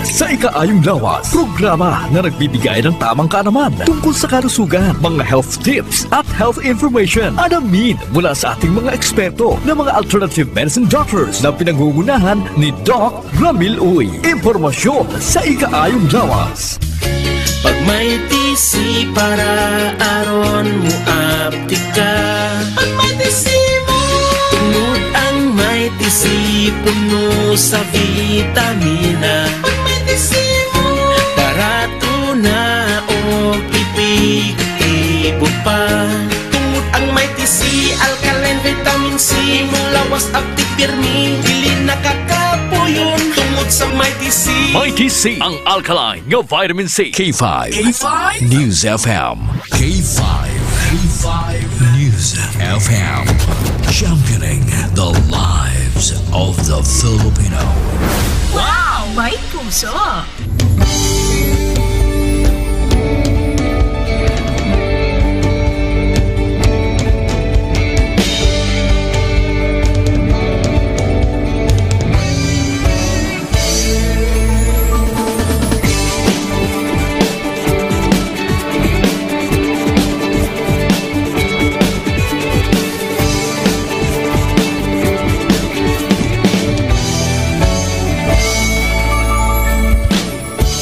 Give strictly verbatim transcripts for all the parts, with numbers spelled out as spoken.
Sa Ikaayong Lawas, programa na nagbibigay ng tamang kaalaman tungkol sa kalusugan, mga health tips at health information. Alamin mula sa ating mga eksperto na mga alternative medicine doctors na pinangungunahan ni Doc Ramil Uy. Impormasyon sa Ikaayong Lawas. Pag may T C para aron mo aptika. Pag may T C mo. Tungod ang may T C puno sa vitamina. Pag may T C mo. Barato na og epektibo pa. Tungod ang may T C, alkaline vitamin C, mulawas, aptik, pirmi, dili nakakapuyon. Tungod sa may T C. May T C, ang alkaline nga vitamin C. K five. K five. News F M. K five. K five News F M. Championing the lives of the Filipino. Wow! May puso!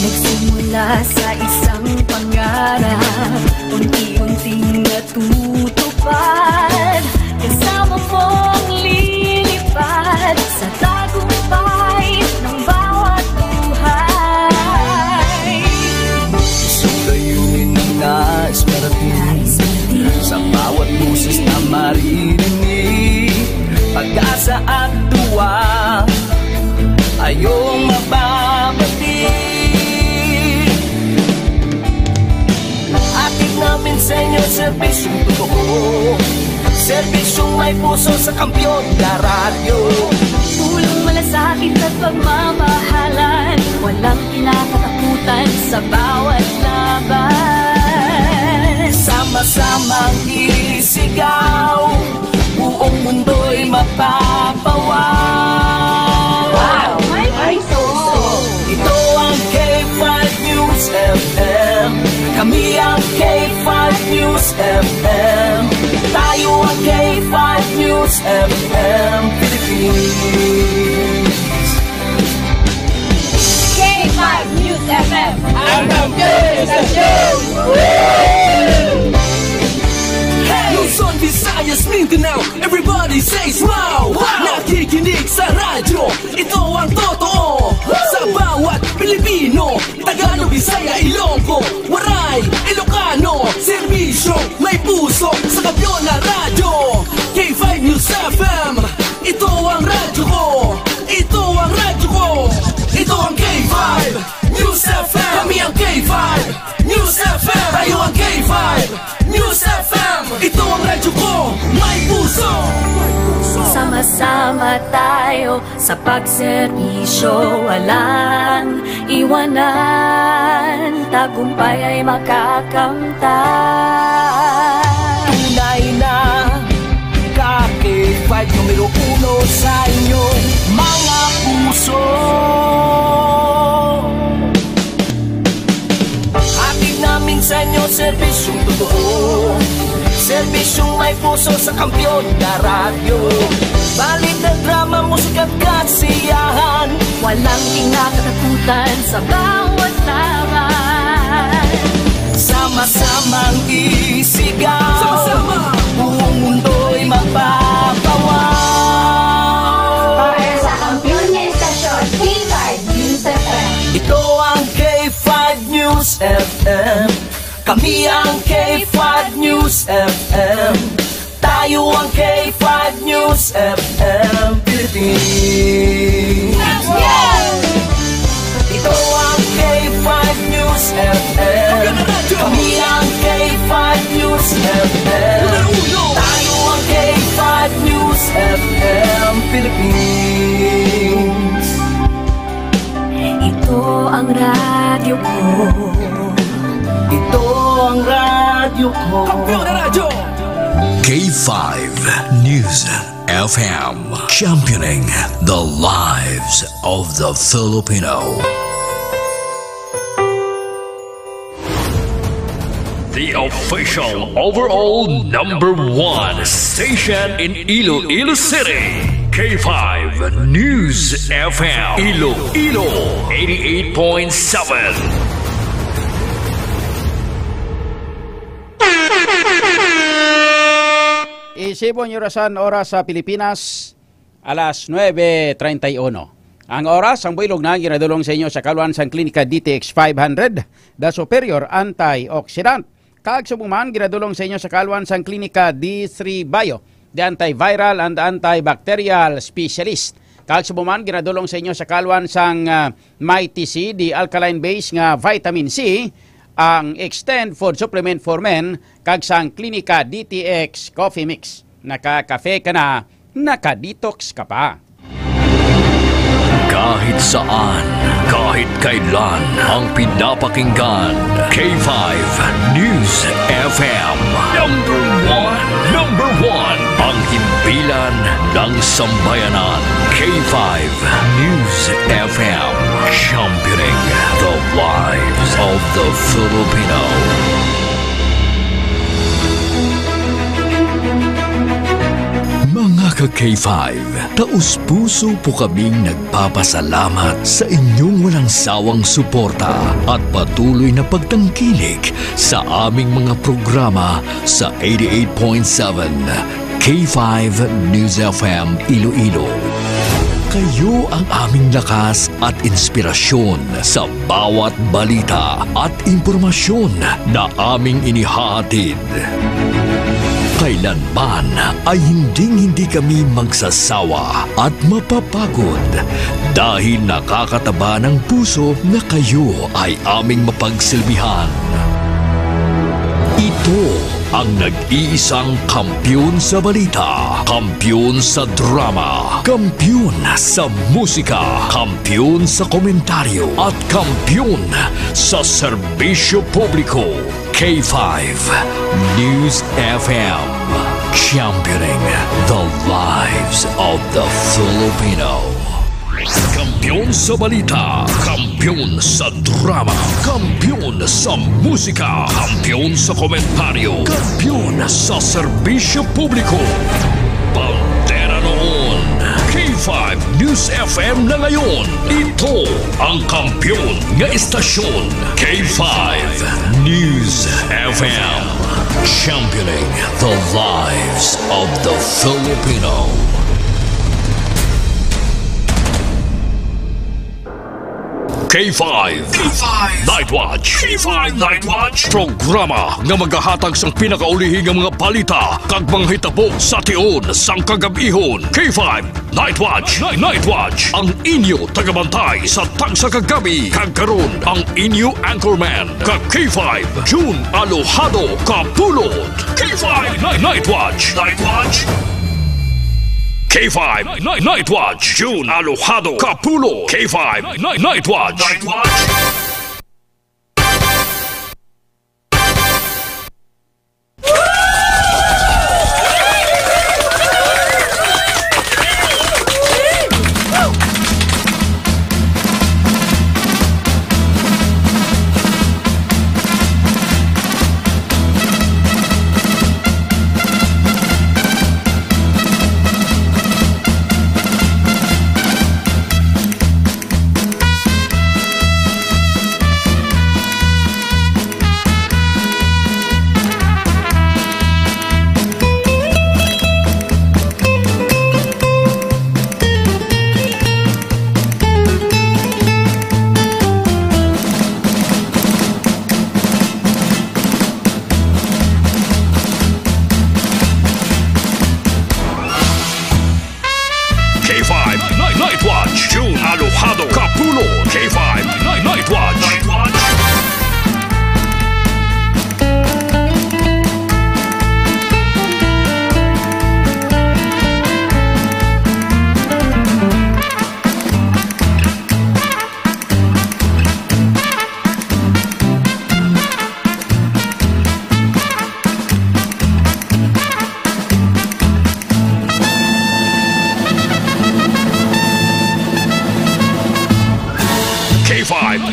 Nagsimula sa isang pangarap, unti-unting natutupad. Kasama mong lilipad sa tagumpay ng bawat buhay. Isang layunin ang nais marating. Nais marating. Sa bawat boses na maririnig, pag-asa at tuwa, ayong mababati. Hatid namin sa inyo serbisyong totoo, serbisyong may puso sa kampiyon na radyo. Pulong malasakit at pagmamahalan, walang kinakatakutan sa bawat laban. Sama-samang isigaw, buong mundo'y mapapawaw. Wow! May puso! Ito ang K five News F M. Kami ang K five News F M. Tayo ang K five News F M Philippines. K five News F M. Ang kampiyon sa show! Hey! Luzon, Visayas, Mindanao, everybody says wow! Wow! Nakikinig sa radyo, ito ang totoo. Sa bawat Pilipino, Tagalog, Bisaya, Ilonggo, Waray, Ilocano, serbisyo, may puso, sa kampiyon na radyo. K five News F M, ito ang radyo ko. Ito ang radyo ko. Ito ang K five News F M. Kami ang K five News F M. Tayo ang K five News F M. Ito ang radyo ko. May puso. Sama-sama tayo sa pagserbisyo, walang iwanan, tagumpay ay makakamtan. Tunay na ka K five, numero uno sa inyong mga puso. Hatid namin sa inyo serbisyong totoo, serbisyong may puso sa kampiyon na radyo. Balita, drama, musika at kasiyahan, walang kinakatakutan sa bawat laban. Sama-samang isigaw, sama-sama, buong mundo'y mapapawaw. Para sa kampiyon nga istasyon, K five News F M. Ito ang K five News F M. Kami ang K five News F M. Tayo ang K five News F M Philippines. Ito ang K five News F M. Kami ang K five News F M. Tayo ang K five News F M Philippines. Ito ang radyo ko. Ito ang radyo ko. Kampiyon na radyo. K five News F M, championing the lives of the Filipino. The official overall number one station in Iloilo City, K five News F M, Iloilo, eighty-eight point seven. Isibon yung rasan oras sa Pilipinas, alas nuebe treinta y uno. Ang oras, ang builog na ginadulong sa inyo sa kaluan sang Klinika D T X five hundred, The Superior Antioxidant. Kag subong man, ginadulong sa inyo sa kaluan sang Klinika D three Bio, The Antiviral and Antibacterial Specialist. Kag subong man, ginadulong sa inyo sa kaluan sang, ah, Mighty C, The Alkaline Base nga Vitamin C, ang Extend Food Supplement for Men, kag sang Klinika D T X Coffee Mix. Nakakafe ka na, naka-detox ka pa. Kahit saan, kahit kailan, ang pinapakinggan, K five News F M. Number one, number one, ang himpilan ng sambayanan, K five News F M, championing the lives of the Filipino. Mga ka-K five, taus-puso po kaming nagpapasalamat sa inyong walang sawang suporta at patuloy na pagtangkilik sa aming mga programa sa eighty-eight point seven K five News F M Iloilo. Kayo ang aming lakas at inspirasyon sa bawat balita at impormasyon na aming inihahatid. Kailanman ay hinding-hindi kami magsasawa at mapapagod dahil nakakataba ng puso na kayo ay aming mapagsilbihan. Ito ang nag-iisang kampiyon sa balita, kampiyon sa drama, kampiyon sa musika, kampiyon sa komentaryo, at kampiyon sa serbisyo publiko. K five News F M, championing the lives of the Filipino. Kampiyon sa balita, kampiyon sa drama, kampiyon sa musika, kampiyon sa komentaryo, kampiyon sa serbisyo publiko. Bandera noon, K five News F M na ngayon. Ito ang kampiyon nga istasyon, K five News F M. Championing the lives of the Filipino. K five. K five Night Watch. K five Night Watch. Programa nga magahatag sang pinakaulihi nga mga balita kag mga hitabo sa tion sang kagab-ihon. K five Night Watch. Night Watch. Ang inyo tagabantay sa tagsa ka gabi. Kag karon, ang inyo anchorman, ka K five, June Alojado Kapulot. K five Night, Night Watch. Night Watch. K five Night, Night Watch. June Alojado Kapulot. K five Night, Night Watch. Night Watch.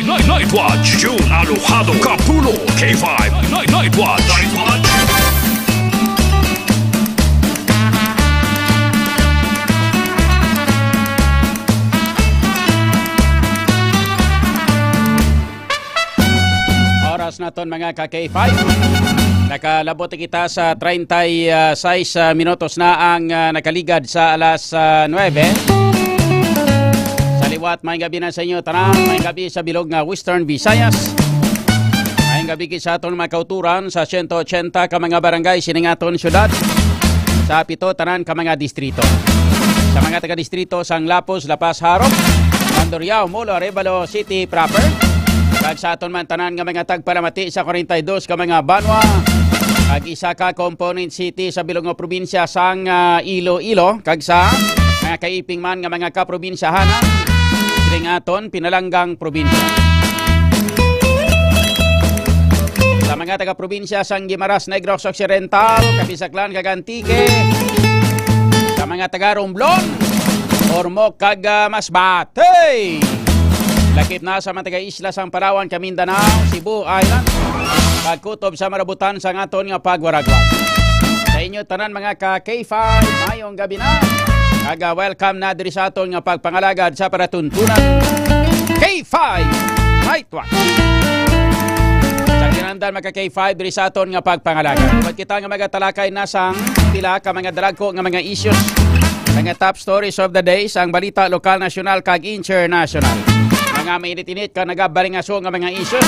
Night, Night Watch, June Alojado, Kapulo, K five, Night, Night Watch. Night Watch. Oras naton, mga ka K five. Nakalabot kita sa treinta y seis, ah, minutos na ang, ah, nakaligad sa alas, ah, nuebe. Sa liwat, may gabi na sa inyo tanan. May gabi sa bilog nga Western Visayas. May gabi gid sa aton mga kauturan sa sento ochenta ka mga barangay sining aton syudad. Sa pito tanan ka mga distrito. Sa mga taga-distrito sang Lapuz, La Paz, Jaro, Mandurriao, Molo, Arevalo City proper, kag sa aton man tanan nga mga tagpalamati sa kwarenta y dos ka mga banwa, kag isa ka component city sa bilog nga probinsya sang, ah, Iloilo, kag sa mga kaiping man nga mga kaprobinsyahanan sining aton pinalanggang probinsya. Sa mga taga-probinsya sang Guimaras, Negros Occidental, Capiz, Aklan, kag Antique, sa mga taga Romblon, Ormoc, kag, ah, Masbate. Lakip na sa mga taga-isla sang Palawan, kag Mindanao, Cebu Island, kag kutob sa marabutan sang aton nga pagwaragwag. Sa inyo tanan, mga ka K five, mayong gabi na. Kag, ah, welcome na diri sa aton nga pagpangalagad sa palatuntunan K five Night Watch. Sa kinahanglan, mga ka K five, diri sa aton nga pagpangalagad, dapat kita nga magatalakay na sang pila ka mga dalagko nga mga issues, mga top stories of the day, sang balita lokal, nasyonal, kag internasyonal. Mga mainit-init ka nagabalingaso nga mga issues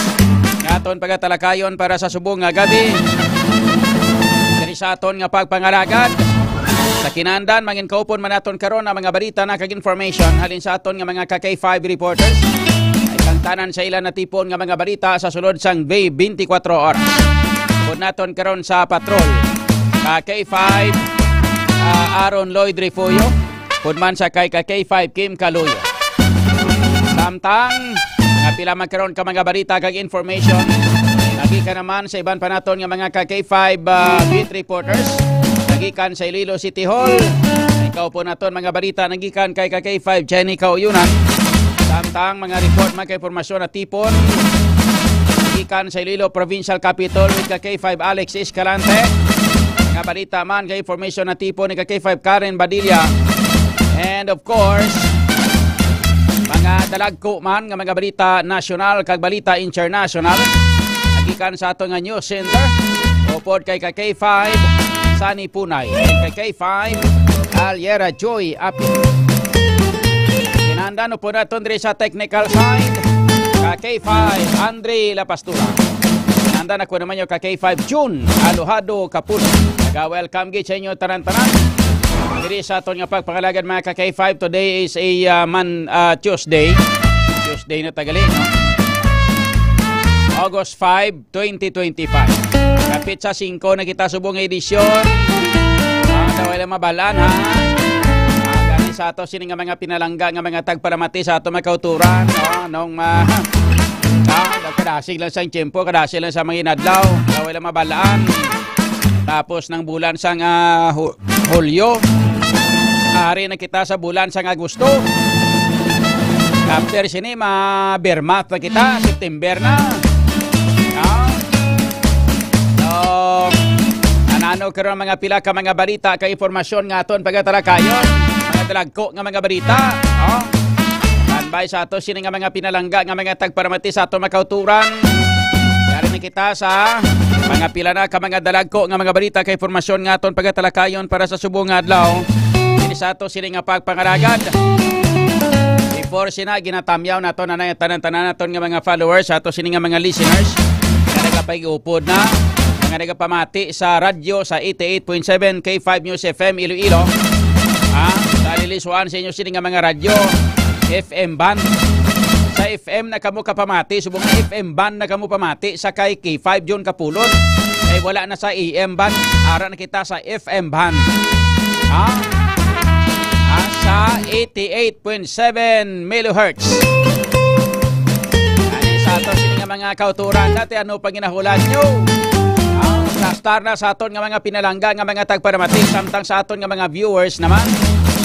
nga aton pagatalakayon para sa subong nga gabi diri sa aton nga pagpangalagad. Sa kinahanglan, mangin kaupon man naton karon ang mga balita na kag information halin sa aton nga mga ka K five reporters. Ay kang tanan sa ila natipon nga mga balita sa sulod sang twenty-four oras. Upod naton karon sa patrol, ka K five, ah, Aaron Lloyd Refugio, upod man sa kay ka K five Kim Kaluyo. Samtang nga pila man karon ka mga balita kag information, nagikan naman sa iban pa naton nga mga ka K five, ah, beat reporters, nagikan sa Iloilo City Hall. Ikaw po naton mga balita nagikan kay ka K five Jenny Kauyonan. Samtang mga report, mga impormasyon na tipon gikan sa Iloilo Provincial Capitol with ka K five Alex Escalante. Mga balita man kay information na tipon ni ka K five Karen Badilla. And of course, mga dalagko man nga mga balita nasyonal kag balita international. Nagikan sa ato nga news center, upod kay ka K five Sunny Punay, and kay K five Aliera Joy Api. Kinahanglan upod naton diri sa technical side, ka K five Andre La Pastura. Kinahanglan ako naman yung ka K five June Alojado Kapulo. Naga-welcome gid sa inyo tanan-tanan diri sa aton nga pagpangalagad, mga ka K five. Today is a, uh, man, uh, Tuesday. Tuesday na tagali, no? August five, twenty twenty-five. Kapit sa singko na kita subong nga edisyon. Ah, daw wala mabalaan, ha? Ah, gani sa ato sini nga mga pinalangga nga mga tagpalamati sa ato mga kauturan, no? Nung ma ah, kadasig lang sa tiyempo, kadasig lang sa mga inadlaw. Daw wala mabalaan. Tapos ng bulan sang, ah, Hu- Hulyo. Ari na kita sa bulan sang Agosto. After sini, ma-Bermath na kita, September na. Ah. So, anano karon ang mga pila ka mga balita kay impormasyon nga aton pagatalakayon, mga dalagko nga mga balita. Oh. Tambay sa ato sini nga mga pinalangga nga mga tagparamati sa ato makauturan. Yari na kita sa mga pila na ka mga dalagko nga mga balita kay impormasyon nga aton pagatalakayon para sa subong nga adlaw. Ini sa ato sini nga pagpangaragad. Before sina, ginatamyaw nato na na tanan-tanan naton nga mga followers, sa ato sini nga mga listeners nga nagapag-upod na, nga nagapamati sa radyo sa eighty-eight point seven K five News F M Iloilo. Ha? Sa lilisuan sa inyo sini nga mga radyo, F M band. Sa F M na kamo kapamati, subong nga F M band na kamo pamati sa kay K five June Kapulot. Kay wala na sa A M band, ara na kita sa F M band. Ha? Ah, sa eighty-eight point seven megahertz. Ani sa ato sini nga mga kauturan, dati ano panginahulan nyo? Ah, plastar na sa aton nga mga pinalangga nga mga tagparamati, samtang sa aton nga mga viewers naman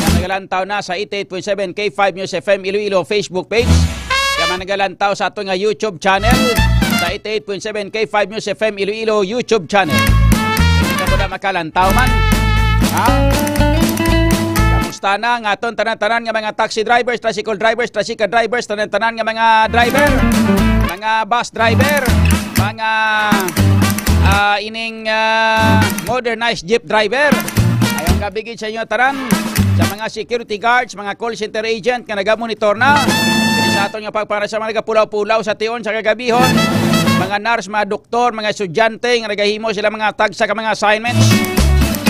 nga nagalantaw na sa eighty-eight point seven K five News F M Iloilo Facebook page. Kaya nga nagalantaw sa aton nga YouTube channel, sa eighty-eight point seven K five News F M Iloilo YouTube channel. Hindi ka mo na makalantaw man. Ha? Kamusta na nga aton tanan-tanan nga mga taxi drivers, tricycle drivers, tricycle drivers, tanan-tanan nga mga driver, mga bus driver, mga, ah, ining, ah, modernized jeep driver? Ayong gabi gid sa inyo tanan, sa mga security guards, mga call center agent nga nagamonitor na diri sa aton nga pagpangalaga, sa mga nagapulaw-pulaw sa tion sa kagabihon, mga nurse, mga doktor, mga estudyante nga nagahimo sila mga tagsa ka mga assignments,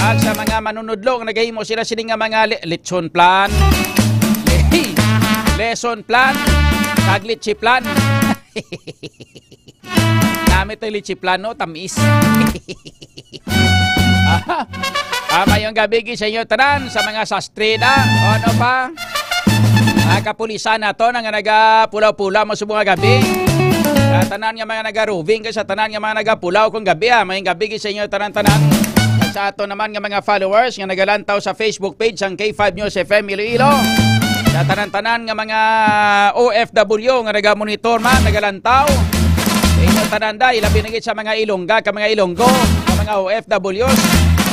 ag sa mga manunudlo nga nagahimo sila sini nga mga le-, lesson plan, lesson plan, kag leche plan. Namit ang leche plan, no? Tamis. Ah, ah, mayong gabi gid sa inyo tanan, sa mga sastre na. O, ano pa? Ah, kapulisan nato na nga nagapulaw-pulaw mo subong nga gabi. Sa tanan nga mga naga-roving, kag sa tanan nga mga nagapulaw kung gabi, ah. Mayong gabi gid sa inyo tanan-tanan. Kag sa ato naman nga mga followers nga nagalantaw sa Facebook page sang K five News F M Iloilo. Sa tanan-tanan nga mga O F W nga nagamonitor man, nagalantaw. Sa inyo tanan, day, labi na gid sa mga Ilongga kag mga Ilonggo, sa mga O F Ws.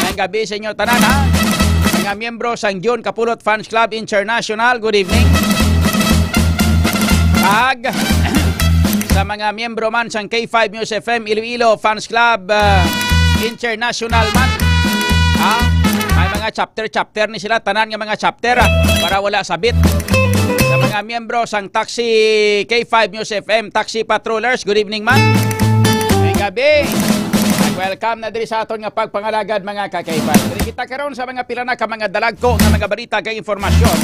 Mayong gabi sa inyo tanan, ha? Mga miyembro sang Jun Kapulot Fans Club International, good evening. Kag sa mga miyembro man sang K five News F M Iloilo Fans Club, ah, International man, ha? May mga chapter-chapter ni sila, tanan nga mga chapter, ah, para wala sabit. Sa mga miyembro sang Taxi K five News F M, Taxi Patrollers, good evening man. May gabi. Welcome na diri sa aton nga pagpangalagad, mga ka-K five. Diri kita karon sa mga pila na ka mga dalagko nga mga balita kag informasyon.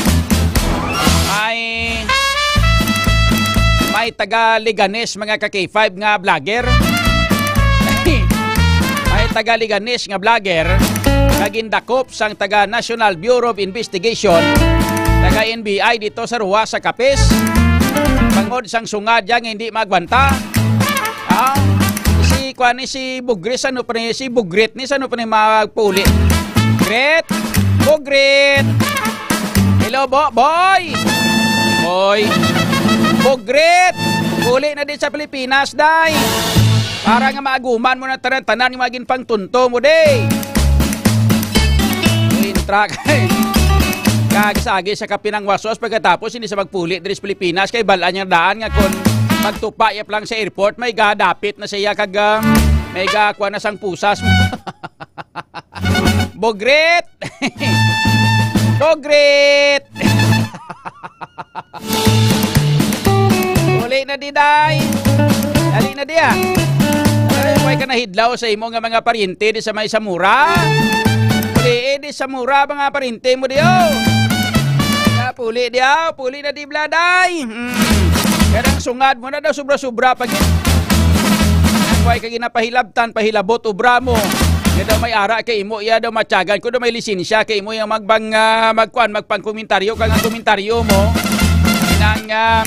May, may taga Leganes, mga ka-K five, nga vlogger. May taga Leganes nga vlogger nga gindakop sang taga National Bureau of Investigation, taga N B I dito sa Rua sa Capiz, bangod sang sungad niya nga hindi magwanta. Ah, si, kuan ni, si Bugris, ano pa ni, si Bugrit ni, ano pa ni magpuli? Grit! Bugrit! Hello, bo-, boy! Boy! Bugrit! Uli na din sa Pilipinas, day! Para nga maaguman mo na tanan-tanan nga maging pangtunto mo, day! Intra ka, eh. Kag sagi sa kapinangwasos pagkatapos hindi sa magpuli diri sa Pilipinas kay bal-an niya daan nga kon magtupa iya pa lang sa airport, may gadapit na siya kag, ah, may gakuha na sang pusas. Bugrit! Bugrit! Uli na di, day. Dali na di, ah. Ay, way ka nahidlaw sa imo nga mga paryente di sa may Zamora. Uli, eh, di Zamora, mga paryente mo di, oh. Puli di, ah, puli na di, bladay. Hmm. Kanang sungad mo na daw, sobra-sobra pa gid. Ang way ka ginapahilabtan, pahilabot, obra mo. Nga daw may ara kay imo, iya daw matyagan ko daw may lisensya kay imo yung magbang, ah, magkuan, magpangkomentaryo ka nga komentaryo mo. Nang, ah,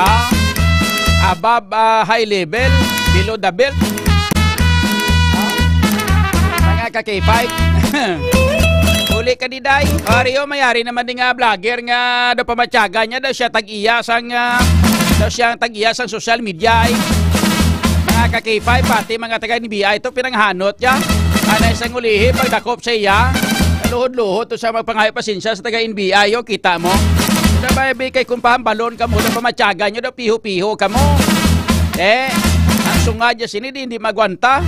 ah, above, ah, high level, below the belt. Mga ka-K five. Uli ka di, day. Ari, oh, may ari naman din nga vlogger nga daw pamatyagan niya, daw siya tag-iya sang, ah, daw siya ang tag-iya sang social media, ay. Mga ka-K five, pati mga taga N B I to, pinanghanot niya. Anay sang ulihi, pagdakop sa iya. Luhod-luhod to sa magpangayo pasensya sa taga N B I, oh, kita mo. Daw ba, bi, kay kung pahambalon ka mo, daw pamatyagan niyo, daw piho-piho ka mo. Eh, ang sungad niya sini, di, hindi magwanta.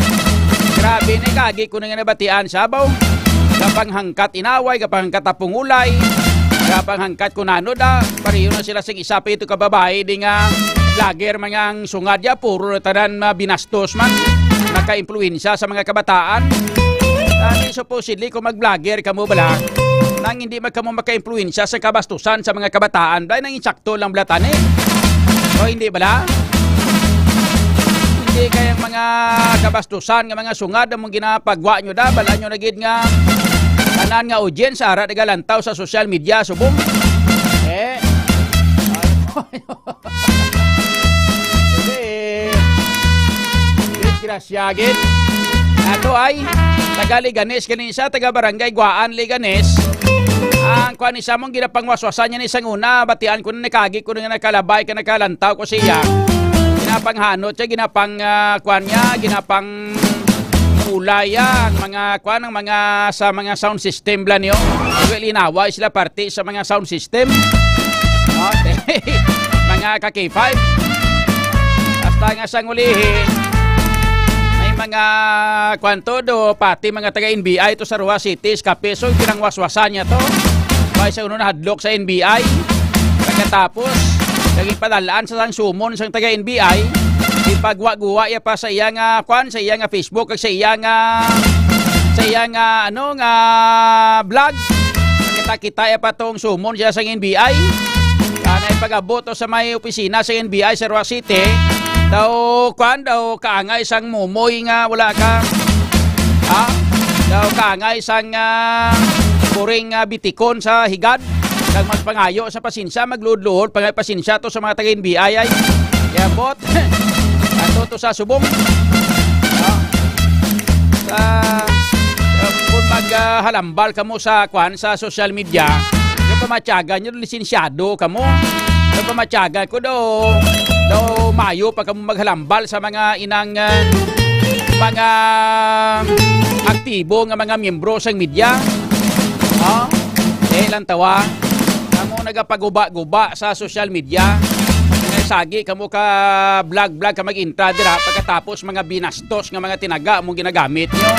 Grabe ni, kagi ko na nga nabatian sa baw. Gapanghangkat inaway, gapanghangkat apungulay, gapanghangkat kunano da. Pareho na sila sing isa pa ito ka babae, di nga vlogger man nga ang sungad niya, puro na tanan mabinastos man. Nakaimpluwensya sa mga kabataan. Ani, supposedly, kung mag-vlogger ka mo bala, nang hindi man ka mo makaimpluwensya sa kabastusan sa mga kabataan, dahil nang insakto lang bala tani. O hindi bala? Hindi kayang mga kabastusan nga mga sungad ang mong ginapagwa nyo da, bala nyo na gid nga tanan nga audience, ara nagalantaw sa social media, subong. Eh. Hindi. Disgrasya gid. Ato ay taga Leganes gani siya, taga Barangay Guaan, Leganes. Ang kuan ni sa among ginapangwaswasan niya ni sang una, batian ko na nakagi ko na nga nagkalabay ka nagkalantaw ko siya. Ginapanghanot siya, ginapang, ah, kuan niya, ginapang mulay ang mga kuan, ang mga sa mga sound system bla niyo. Well, inaway sila parte sa mga sound system. Okay. Mga ka K five. Hasta nga sang ulihi, may mga kuan to do, pati mga taga N B I to sa Roxas City, Escape. So, pinangwaswasan niya to. Kay sa uno nahadlok sa N B I. Pagkatapos, lagi padalaan sa sang sumon sang taga N B I, ipagwa-guwa iya pa sa iya nga, kuan, sa iya nga Facebook, kag sa iya nga, sa iya nga, ano, nga vlog. Kita-kita iya pa tong sumon siya sang N B I. Kanay pag-abot to sa may opisina sa N B I sa Roxas City, daw, kuan, daw kaangay sang mumoy nga wala ka, ha? Daw kaangay sang, ah, puring, ah, bitikon sa higad. Kag magpangayo sa pasensya, magluhod-luhod, pangay pasensya to sa mga taga N B I ay. Yabot. Ato to sa subong. Ah. Sa, sa, kung mag, ah, halambal kamo sa, kwan, sa social media, yung pamatyagan nyo, lisensyado kamo. Yung pamatyagan ko daw, daw mayo pa kamo maghalambal sa mga inang, ah, mga aktibo nga mga miyembro sang media. Oh, eh, lang tawa. Kamo nagapaguba-guba sa social media. Sagi kamo ka vlog-vlog ka mag-intra dira, pagkatapos mga binastos nga mga tinaga mo ginagamit nyo.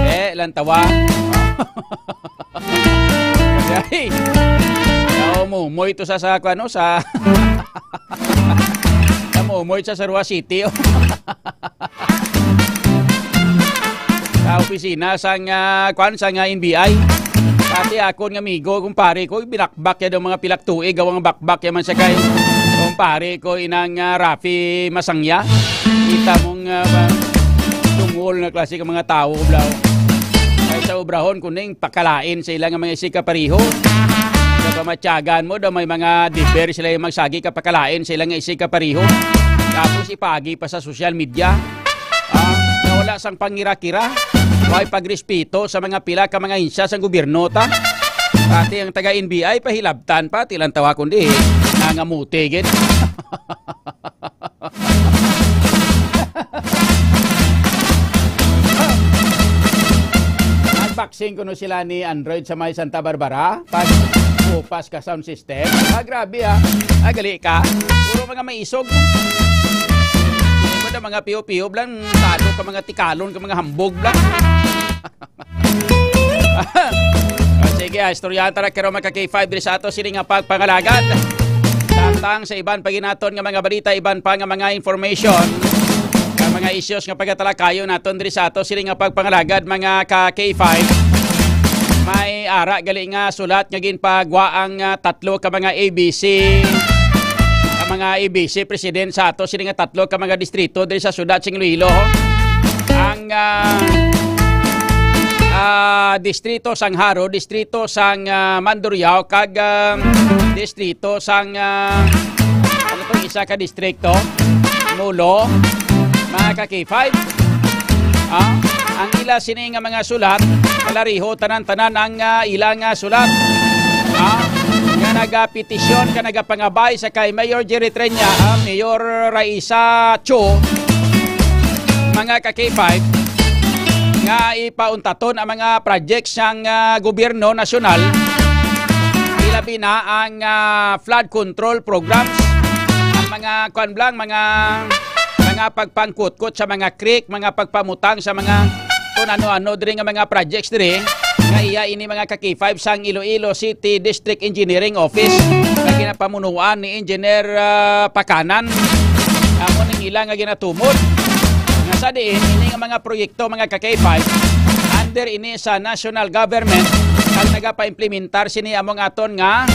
Eh, lang tawa. Ay, naumumoy to sa, sa, ano, sa, naumumoy sa Sarua City, oh. Sa opisina sang, ah, kwan, sang, ah, N B I. Pati akon nga amigo, kumpare ko, binakbak ya daw mga pilak tuig, gawang bakbak ya man siya kay kumpare ko, inang, ah, Rafi Masangya. Kita mong, ah, ba, tungol nga klase ka mga tao, blaw. Kay sa obrahon, kuning pakalain sa ila nga mga isig kapareho. Sa pamatyagan mo, daw may mga deber sila yung magsagi ka pakalain sa ila nga isig kapareho. Tapos ipagi pa sa social media. Ah, na wala sang pangirakira. Way pagrespeto sa mga pila ka mga insya sang gobyerno ta. Pati ang taga N B I, pahilabtan pa, tilang tawa kundi nangamuti gid. Unboxing kuno sila ni Android sa may Santa Barbara. Pag upas ka sound system. Ah, grabe, ah. Ah, gali ka. Puro mga maisog. Ano ba mga piyo-piyo lang, tado ka mga tikalon, ka mga hambog lang. O, sige, ah, istoryahan ta na karon, mga ka K five, diri sa ato sini nga pagpangalagad. Samtang sa iban pa ginaton nga mga balita, iban pa nga mga information, ang mga issues nga pagatalakayon naton diri sa ato sini nga pagpangalagad, mga ka K five. May ara gali nga sulat nga ginpagwa ang, ah, tatlo ka mga A B C, ang mga A B C president sa ato sini nga tatlo ka mga distrito diri sa syudad sing Iloilo. Ang, ah, ah, distrito sang Jaro, distrito sang, ah, Mandurriao, kag, ah, distrito sang, ah, ano to, isa ka distrito, Molo, mga ka K five. Ah, ang ila sini nga mga sulat, kalariho tanan-tanan ang, ah, ila nga sulat. Ah, nga nagapetisyon ka nagapangabay sa kay Mayor Jerry Treña, ah, Mayor Raisa Cho, mga ka K five, nga ipauntaton ang mga projects sang, ah, gobyerno nasyonal, ilabi na ang, ah, flood control programs, ang mga, kuwan lang, mga, mga pagpangkutkot sa mga creek, mga pagpamutang sa mga kung ano-ano diri nga mga projects diri, nga iya ini, mga ka K five, sang Iloilo City District Engineering Office nga ginapamunuan ni Engineer, ah, Pakanan. Amo ning ila nga ginatumod. Nga sa diin, ini nga mga proyekto, mga ka K five, under ini sa national government ang nagapaimplementar sini among aton nga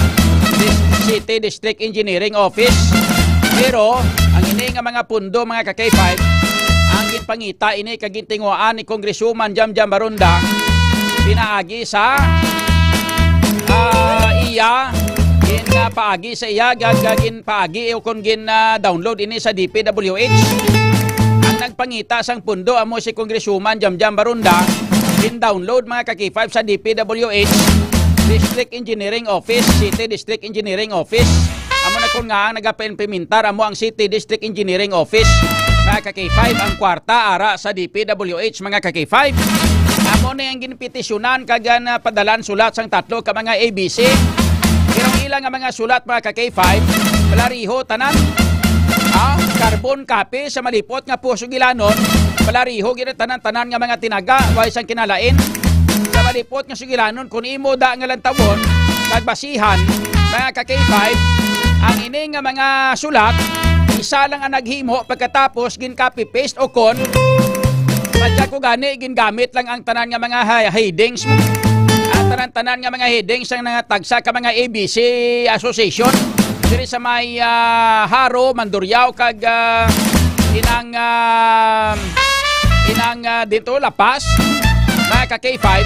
dis-, City District Engineering Office. Pero ang ini nga mga pundo, mga ka K five, ang ginpangita ini kag gintinguhaan ni Congresswoman Jam Jam Baronda pinaagi sa, ah, iya, gin, ah, paagi sa iya, gag-, gag-, gin paagi o kon gin, ah, download ini sa D P W H. Ang nagpangita sang pundo amo si Congresswoman Jamjam Barunda, gin-download, mga ka-K five, sa D P W H, District Engineering Office, City District Engineering Office. Amo na kun nga ang nagapaimplementar amo ang City District Engineering Office, mga ka-K five, ang kwarta ara sa D P W H, mga ka-K five. Amo ni ang ginpetisyonan kag, ah, napadalan sulat sang tatlo ka mga A B C. Pero ang ila nga mga sulat, mga ka-K five, palariho tanan. Ah, carbon copy sa malipot nga Sugilanon, palariho gid ang tanan-tanan nga mga tinaga, way sang kinalain. Sa malipot nga Sugilanon, kung imo da nga lantawon, nagbasihan, mga ka-K five, ang ini nga mga sulat, isa lang ang naghimo pagkatapos gin-copy-paste o kon, padya ko gani, gingamit lang ang tanan nga mga ha-, headings, ang tanan-tanan nga mga headings sang mga tagsa ka mga A B C Association diri sa may, ah, Jaro, Mandurriao, kag, ah, inang, ah, inang, ah, dito, La Paz, mga ka-K five.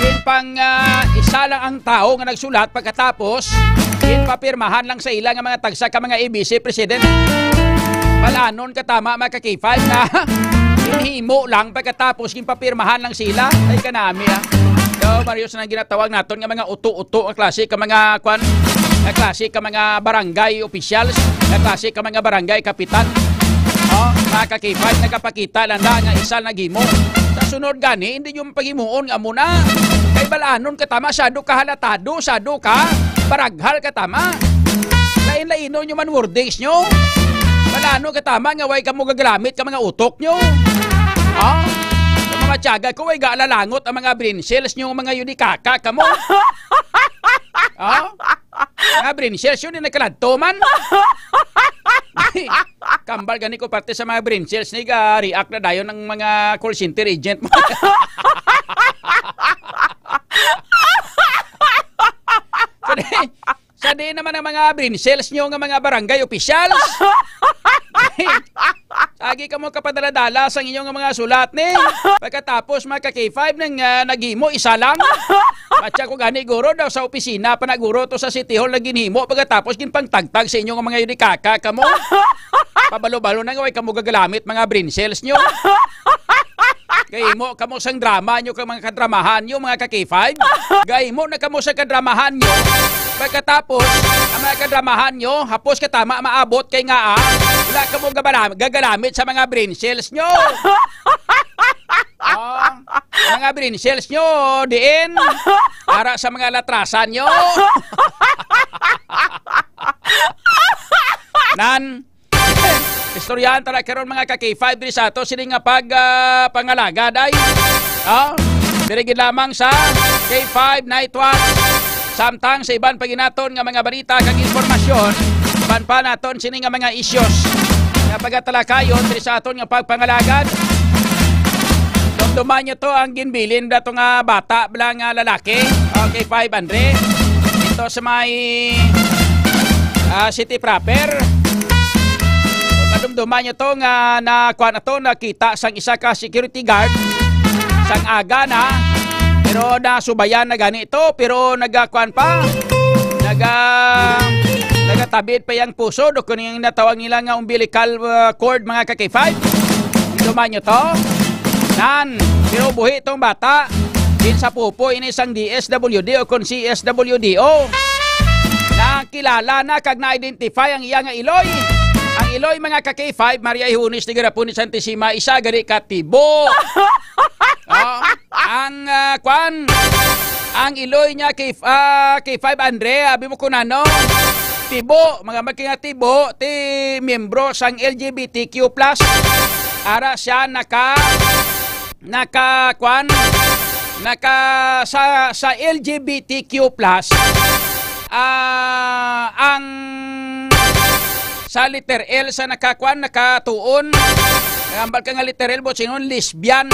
Yun pang, ah, isa lang ang tao nga nagsulat, pagkatapos ginpapirmahan lang sa ila nga mga tagsa ka mga A B C president. Bal-anon ka tama, mga ka-K five, na ginhimo lang, pagkatapos ginpapirmahan lang sila. Ay, kanami, ah. So, Mario, sa nang ginatawag naton nga mga uto-uto, ang klase ka mga, kwan, nga klase ka mga barangay officials, nga klase ka mga barangay kapitan. Oh, mga ka-K five, nagapakita lang na nga isa naghimo. Sa sunod gani, hindi yung paghimuon nga amo na. Kay bal-anon ka tama, sado ka halatado, sado ka baraghal ka tama. Lain-lainon nyo man wordings nyo. Bal-anon ka tama nga way kamo gagalamit ka mga utok nyo. Ha? Sa mga tiyaga ko, way gaalalangot ang mga brain cells nyo, mga yudikaka kamo. Ha? Mga brain cells yun, di nagkaladto man. Kambal gani ko parte sa mga brain cells ni ga react na dayon ang mga call center agent mo. Sa di, sa di naman ang mga brain cells nyo nga mga barangay officials. Agi kamo kapadala-dala sa inyong mga sulat ni. Pagkatapos, mga ka-K five, nang, ah, naghimo isa lang. Matya ko gani, guro, daw sa opisina pa na, guro, to sa City Hall na ginhimo. Pagkatapos, ginpangtagtag sa inyong mga yudikaka kamo. Pabalo-balo na nga, way kamo gagalamit, mga brain cells nyo. Gahimo kamo sang drama nyo kag mga kadramahan nyo, mga ka-K five. Gahimo na kamo sa kadramahan nyo. Pagkatapos, ang mga kadramahan nyo, hapos ka tama maabot kay nga, ah, wala kamo gabala-, gagalamit sa mga brain cells nyo. Oh, mga brain cells nyo, diin, para sa mga latrasan nyo. Nan, istoryahan tala karon, mga ka-K five, diri sa ato sini nga pag, ah, pangalagad ay, oh, diri gid lamang sa K five Night Watch. Samtang sa iban pa ginaton nga mga balita kag impormasyon, iban pa naton sini nga mga issues nga pagatalakayon diri sa aton nga pagpangalagad. Dumduman nyo to ang ginbilin dato nga bata bala nga lalaki. Okay, five Andre. Ito sa may, ah, city proper. Madumduman nyo to nga na, kuan na to, nakita sang isa ka security guard sang aga na. Pero nasubayan na gani to, pero nagakuan pa. Naga, nagatabid pa yang pusod o kung yung natawag nila nga umbilical, uh, cord, mga ka-K five. Dumduman nyo to. Nan, pero buhi tong bata. Din sa pupo ini sang D S W D o kon C S W D O. Nakilala na kag na-identify ang iya nga iloy. Ang iloy, mga ka-K five, Maria Ihunis, Tigarapon ni Santissima, isa gani ka tibo. Oh, ang, ah, kwan, ang iloy niya, K, ah, K five Andre, abi mo kung ano, tibo, mga maki nga tibo, ti miyembro sang L G B T Q plus. Ara siya naka, naka, kwan, naka, sa, sa L G B T Q plus, ah, ang sa letter L sa nakakuan, nakatuon. Nagambal ka nga letter L, buot silingon, lesbian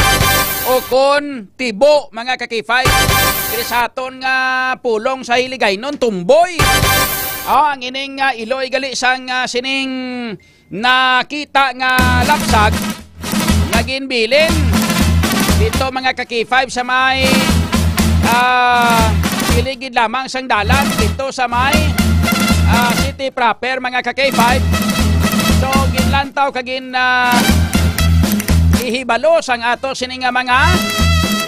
o kon tibo, mga ka-K five. Diri sa aton nga pulong sa Hiligaynon, tumboy. Oh, ang ining, ah, iloy gali sang, ah, sining nakita nga lapsag nga ginbilin dito, mga ka-K five, sa may, ah, piligid lamang sang dalan dito sa may, ah, city proper, mga ka-K five. So, ginlantaw kag gin, ah, ihibalo sang ato sini nga mga,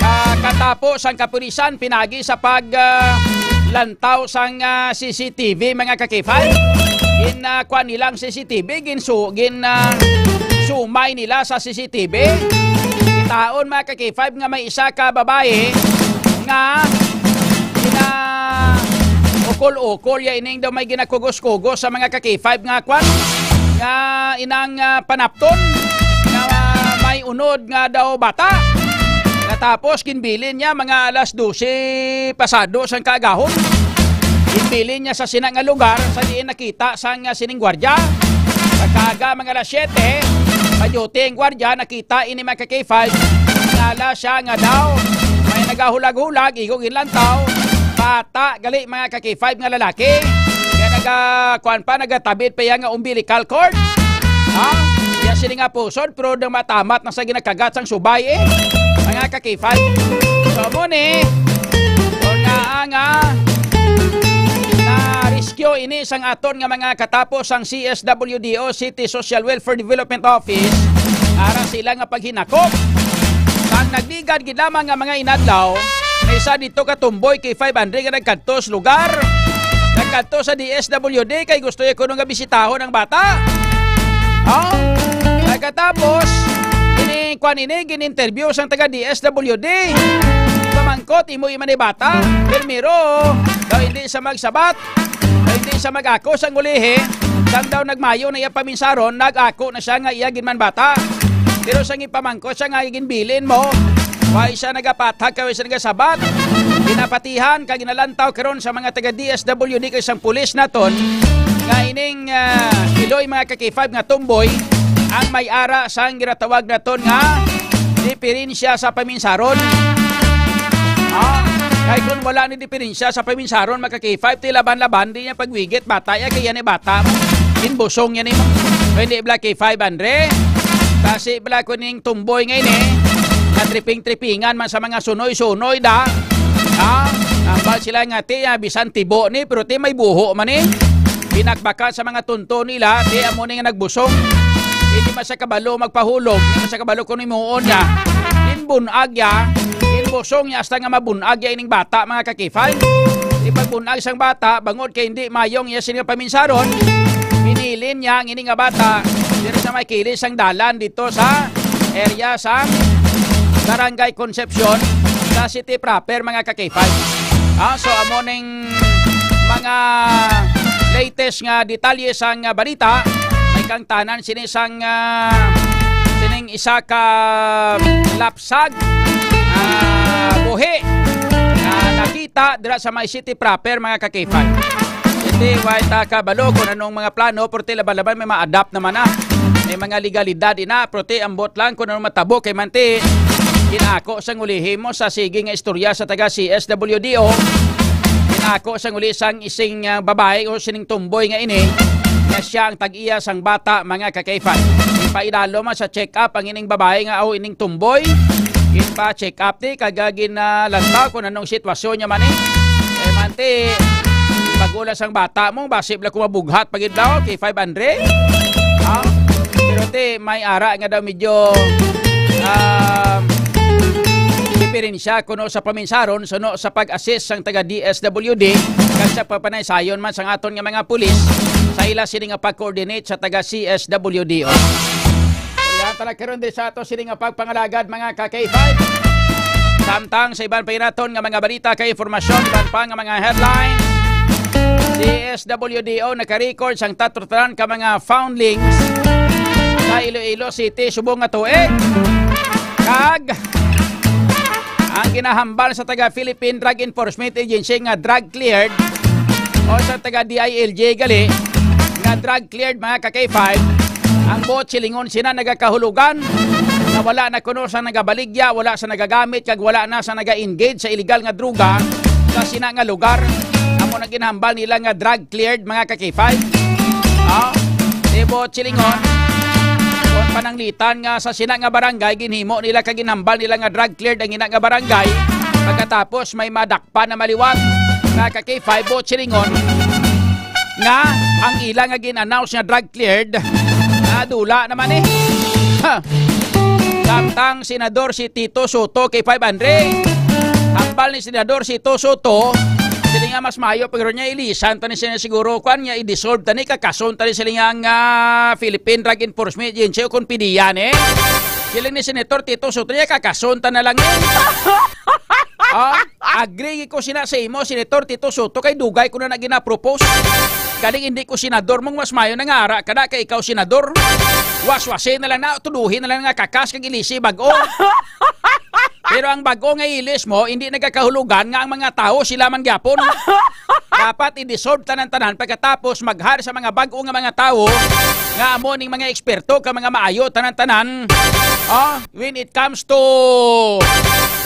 ah, katapo sang kapulisan pinagi sa pag, ah, lantaw sang, ah, C C T V, mga ka-K five. Gin, ah, kuan nilang C C T V, gin su-, gin, ah, sumay nila sa C C T V. Kitaon, mga ka-K five, nga may isa ka babae nga gina-ukol-ukol ya ining daw may ginakugos-kugos sa mga ka-K five nga kwan, nga inang, ah, panapton nga, ah, may unod nga daw bata. Katapos ginbilin niya mga alas dose pasado sang kaagahon. Ginbilin niya sa sina nga lugar sa diin nakita sang, ah, sining gwardya. Pagkaaga mga alas siyete, pa-duty ang gwardya, nakita ini mga ka-K five. Nala siya nga daw may nagahulag-hulag, igo ginlantaw. Bata gali mga ka-K five nga lalaki. Kaya naga, kuwan pa, nagatabit pa iya nga umbilical cord. Ha? Iya sini nga pusod, pero nang matamat na sa ginakagat sang subay eh. Mga ka-K five. So, mo ni, kung naa nga na-rescue ini sang aton nga mga katapo sang C S W D O, City Social Welfare Development Office, ara sila nga paghinakop. Sang nagligad gid lamang nga mga inadlaw, may isa dito ka tumboy kay five hundred nga nagkadto sa lugar. Nagkadto sa D S W D kay gusto niya kuno nga bisitahon ang bata. Oh, pagkatapos, ini, kwan ini, gin-interview sang taga D S W D. Pamangkot, imo man ni bata. Primero, daw hindi sa magsabat. Kay hindi siya mag-ako sang ulihi, sang daw nagmayo na iya paminsaron, nag-ako na siya nga iya ginman bata. Pero sang ipamangkot siya nga ginbilin mo, wa siya nagapathag kay wa siya nagasabat. Ginapatihan kag ginalantaw karon sa mga taga D S W D kag sang pulis naton nga ining, ah, iloy mga ka-K five nga tumboy ang may ara sang ginatawag naton nga diperensya sa paminsaron. Ah, kay kung wala ni diperensya sa paminsaron, mga ka-K five, ti laban-laban, di niya pagwigit, bata ya, kaya ni bata mo. Ginbusong yan eh. Pwede bala K five, Andre? Kasi bala ko ning tumboy ngayon eh. Natriping-tripingan man sa mga sunoy-sunoy da. Ah, nambal sila nga ti, ah, bisan tibo ni, pero ti may buho man eh. Binakbakan sa mga tunto nila, ti amo ni nga nagbusong. Hindi man sa kabalo magpahulog, hindi man sa kabalo kung himuon niya. Ginbunag ya, ginbusong niya hasta nga mabunag ya ining bata, mga ka-K five. Di pagbunag sang bata, bangod kay hindi mayong iya sini nga paminsaron, binilin niya ang ini nga bata diri sa may kilis sang dalan dito sa area sang Barangay Concepcion sa city proper, mga ka-K five. Ah, so amo ning mga latest nga detalye sang, ah, balita. May kangtanan sini sang, ah, sining isa ka lapsag, ah, buhi nga nakita dira sa may city proper, mga ka-K five. Hindi, way ta kabalo kung anong mga plano, pero ti laban-laban may ma-adapt naman na. May mga legalidad ina, pero ti ambot lang kung anong matabo kay manti. Ginako sang ulihi mo sa sige nga istorya sa taga C S W D O. Ginako sang uli sang ising, ah, babae o sining tumboy nga ini nga siya ang tag-iya sang bata, mga ka-K five. Ipaidalo man sa check-up ang ining babae nga, o ining tumboy. Ginpa-check up ti kag ginalantaw kung anong sitwasyon niya man eh. Eh, manti, pag-ula sang bata mo, basi bala kung mabughat pagid daw, K five Andre. Ha? Pero ti, may ara nga daw medyo, um, diferensya kuno sa paminsaron, suno sa pag-assist sang taga D S W D, kag sa papanaysayon man sang aton nga mga pulis, sa ila sini nga pag-coordinate sa taga C S W D O. Yan tala karon di sa ato sini nga pagpangalagad, mga ka-K five. Samtang sa iban pa naton nga mga balita kag impormasyon, iban pa nga mga headlines, C S W D O naka-record sang tatlong ka mga foundlings sa Iloilo City subong nga tuig. Kag ang ginahambal sa taga Philippine Drug Enforcement Agency nga drug cleared o sa taga D I L G gali nga drug cleared, mga ka-K five, ang buot silingon sina nagakahulugan na wala na kuno sa nagabaligya, wala sa nagagamit, kag wala na sa naga-engage sa illegal nga droga sa sina nga lugar. Amo na ginhambal nila nga drug cleared, mga ka-K five. Ah, di buot silingon. Kung pananglitan nga sa sina nga barangay, ginhimo nila kag ginhambal nila nga drug cleared ang ina nga barangay. Pagkatapos may madak pa na maliwat nga ka-K five, buot silingon nga ang ila nga gin-announce nga drug cleared, nga Dula naman eh. Ha! Samtang Senador si Tito Soto kay five hundred. Hambal ni Senador Tito Soto, sila nga mas mayo, pero niya ilisan ta ni siya siguro, kwan niya, i-dissolve ta ni, kakason ta ni sila nga, nga Philippine Drug Enforcement Agency o kon PDEA ni. Siling ni Senator Tito Soto niya, kakason ta na lang eh. Ah, agree ko sina sa imo, Senator Tito Soto, kay dugay ko na na ginapropose. Galing hindi ko senador, mong mas mayo na nga ara ka na kay ikaw senador. Waswasi na lang na, tuduhin na lang nga kakas kag ilisi bag-o. Pero ang bag-o nga ilis mo, hindi nagakahulugan nga ang mga tawo sila man gyapon. Dapat i-dissolve tanan-tanan pagkatapos mag-hire sa mga bag-o nga mga tawo nga amo ning mga eksperto ka mga maayo tanan-tanan. Ah, when it comes to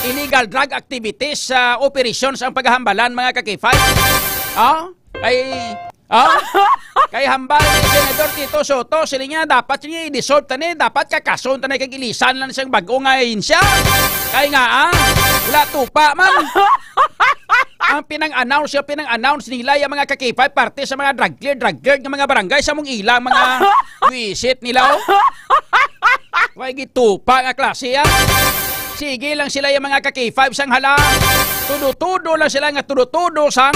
illegal drug activities, ah, operations ang paghahambalan, mga ka-K five. Ah, kay, ah, kay hambal ni Senador Tito Soto, sila niya, dapat niya i-dissolve tani, dapat kakason tani kag ilisan lang siyang bag-o nga ahensya. Kay nga, ah, wala tupa man. Ang pinang-announce, yung pinang-announce nila yung mga ka-K five, parte sa mga drug clear, drug clear nga mga barangay sa mong ilang mga visit nila, oh. Way gitupa nga klase, ah. Sige lang sila yung mga ka-K five sang hala. Tudo-tudo lang sila nga tudo-tudo sang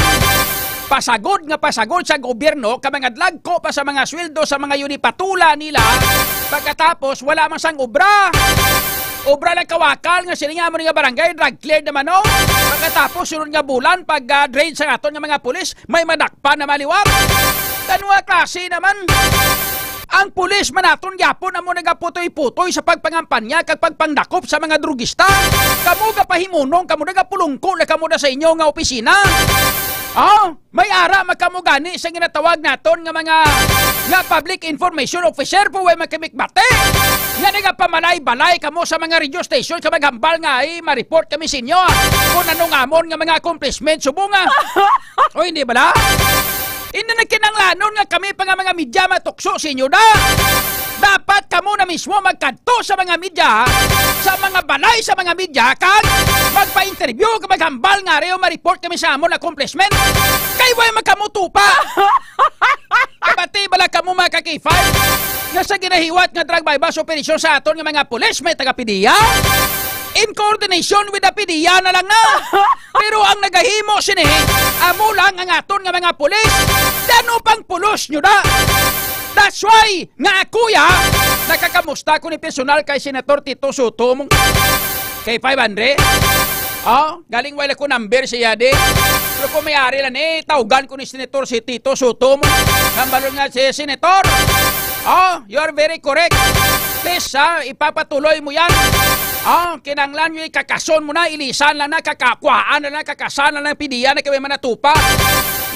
pasagod nga pasagod sa gobyerno ka mga dlagko pa sa mga sweldo sa mga yunipatula nila. Pagkatapos, wala man sang obra. Obra lang kawakal nga sila nga amo nga barangay, drug cleared naman, no? Pagkatapos, sunod nga bulan, pag, ah, raid sa aton nga mga pulis, may madakpan na maliwat. Ano nga klase naman? Ang pulis man naton gyapon amo nagaputoy-putoy sa pagpangampanya kag pagpangdakop sa mga drugista. Kamo gapahimunong, kamo nagapulungko na kamo na sa inyo nga opisina. Oh, may ara man kamo gani sa ginatawag naton nga mga, nga public information officer, po way magkamikbati. Nga nagapamalay-balay kamo sa mga radio station ka maghambal nga ay ma-report kami sa inyo kung anong amon nga mga accomplishment subong nga. O hindi bala? Hindi na kinanglanon nga kami pa nga mga media matukso sa inyo na. Dapat kamo na mismo magkadto sa mga media, sa mga balay sa mga media, kag magpa-interview, kag maghambal nga reho ma-report kami sa amon accomplishment. Kay way magkamutupa. Kabati bala kamo, mga ka-K five, nga sa ginahiwat nga drug buy-bust operation sa aton nga mga pulis may taga-PDEA? In coordination with the PDEA na lang na. Pero ang nagahimo sini, amo lang ang aton nga mga pulis. Dano pang pulos nyo na. That's why nga ako ya, nakakamusta ko ni personal kay Senator Tito Soto mong kay five hundred. Oh, galing wala ko number siya di. Pero kung may ari lang eh, tawgan ko ni Senator si Tito Soto mo. Nambalon nga si Senator. Oh, you are very correct. Please, ha, ipapatuloy mo yan. Oh, kinanglan nyo ikakason mo na, ilisan lang na, kakakwaan na lang, kakasan na lang, pidiyan na kami manatupa.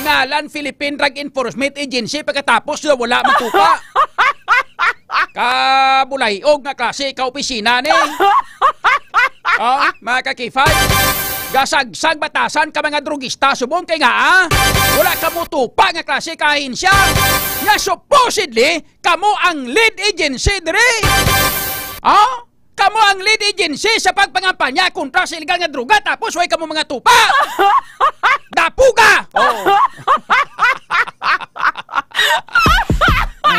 Ngalan Philippine Drug Enforcement Agency, pagkatapos na wala matupa. Kabulay-og nga klase ka opisina ni. Oh, mga ka-K five, gasagsag batasan ka mga drugista subong kay nga, ah, wala ka mutupa nga klase ka ahensya nga supposedly kamo ang lead agency diri. Oh, kamo ang lead agency sa pagpangampanya kontra sa illegal nga droga tapos way kamo mga tupa. Dapuga! Oh.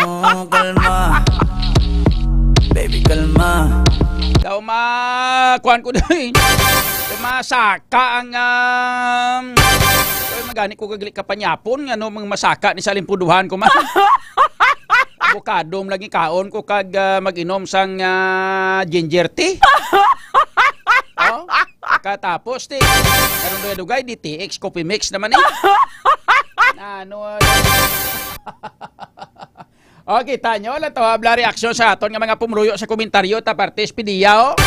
Oh, kalma. Baby, kalma. Daw ma, kuwan ko daw eh. Masaka ang, um, ay, magani ko kagli kapanyapon, nga no, mga masaka ni sa limpuduhan ko man. Abukado man lagi kaon ko kag, ah, mag-inom sang, ah, ginger tea. Oh? Katapos, ti, karong dugay-dugay, D T X, coffee mix naman eh. Ano, ah, oh, kita nyo, lang to, habla reaksyon sa aton nga mga pumuluyo sa komentaryo, ta parte sa pidiya, oh.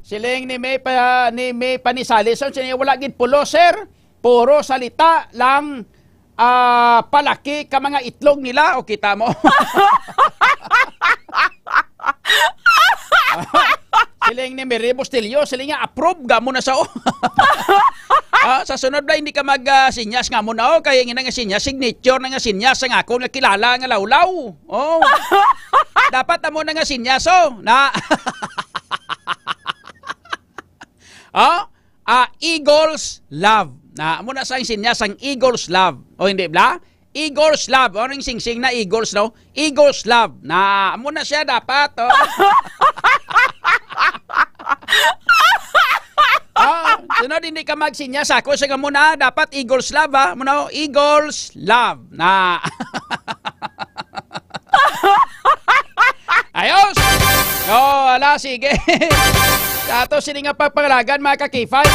Siling ni May pa, ni May Panisales, ang siya, wala gid pulo, sir. Puro salita lang, ah, palaki ka mga itlog nila, o kita mo. Siling ni Mary Bustillo, siling nga, "Approve, gamo na sa o." Ah, sa sunod na, hindi ka mag, ah, sinyas nga mo na, oh, kaya nga nga sinyas, signature na nga sinyas ang ako nga kilala nga lawlaw. Oh. Dapat amo na nga sinyas, oh, na. Oh? Ah, Eagles Love. Na, amo na sang sinyas ang Eagles Love. O hindi bla? Eagles love. Ano yung singsing na Eagles, no? Eagles love. Na, amo na siya dapat, oh. Oh, sunod, hindi ka magsinya sa ako. Sa amo na, dapat Eagles love, ha? Amo na, oh, Eagles love. Na. Ayos! Oh, ala, sige. Sa ato sini nga pagpangalagan, mga ka-K five.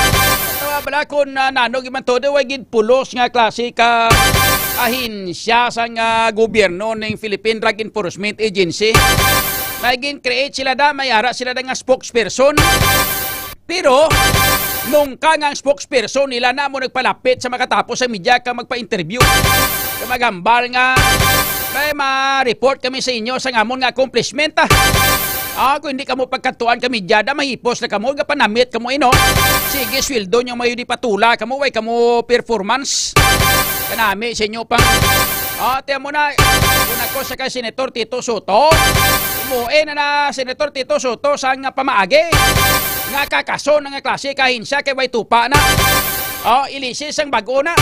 Tawa bala kung, ah, nano gid man todo, way gid pulos nga klase ka ahensya sang, ah, gobyerno ning Philippine Drug Enforcement Agency. May gin-create sila da, may ara sila da nga spokesperson. Pero, nung ka nga ang spokesperson nila na mo nagpalapit sa makatapos sa media ka magpa-interview, ka maghambal nga, "May ma-report kami sa inyo sa ngamon nga accomplishment, ah. Ah, kung hindi kamo pagkatuan ka media, da mahipos na kamo, gapanamit kamo, ino. Sige, sweldo nyo mayo di patula kamo, way kamo performance. Kanami sa inyo pang, ah, tiyan mo na, kung ako sa kay Senator Tito Soto, imuin na na Senator Tito Soto sa nga pamaagi nga kakaso na nga klase ka ahensya kay way tupa na. Oh, ilisis ang bag-o na.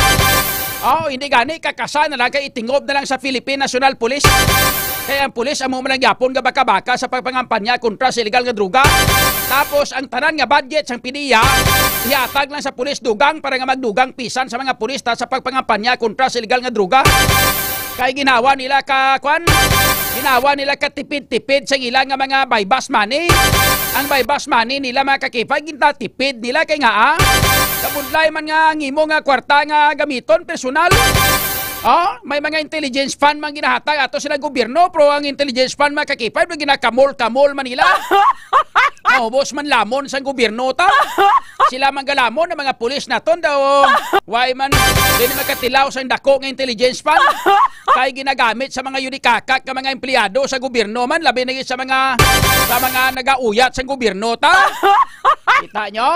Oh, hindi gani, kakasa na lang kay itingob na lang sa Philippine National Police. Kay ang pulis amo man lang gyapon nga baka-baka sa pagpangampanya kontra sa illegal nga droga. Tapos ang tanan nga budget sang P D E A, ihatag lang sa pulis dugang para nga magdugang pisan sa mga pulis ta sa pagpangampanya kontra sa illegal nga droga. Kay ginawa nila ka, kwan? Ginawa nila ka tipid-tipid sa ila nga mga buy-bust money. Ang buy-bust money nila, mga ka-K five, gintatipid nila kay nga, ah, kabudlay man nga ang imo nga kwarta nga gamiton personal. Oh, may mga intelligence fund man ginahatag ato sila gobyerno, pero ang intelligence fund, mga ka-K five, na ginakamol-kamol man nila. Naubos man lamon sang gobyerno ta. Sila man galamon ang mga pulis naton daw. Why man, di na magkatilaw sang dako nga intelligence fund. Kay ginagamit sa mga yudikakak nga mga empleyado sa gobyerno man, labi na gid sa mga, sa mga nagauyat sang gobyerno ta. Kita nyo?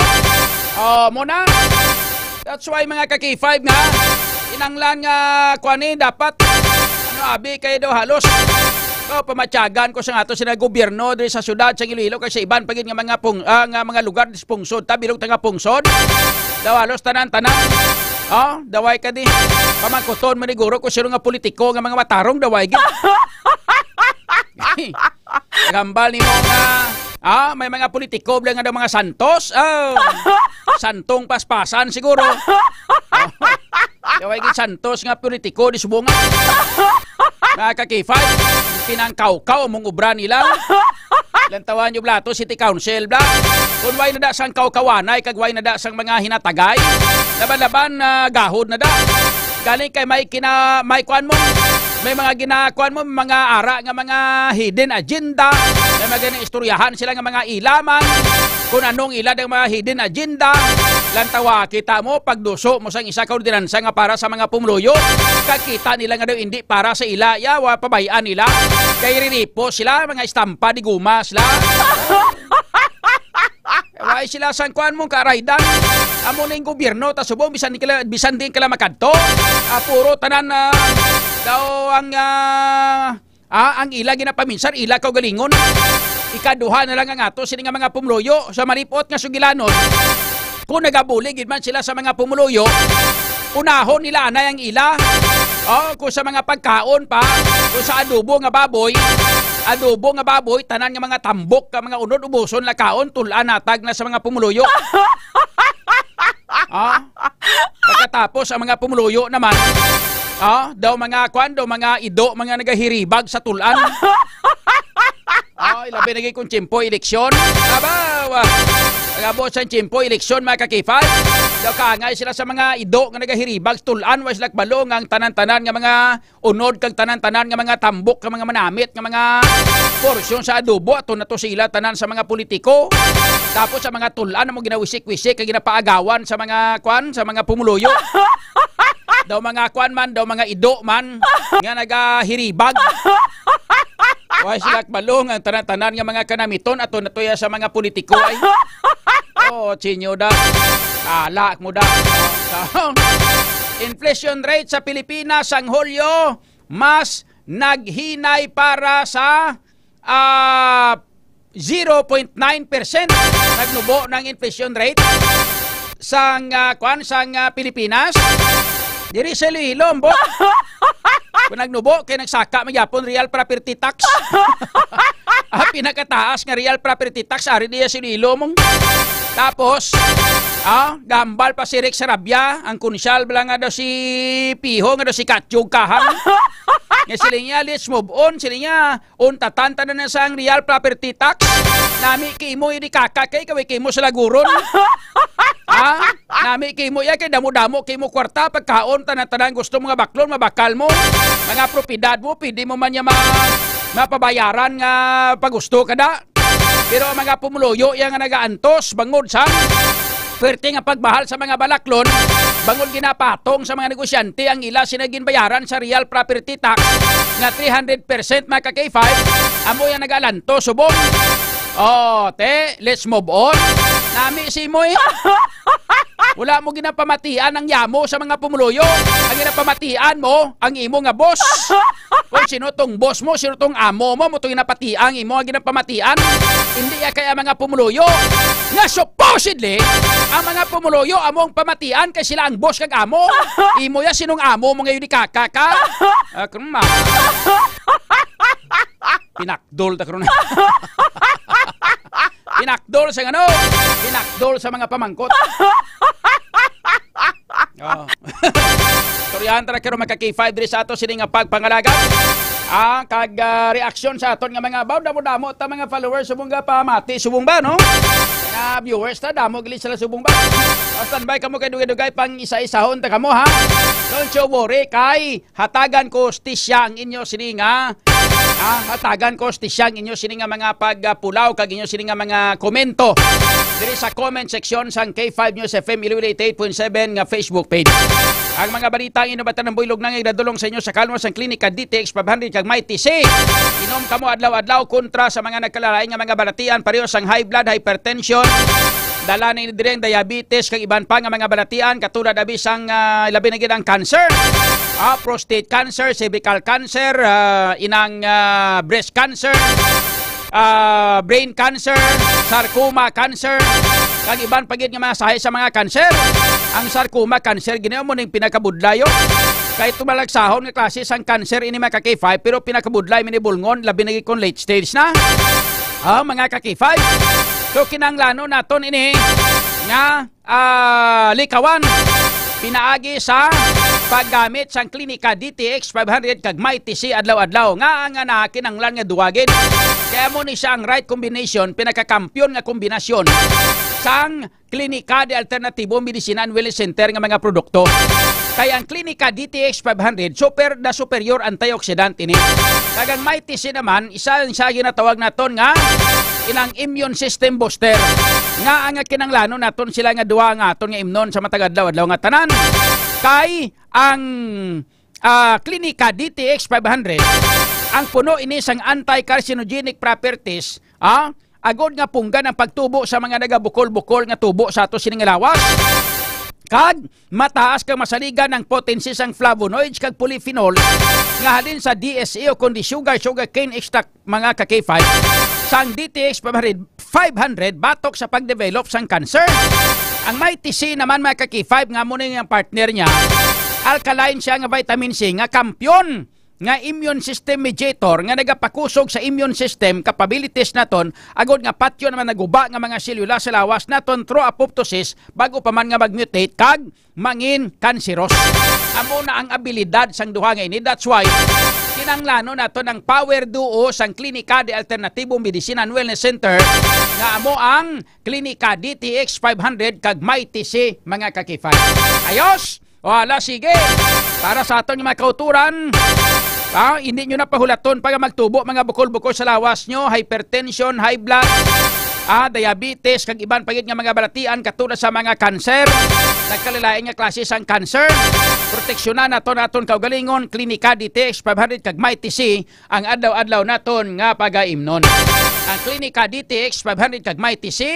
Oh, mo na. That's why, mga ka-K five, nga kinanglan nga, kuan ni, dapat, ano, abi, kay daw halos, oh, pamatyagan ko sa ato sila gobyerno diri sa syudad sa Iloilo, kay sa iban pa gid nga mga pung-, ah, nga mga lugar, pungsod ta, bilog ta nga pungsod. Daw halos tanan-tanan. Oh, daway ka di. Pamangkuton man siguro kung sino nga politiko nga mga matarong, daway gid. Gambal nimo nga, ah, may mga politiko bala nga daw mga santos. Oh, santong paspasan siguro. Oh, daway gid santos nga politiko di subong. Mga ka-K five, pinangkawkaw mong obra nila. Lantawan nyo bala to, City Council bala. Kung way na da sang kawkawanay, kag way na da sang mga hinatagay, laban-laban, ah, gahod na da. Galing kay may kina-, may kuan mo, may mga ginakuan mo, mga ara nga mga hidden agenda, may mga ginaistoryahan sila nga mga ilaman, kung anong ila ang mga hidden agenda. Lantawa, kita mo, pagduso mo sang isa ka ordinansa nga para sa mga pumuluyo, kag kita nila nga daw hindi para sa ila, yawa, pabayaan nila. Kay riripo sila, mga estampa di guma sila. Wala sila sang kuan mong karaydan. Amo na yung gobyerno, ta subong, bisan di kala, bisan di kala makadto. Ah, puro tanan na daw ang, ah, ah, ang ila ginapaminsar, ila kaugalingon. Ikaduha na lang ang ato, sini nga mga pumuluyo sa malipot nga sugilanon. Kung nagabulig gid man sila sa mga pumuluyo, unahon nila anay ang ila. Oh, kung sa mga pagkaon pa, kung sa adobo nga baboy, adobo nga baboy, tanan nga mga tambok, ka mga unod, ubuson, lakaon, tulan, natag na sa mga pumuluyo. Ah, pagkatapos ang mga pumuluyo naman, ah, daw mga kwan, daw mga ido, mga nagahiribag sa tulan. Oh, ilabi na gid kung tiyempo eleksyon. Aba, wa-, nagabot sa tiyempo eleksyon, mga ka-K five. Daw kaangay sila sa mga ido nga nagahiribag sa tulan, wa sila kabalo nga ang tanan-tanan nga mga unod kag tanan-tanan nga mga tambok, nga mga manamit, nga mga porsyon sa adobo, ato na to sila tanan sa mga politiko. Tapos sa mga tulan mo ginawisik-wisik kag ginapaagawan sa mga kwan, sa mga pumuluyo. Daw mga kwan man, daw mga ido man nga nagahiribag. Wa sila kabalo nga ang tanan-tanan nga mga kanamiton ato na to ya sa mga politiko ay. Oh, sinyo da. Alak mo da. Inflation rate sa Pilipinas sang Hulyo mas naghinay para sa, ah, zero point nine percent. Nagnubo ng inflation rate sang, ah, kwan, sang, ah, Pilipinas. Diri sa Iloilo, ambot. Kung nagnubo, kay nagsaka man gyapon real property tax. Ang pinakataas nga real property tax, ari diya sa Iloilo mong. Tapos, ah, gambal pa si Rex Sarabia, ang kunsyal bala nga daw si Piho, nga daw si Katyog Kahang. Nga siling niya, "Let's move on," siling niya, "untatan ta na na sang real property tax. Nami kimo ini kaka kay kaway kimo sa laguron." Ha? Nami kimo iya kay damo-damo kimo kwarta, pagkaon, tanan-tanan gusto mo nga baklon, mabakal mo. Mga propiedad mo, pwede mo man niya ma-, mapabayaran nga pagusto ka da. Pero ang mga pumuluyo iya nga nagaantos, bangod sa pwerte nga pagmahal sa mga balaklon, bangod ginapatong sa mga negosyante ang ila sina ginbayaran sa real property tax nga three hundred percent, mga ka-K five, amo yang nagalantos subong. Oh, te, let's move on. Nami si Moy. Wala mo ginapamatian ang yamo sa mga pumuluyo. Ang ginapamatian mo, ang imo nga boss. Kung sino tong boss mo, sino tong amo mo, mo to ginapatian ang imo nga ginapamatian. Hindi ya kay ang mga pumuluyo. Nga supposedly, ang mga pumuluyo amo ang pamatian kay sila ang boss kag amo. Imo ya sinong amo mo ngayon ni kaka ka? Ah, kurma. Pinakdol ta karon. Pinakdol sa ano? Pinakdol sa mga pamangkot. Oh. Istoryahan ta na karon, mga ka-K five, diri sa ato sini nga pagpangalagad. Ah, kag, ah, reaksyon sa aton nga mga baw, damo-damo ta mga followers subong ga pamati, subong ba, no? Nga viewers ta, damo gili sila subong ba. Oh, standby kamo kay dugay-dugay pang isa-isahon ta kamo, ha? Don't you worry, kay hatagan ko hustisya ang inyo sini nga, ah, hatagan ko hustisya ang inyo sini nga mga pagpulaw kag inyo sini nga mga komento diri sa comment section sang K five News F M Iloilo eighty-eight point seven nga Facebook page. Ang mga balita ang inyo batan ng buylog nang igadulong sa inyo sa kalmo sang Klinika D T X five hundred kag Mighty C. Inom kamo adlaw-adlaw kontra sa mga nagkalalain nga mga balatian, pareho sang high blood, hypertension, dala ni diri ang diabetes kag iban pa nga mga balatian, katulad abi sang, ah, labi na gid ang cancer. Ah, prostate cancer, cervical cancer, ah, inang, ah, breast cancer, ah, brain cancer, sarcoma cancer, kag iban pa gid nga mga sahi sa mga cancer. Ang sarcoma cancer, gini mo ning pinakabudlayo. Kay tumalagsahon nga klase sang cancer ini, mga ka-K five, pero pinakabudlay minibulngon, labi na gid kon late stage na. Ah, mga ka-K five. So, kinahanglanon naton ini nga, ah, likawan pinaagi sa paggamit sang Klinika D T X five hundred kag Mighty C adlaw-adlaw. Nga ang, ah, kinahanglan nga duwagin. Kaya mo ni siya ang right combination, pinakakampiyon nga kombinasyon sang Klinika de Alternatibo Medicina and Wellness Center nga mga produkto. Kay ang Klinika D T X five hundred, super na superior antioxidant ini. Kag ang Mighty C naman, isa ang siya ginatawag naton nga inang immune system booster. Nga ang kinanglanon naton sila nga duha nga aton nga imnon sa matag adlaw-adlaw nga tanan. Kay ang, ah, Klinika D T X five hundred, ang puno ini sang anti-carcinogenic properties, ah, agod nga punggan ang pagtubo sa mga nagabukol-bukol nga tubo sa ato sining lawas. Kag mataas kag masaligan ang potency sang flavonoids kag polyphenols nga halin sa D S E o kundi sugar, sugar cane extract, mga ka-K five, sang D T X five hundred, five hundred batok sa pag-develop sang cancer. Ang Mighty C naman, mga ka-K five, nga mo na yung partner niya, alkaline siya nga vitamin C nga kampiyon nga immune system mediator nga nagapakusog sa immune system capabilities naton, agod nga patyon naman naguba nga mga selula sa lawas naton through apoptosis, bago pa man nga mag-mutate kag mangin kanseros. Amo na ang abilidad sang duha nga ini. That's why kinanglanon naton ang power duo sang Klinika de Alternatibo Medicine and Wellness Center, nga amo ang Klinika D T X five hundred kag Mighty C, mga ka-K five. Ayos! O, ala, sige. Para sa aton nga mga kauturan, ah, hindi nyo na pahulaton pa nga magtubo mga bukol-bukol sa lawas nyo, hypertension, high blood, ah, diabetes, kag iban pa gid nga mga balatian katulad sa mga cancer, nagkalain-lain nga klase sang cancer. Proteksyonan naton aton kaugalingon, Klinika D T X five hundred kag Mighty C, ang adlaw-adlaw naton nga pagaimnon. Ang Klinika D T X five hundred kag Mighty C,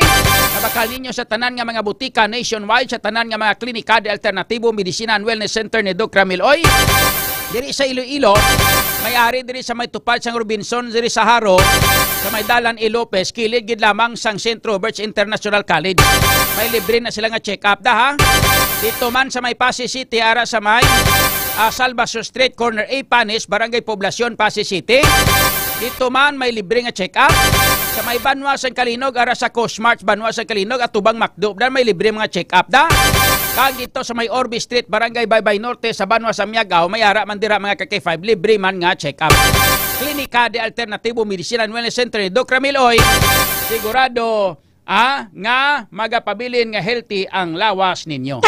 mabakal ninyo sa tanan nga mga butika nationwide, sa tanan nga mga klinika de alternatibo, medisina and wellness center ni Doc Ramil Oy. Diri sa Iloilo, may ari diri sa may tupad sang Robinson, diri sa Jaro, sa may Dalan E. Lopez, kilid gid lamang sang Sentro Birch International College. May libre na sila nga check-up da, ha? Dito man sa may Passi City, ara sa may ah, Salvacion Street, corner A, Panis, Barangay Poblacion, Passi City. Dito man may libre nga check-up. Sa may banwa sang Calinog, ara sa Cosmart, banwa sang Calinog, atubang McDo, dan may libre mga check-up da. Kag dito sa may Orbe Street, Barangay Baybay Norte, sa banwa sa Miagao, may ara man dira mga ka-K five, libre man nga check-up. Klinika de Alternativo Medicine and Wellness Center ni Doc Ramil Uy. Sigurado, ah, nga magapabilin nga healthy ang lawas ninyo.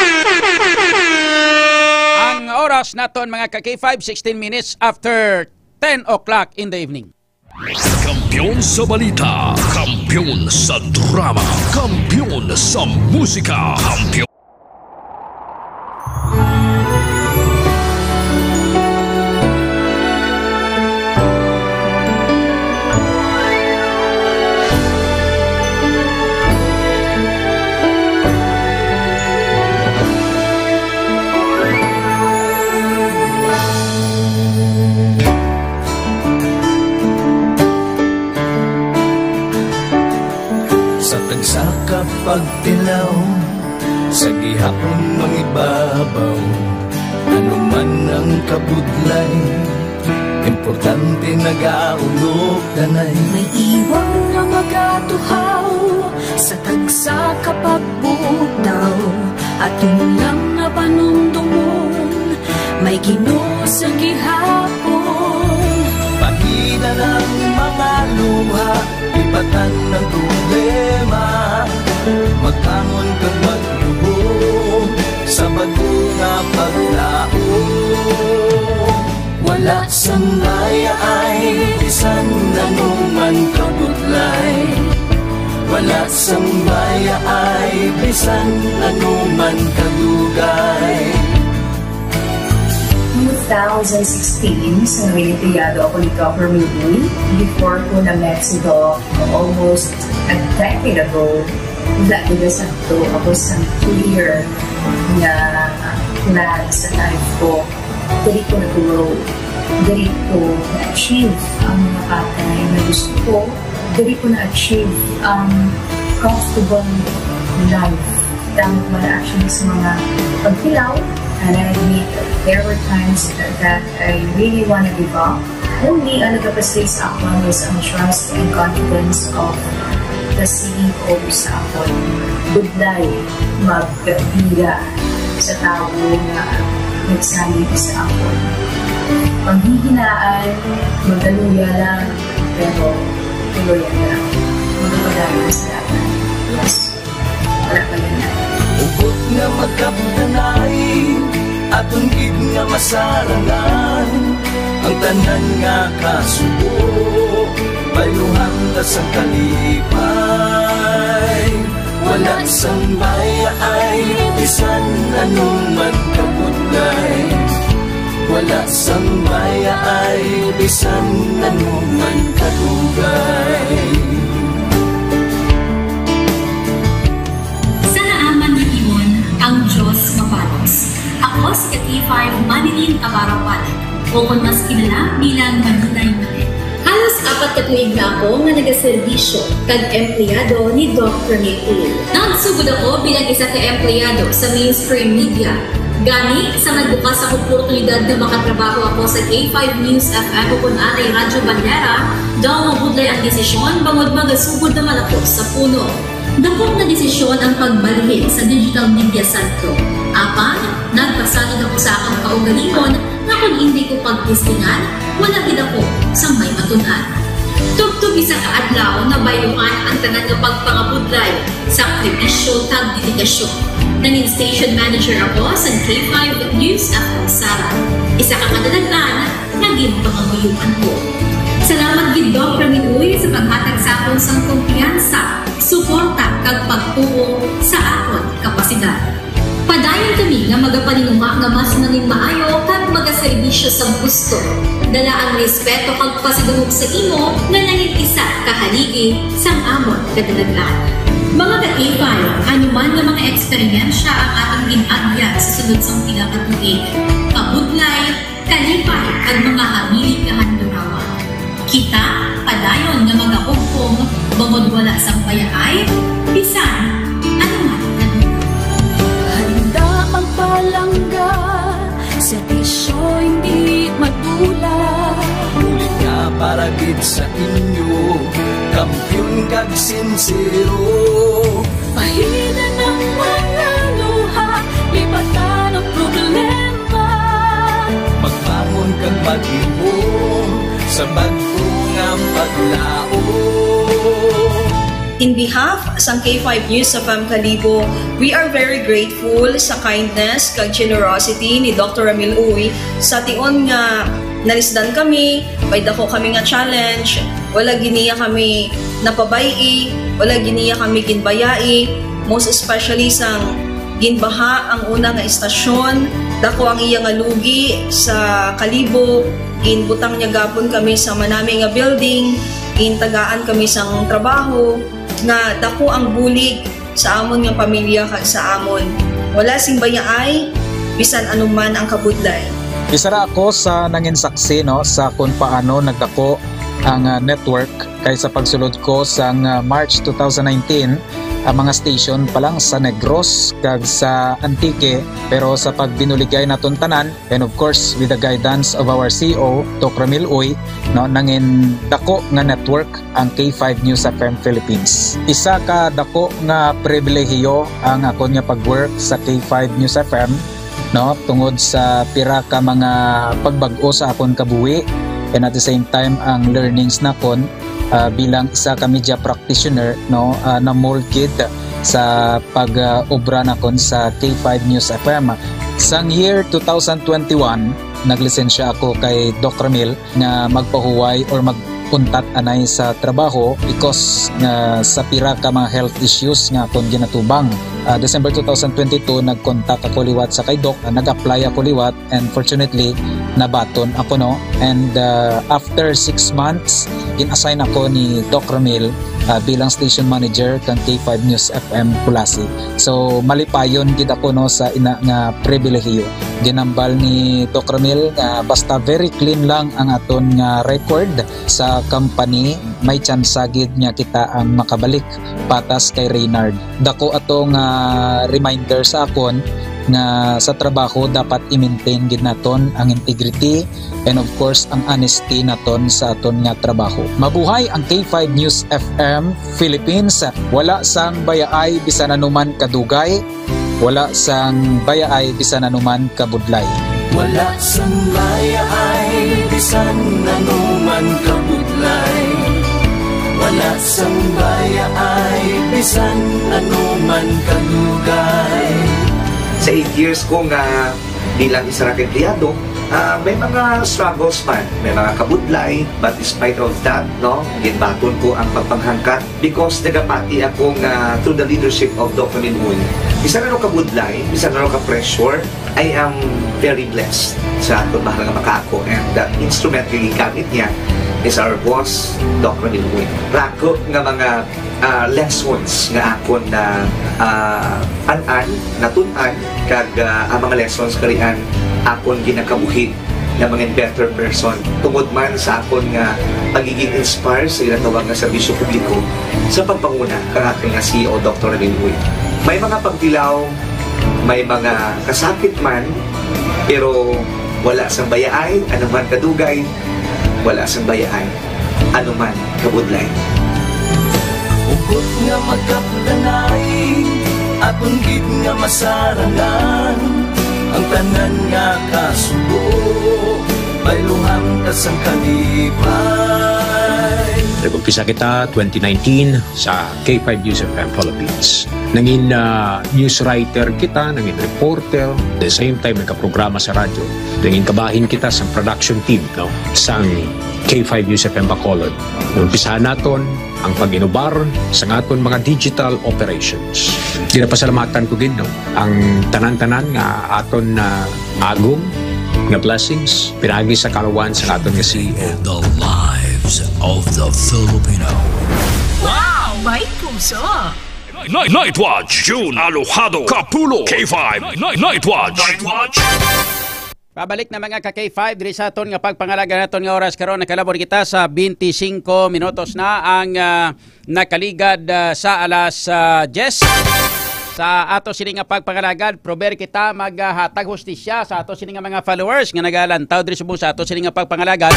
Ang oras naton, mga ka-K five, sixteen minutes after ten o'clock in the evening. Kampiyon sa balita, kampiyon sa drama, kampiyon sa musika, kampiyon. Sa tagsa ka pagtilaw, sa gihapon mangibabaw, ano man ang kabudlay, importante nagaulog danay. May iwang nga magatuhaw sa tagsa ka pagbutaw, aton lang nga panumdomon, may Ginoo sa gihapon. Pahina ng mga luha, lipatan ng problema, magbangon kag magluhom sa bag-o nga paglaom. Wala sang bayaay bisan ano man kabudlay. Wala sang bayaay bisan ano man kadugay. Two thousand sixteen, sa Noyenteyado ako ni Doc Ramil Uy. Before ko na-met si Doc almost a decade ago, wala ko nasabto ako sa clear nga plan sa life ko. Diri ko nag-grow. Diri ko na-achieve ang mga bagay nga gusto ko. Diri ko na-achieve ang comfortable life. Damo ko na-achieve sa mga pagtilaw. And I admit, there were times that I really wanna give up. Only ang nagapastay sa akon is ang trust and confidence of the C E O sa akon. Budlay magbira sa tawo nga nagsalig sa akon. Panghihinaan, magaluya lang, pero tuloyan lang. Magpadayon sa laban. Yes. Wala pa yan. Hugot nga magkapdanay, aton gid nga masarangan ang tanan nga kasubo, bayluhan ta sang kalipay. Wala sang bayaay, bisan ano man kabudlay. Wala sang bayaay, bisan ano man kadugay. Sa naaman nga timon, ang Dios mapalos. Ako si ka-K five Manilin Abarapan, o kon mas kilala bilang Maninay Manet. Halos apat ka tuig na ako nga nagaserbisyo kag empleyado ni Doc Ramil Uy. Nagsugod ako bilang isa ka empleyado sa mainstream media. Gani, sa nagbukas ang oportunidad nga makatrabaho ako sa K five News F M o kon anay Radyo Bandera, daw mabudlay ang desisyon bangod magasugod naman ako sa puno. Dakop nga desisyon ang pagbalhin sa Digital Media Centro. Apan, nagpasalig ako sa akon kaugalingon nga kon indi ko pagtistingan, wala gid ako sang may matun-an. Tubtob isa ka adlaw, nabayluhan ang tanan nga pagpangabudlay, sakripisyo, kag dedikasyon. Nangin station manager ako sa K five News F M Sara, isa ka kadalag-an nga ginpangamuyoan ko. Salamat gid, Doc Ramil Uy, sa paghatag sa akon sang kumpiyansa, suporta, kag pagtuo sa akon kapasidad. Padayon kami nga magapaninguha nga mas manginmaayo kag magaserbisyo sa gusto, dala ang respeto kag pasidungog sa imo nga nangin isa ka haligi sang amon kadalag-an. Mga ka-K five, ano man nga mga eksperyensya ang atong gin-agyan sa sulod sang pila ka tuig, kabudlay, kalipay, kag mga hamili kahandurawan. Kita padayon nga magahugpong bangod wala sang bayaay, bisan ano man nga lugar. Handa magpalangga, serbisyo Sa inyo, kampiyon kag sinsero. Pahinan ang mga luha, lipatan ang problema. Magbangon kag maghimom sa bag-o nga paglaom. In behalf sang K five News F M Kalibo, we are very grateful sa kindness kag generosity ni Doctor Ramil Uy. Sa tion nga nalisdan kami, may dako kami nga challenge, wala gid niya kami napabay-i, wala gid niya kami ginbayai, most especially sang ginbaha ang una nga istasyon, dako ang iya nga lugi sa Kalibo, ginbutang niya gapon kami sa manami nga building, gintagaan kami sang trabaho, nga dako ang bulig sa amon nga pamilya kag sa amon. Wala sing bayaay, bisan anuman ang kabudlay. Isa ra ako sa nangin saksi, no, sa kung paano nagdako ang, ah, network, kay sa pagsulod ko sang, ah, March two thousand nineteen, ang mga station pa lang sa Negros kag sa Antique, pero sa pagbinuligay naton tanan, and of course with the guidance of our C E O, Doc Ramil Uy, no, nangin dako nga network ang K five News F M Philippines. Isa ka dako nga pribilehiyo ang akon nga pag-work sa K five News F M, no, tungod sa pira ka mga pagbag-o sa akon kabuhi, and at the same time ang learnings nakon, ah, bilang isa ka media practitioner, no, ah, na-mold gid sa pag-obra nakon sa K five News F M. Sang year two thousand twenty-one, naglisensya ako kay Doc Ramil nga magpahuway or mag untat anay sa trabaho because nga sa pira ka mga health issues nga akon ginatubang. Ah, December two thousand twenty-two, nag-contact ako liwat sa kay Doc, ah, nag-apply ako liwat, and fortunately nabaton ako, no. And, ah, after six months, gin-assign ako ni Doc Ramil, ah, bilang station manager kang K five News F M Culasi. So malipayon gid ako, no, sa ina nga pribilehiyo. Ginambal ni Doc Ramil nga basta very clean lang ang aton nga record sa company, may tsansa gid nga kita ang makabalik patas kay Reynard. Dako ato nga reminder sa akon nga sa trabaho dapat i-maintain gid naton ang integrity and of course ang honesty naton sa aton nga trabaho. Mabuhay ang K five News F M Philippines. Wala sang bayaay bisan anuman kadugay, wala sang bayaay bisan anuman kabudlay. Wala sang bayaay bisan anuman kabudlay. Wala sang bayaay bisan anuman kadugay. Sa eight years ko nga bilang isa ra ka empleyado, ah, may mga struggles man, may mga kabudlay, but despite of that, no, ginbaton ko ang pagpanghangkat because nagapati ako nga through the leadership of Doc Ramil Uy, bisan ano kabudlay, bisan ano ka pressure, I am very blessed sa akon mahal nga makaako, and the instrument nga gigamit niya is our boss, Doc Ramil Uy. Rako nga mga ah, lessons nga akon na, ah, an-an, natun-an, kag, ah, ang mga lessons karian akon ginakabuhi na mga better person tungod man sa akon nga pagiging inspire sa ginatawag nga serbisyo publiko sa pagpanguna kang akon nga C E O, Doctor Ramil Uy. May mga pagtilaw, may mga kasakit man, pero wala sang bayaay, anuman kadugay, wala sang bayaay, anuman kabudlay. Hugot nga magkapdanay, aton gid nga masarangan ang tanan nga kasubo, bayluhan ta sang kalipay. Nag-umpisa kita twenty nineteen sa K five News F M Philippines. Nangin, ah, news writer kita, nangin reporter, the same time nagkaprograma sa radyo. Nangin kabahin kita sa production team, no, sang K five News F M Bacolod. Umpisahan naton ang pag-inubar sa aton mga digital operations. Ginapasalamatan ko gid, no, ang tanan-tanan nga aton na agom nga blessings pinagi sa kalawan sa aton nga C E O. The lives of the Filipino. Wow! May puso! Night, Night Watch, June, Alojado, Kapulo, K five, Night, Night Watch. Night Watch. Pabalik na, mga ka K five, diri sa aton nga pagpangalaga naton nga oras karon. Nakalabor kita sa twenty-five minutos na ang, ah, nakaligad, ah, sa alas, ah, diyes. Sa ato sini nga pagpangalagad, prober kita maghatag hustisya sa ato sini nga mga followers nga nagalantaw diri subong sa ato sini nga pagpangalagad.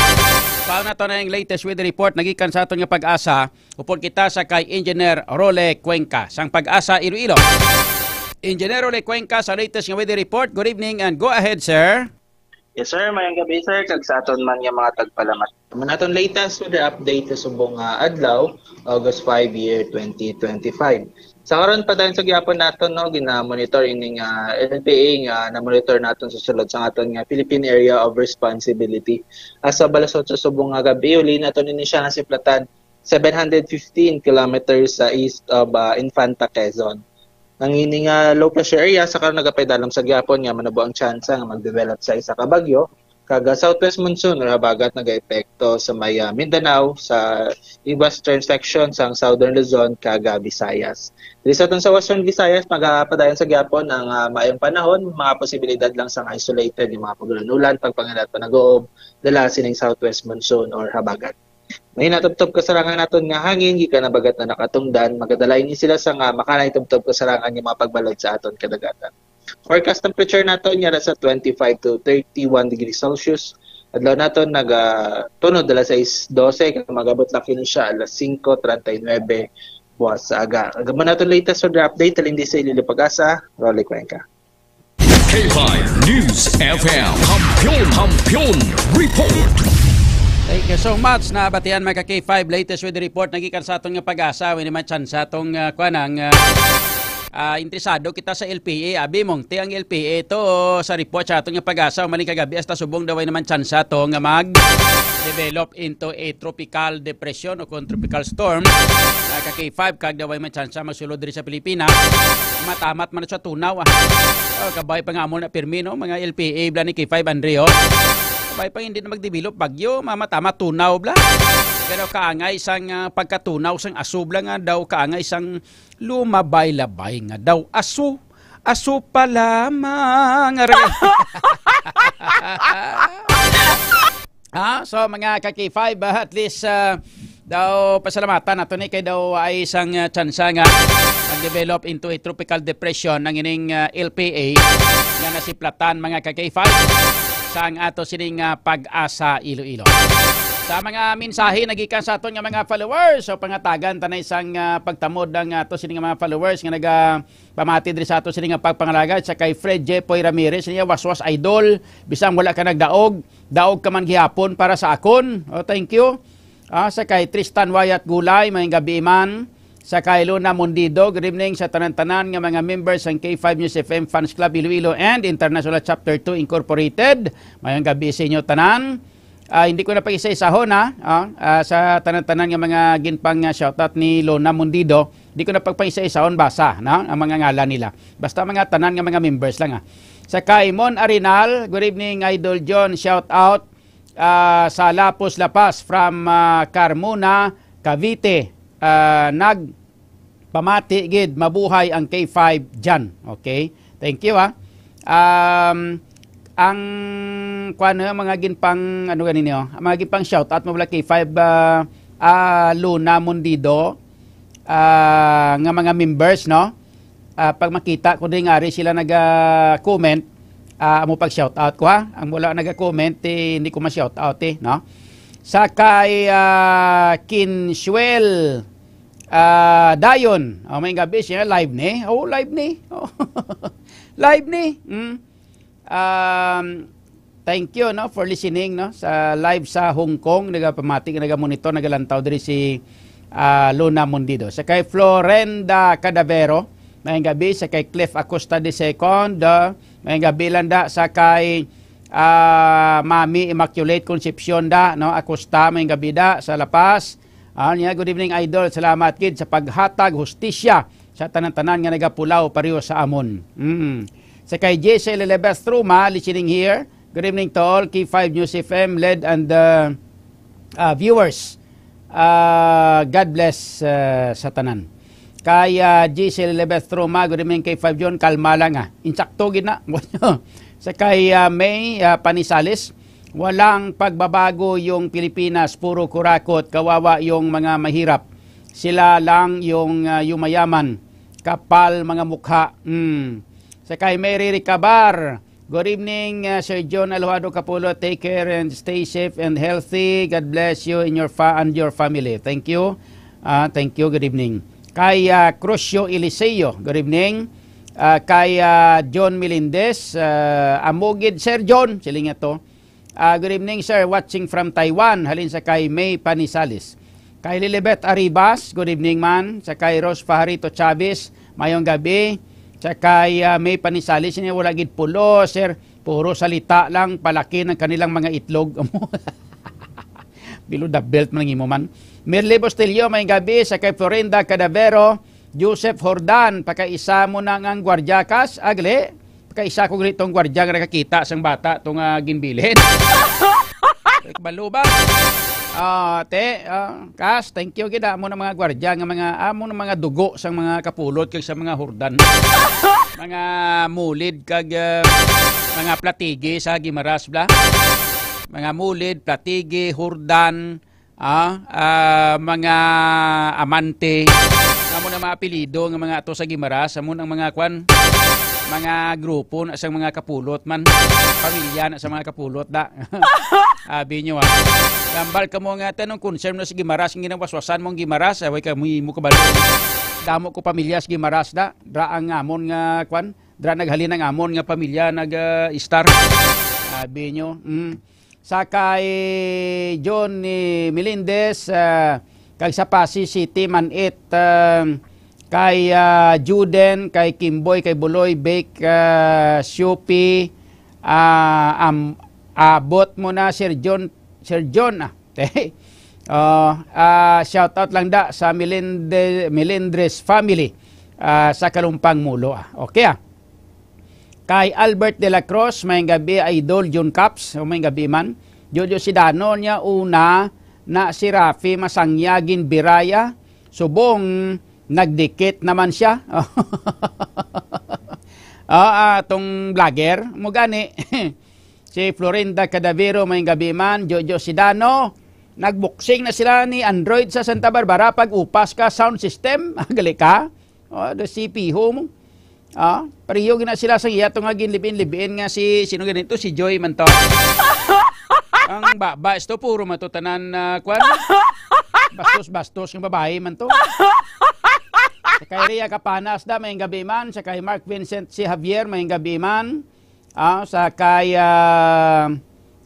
Pao nato na ang latest weather report nagikan sa aton nga Pag-asa. Upod kita sa kay Engineer Role Cuenca sang Pag-asa Iloilo. Engineer Role Cuenca sa latest nga weather report. Good evening and go ahead, sir. Yes, sir. Mayang gabi, sir. Kag sa aton man nga mga tagpalamat. Ang aton latest weather update sa subong nga adlaw, August five, year twenty twenty-five. Sa karon, padayon sa gihapon naton, no, gina-monitor ini nga L P A nga na-monitor naton sa sulod sa aton nga Philippine Area of Responsibility. Asa balasot sa subong nga gabi, uli naton ini siya nasiplatan seven hundred fifteen kilometers sa east of, ah, Infanta, Quezon. Ang ini nga low pressure area sa karon nagapaidalom sa gihapon nga manubo ang tsansa nga mag-develop sa isa ka bagyo, kag, ah, southwest monsoon or habagat nagaepekto sa may, ah, Mindanao, sa western section sang Southern Luzon kag, ah, Visayas. Diri sa aton sa Western Visayas, magapadayon sa gihapon ang, ah, maayong panahon, mga posibilidad lang sang isolated nga mga pag-ulan-ulan, pagpanginat, panag-uob, dala sining southwest monsoon or habagat. May natubtob kasarangan naton nga hangin gikan habagat na nakatungdan, magadala ini sila sa nga makanay tubtob kasarangan nga mga pagbalod sa aton kadagatan. Forecast temperature naton yara sa twenty-five to thirty-one degrees Celsius. Adlaw naton nagatunod alas sais dose, kag magabot lang kini siya alas singko treinta y nuebe buwas sa aga. Kag amo naton latest weather update halin di sa Iloilo Pag-asa, Rolly Cuenca. K five News F M. Kampiyon, Kampiyon Report. Thank you so much. Nabatian, mga ka-K five, latest weather report nagikan sa aton nga Pag-asa. Wala naman chance atong, ah, kuan ang, ah, ah, interesado kita sa L P A. Abi mong ti ang L P A to sa report sa aton nga Pag-asa. Umaling kagabi hasta subong daw ay naman chance to nga mag-develop into a tropical depression o kung tropical storm. Mga ka-K five, kag daw ay man chance magsulod diri sa Pilipinas. Matamat man sa tunaw, ah. Oh, kabay pa nga amo na pirmi, no? Mga L P A bla ni K five Andre, oh. Kabay pa hindi na magdevelop bagyo, mamatamat tunaw bla. Pero kaangay sang, ah, pagkatunaw sang aso bla nga daw kaangay sang lumabay-labay nga daw aso. Aso pa lamang. Aray. Ha? So, mga ka-K five, ah, at least, ah, daw pasalamatan nato ni kay daw ay isang, ah, tsansa nga mag-develop into a tropical depression ang ining, ah, L P A nga nasiplatan, mga ka-K five, sa ang ato sining, ah, Pag-asa Iloilo. Sa mga mensahe nagikan sa aton nga mga followers, so pangatagan ta na isang, ah, pagtamod ang ato sining mga followers nga naga pamati diri sa ato sini nga pagpangalagad sa kay Fred Jepoy Ramirez niya, waswas idol, bisan wala ka nagdaog, daog ka man gihapon para sa akon. Oh, thank you. Ah, sa kay Tristan Wyatt Gulay, mayong gabi man. Sa kay Luna Mundido, good evening sa tanan-tanan nga mga members sang K five News F M Fans Club Iloilo and International Chapter two Incorporated. Mayong gabi sa inyo tanan. Ah, hindi ko na pag-isa-isahon, ha. Ah, ah, sa tanan-tanan nga mga ginpang, ah, shoutout ni Lona Mundido, di ko na pagpaisa-isahon basa, no, ang mga ngalan nila. Basta mga tanan nga mga members lang, ha. Sa kay Mon Arenal, good evening, Idol John. Shout out, ah, sa Lapos, La Paz, from, ah, Carmona, Cavite. Ah, nag pamati gid, mabuhay ang K five dyan. Okay? Thank you, ah. Um, ang, kuwan, eh, mga ginpang, ano gani niyo? Ang mga ginpang shout out mo wala K five, ah, ah, Luna Mundido, ah, nga mga members, no? Ah, pag makita ko din nga ari sila naga-comment, ah, amo pag shout out ko, ha? Ang wala naga-comment, eh, hindi ko ma-shout out, eh, no? Sa kay, ah, Kinshuel, ah, Dayon. Oh, may gabi siya, live ni. Oh, live ni. Oh. Live ni. Mm. Um, thank you, no, for listening, no, sa live sa Hong Kong. Nagapamati, nagamonitor, nagalantaw diri si, ah, Luna Mundido. Sa kay Florenda Cadavero, mayong gabi. Sa kay Cliff Acosta the second, ah, mayong gabi lang da. Sa kay, ah, Mami Immaculate Concepcion da, no, Acosta, mayong gabi da, sa La Paz. Ah, niya, good evening, Idol. Salamat gid sa paghatag hustisya sa tanan-tanan nga nagapulaw pareho sa amon. Mm. Sa kay J C Lelebes Truma, listening here. Good evening to all K five News F M led and, uh, uh, viewers. Uh, God bless, uh, sa tanan. Kay, uh, J C Lelebes Truma, good evening K five John, kalma lang, ah. Insakto gid na. Sa kay, uh, May, uh, Panisales, walang pagbabago yung Pilipinas, puro kurakot, kawawa yung mga mahirap. Sila lang yung, ah, yumayaman. kapal mga mukha. Mm. Sa kay Mary Ricabar, "Good evening, uh, Sir John Alojado Capulot. Take care and stay safe and healthy. God bless you and your fa-, and your family." Thank you. Ah, thank you. Good evening. Kay, ah, Crucio Eliseo, good evening. Ah, kay, ah, John Melendez, ah, "Amo gid, Sir John," siling niya to. Ah, "Good evening, sir. Watching from Taiwan." Halin sa kay May Panisalis. Kay Lilibet Arribas, "Good evening, man." Sa kay Rose Fajarito Chavez, "Mayong gabi." Sa kay, ah, May Panisalis, niya, "Wala gid pulo, sir. Puro salita lang, palaki ng kanilang mga itlog." Below the belt man ang imo man. Merle Bustillo, "Mayong gabi." Sa kay Florinda Cadavero, "Joseph Jordan, pakaisa mo na nga ang gwardya, kas, agli." Pakaisa ko gali tong gwardya nga nakakita sang bata to nga ginbilin. Ay, kabalo ba? Ah, te, ah, kas, thank you gid, amo na mga gwardya nga mga, amo na mga dugo sang mga Kapulot kag sa mga Jordan. Mga Mulid kag, ah, mga Platigi sa Guimaras, bla. Mga Mulid, Platigi, Jordan, ah, ah, mga Amante. Amo na mga apelyido nga mga ato sa Guimaras, amo ang mga kwan, mga grupo na sang mga Kapulot man. Pamilya na sa mga Kapulot, da. Abi nyo, ah. Tambal ka mo nga, tanong concern na sa Guimaras, ang ginawaswasan mong Guimaras, away ka mo, mo kabalo. Damo ko pamilya sa Guimaras, da. Dra ang amon nga, kwan, dra naghalin ang amon nga pamilya, nag, ah, star. Abi nyo, mm. Sa kay John ni Melendez, ah, kag sa Passi City, Manit, ah, kay, ah, Juden, kay Kimboy, kay Buloy, Bake, ah, Shopee, ah, am-, abot mo na, Sir John, Sir John, ah. Oh, ah, shout out lang da sa Melende-, Melendres family, ah, sa Kalumpang Mulo, ah. Okay, ah. Kay Albert de la Cruz, "Mayong gabi, Idol Jun Caps." O, mayong gabi man. Jojo Sidano niya, "Una na si Rafi masangya ginbiraya, subong nagdikit naman siya." Ah, ah, tong vlogger mo gani. Si Florinda Cadavero, "Mayong gabi man, Jojo Sidano." Nagboxing na sila ni Android sa Santa Barbara pag upas ka sound system. Gali ka. Oh, the C P ho mo. Ah, pareho gina sila sa iya to nga ginlibin-libin nga si, sino ganito? Si Joy man to. Ang baba, isto, puro man to tanan, ah, kwan. Bastos-bastos nga babae man to. Sa kay Rhea Capanas da, mayong gabi man. Sa kay Mark Vincent C. Javier, mayong gabi man. Ah, sa kay, ah,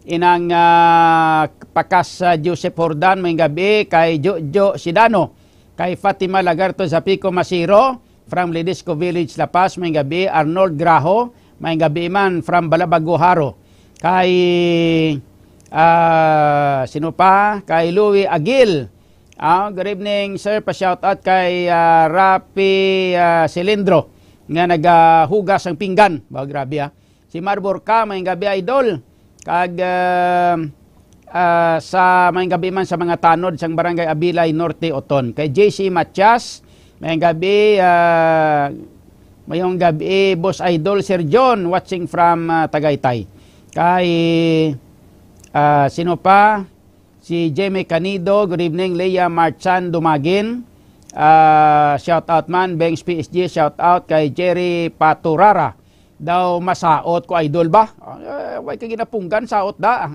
inang, ah, Pakas, ah, Joseph Jordan, mayong gabi. Kay Jojo Sidano, kay Fatima Lagarto Zapico Masiro, from Ledesco Village, La Paz, mayong gabi. Arnold Graho, mayong gabi man, from Balabago, Jaro. Kay, ah, sino pa? Kay Louie Agil. Ah, good evening, sir. Pa-shout out kay, ah, Rapi, ah, Cilindro nga nagahugas ang pinggan. Ba, grabe, ah. Si Mar Borca, mayong gabi, idol. Kag, ah, ah, sa mayong gabi man sa mga tanod sang Barangay Abilay Norte, Oton. Kay J C Matias, mayong gabi, ah, mayong gabi, Boss Idol Sir John, watching from, ah, Tagaytay. Kay, ah, sino pa? Si Jemmy Canido, good evening. Leah Marchan Dumagin, ah, shout out man. Bengs P S G, shout out kay Jerry Paturara. Daw masaot ko, idol ba? Ah, way ka ginapunggan, saot da.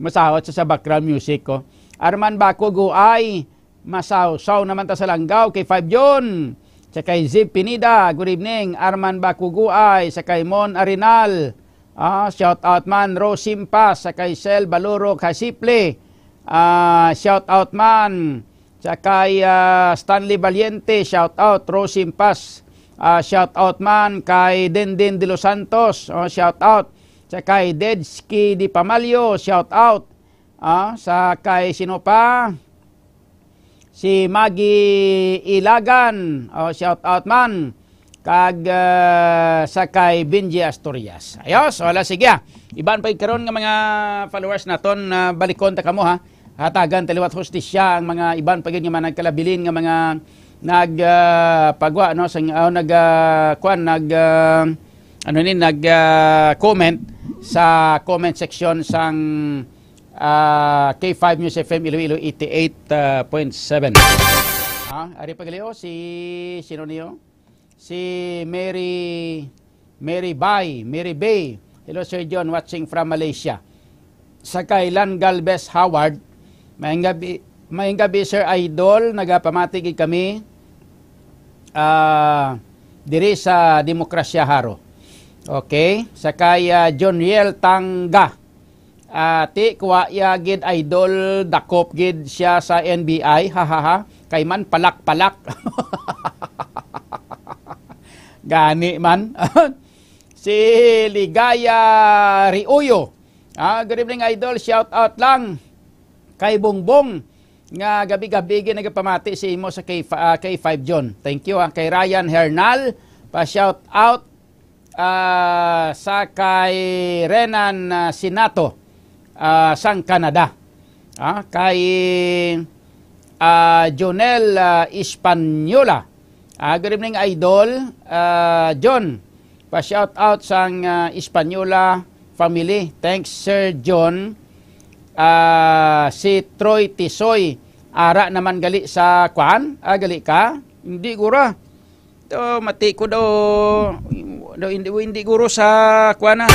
Masaot sa, sa background music ko. Arman Baco Guay, masawsaw naman ta sa langgaw kay Five June. Sa kay Zib Pinida, good evening. Arman Baco Guay, sa kay Mon Arenal. Ah, shout out man, Rose Simpas, sa kay Sel Baluro Kasiple. Ah, shout out man sa kay, ah, Stanley Valiente, shout out. Rose Simpas, ah, shout out man kay Denden De Los Santos, oh, shout out. Sa kay Dedsky Di Pamalyo, shout out. Ah, sa kay sino pa? Si Maggie Ilagan, oh, shout out man. Kag, ah, sa kay Benji Asturias. Ayos, wala, sige, ah. Iban pa karon nga mga followers naton, ah, balikon ta kamo, ha. Hatagan ta liwat hustisya ang mga iban pa gyud nga mga nagkalabilin nga mga nag, ah, pagwa, no, sang, oh, nag, ah, kwan, nag, ah, ano ni, nag, ah, comment sa comment section sang, ah, K five News F M Iloilo eighty-eight point seven. Ah, ari pa gali, oh, si, sino niyo? Si Mary, Mary Bay, Mary Bay. Hello, Sir John, watching from Malaysia. Sa kay Lan Galvez Howard, maayong gabi, maayong gabi, Sir Idol, nagapamati gid kami, ah, diri sa Demokrasya Haro. Okay, sa kay, ah, John Riel Tangga. Ah, ti, kuha iya gid, Idol, dakop gid siya sa N B I, ha, ha, ha. Kay man palak-palak. Gani man. Si Ligaya Riuyo. Ah, good evening, Idol. Shout out lang kay Bongbong nga gabi-gabi gid nagapamati sa imo sa K, ah, K five John. Thank you, ah. Kay Ryan Hernal, pa shout out, ah, sa kay Renan, ah, Sinato, ah, sang Canada. Ah, kay, ah, Jonel, ah, Española. Ah, good evening, Idol. Ah, John, pa shout out sang, ah, Española family. Thanks, Sir John. Ah, si Troy Tisoy, ara naman gali sa kwan? Ah, gali ka? Hindi, gura. To, mati ko daw, daw hindi, hindi guro sa kuan na.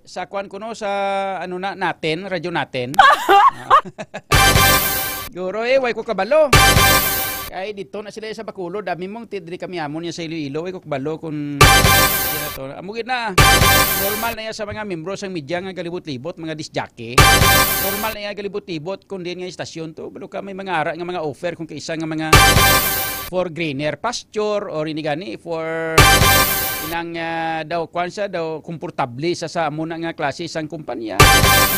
Sa kuan ko, no, sa ano na, natin, radyo natin. Ah. Guro, eh, way ko kabalo. Kay dito na sila sa Bacolod, dami mong ti-, diri kami amon niya sa Iloilo, way ko kabalo kung sino to. Amo gid na, normal na yan sa mga membro sang media nga galibot-libot, mga disc jockey. Normal na yan galibot-libot kung diin nga istasyon to. Balo ka may mga ara nga mga offer kung kaisa nga mga for greener pasture or ini gani for inang, ah, daw kwan sa daw komportable sa, sa amo na nga klase sang kumpanya.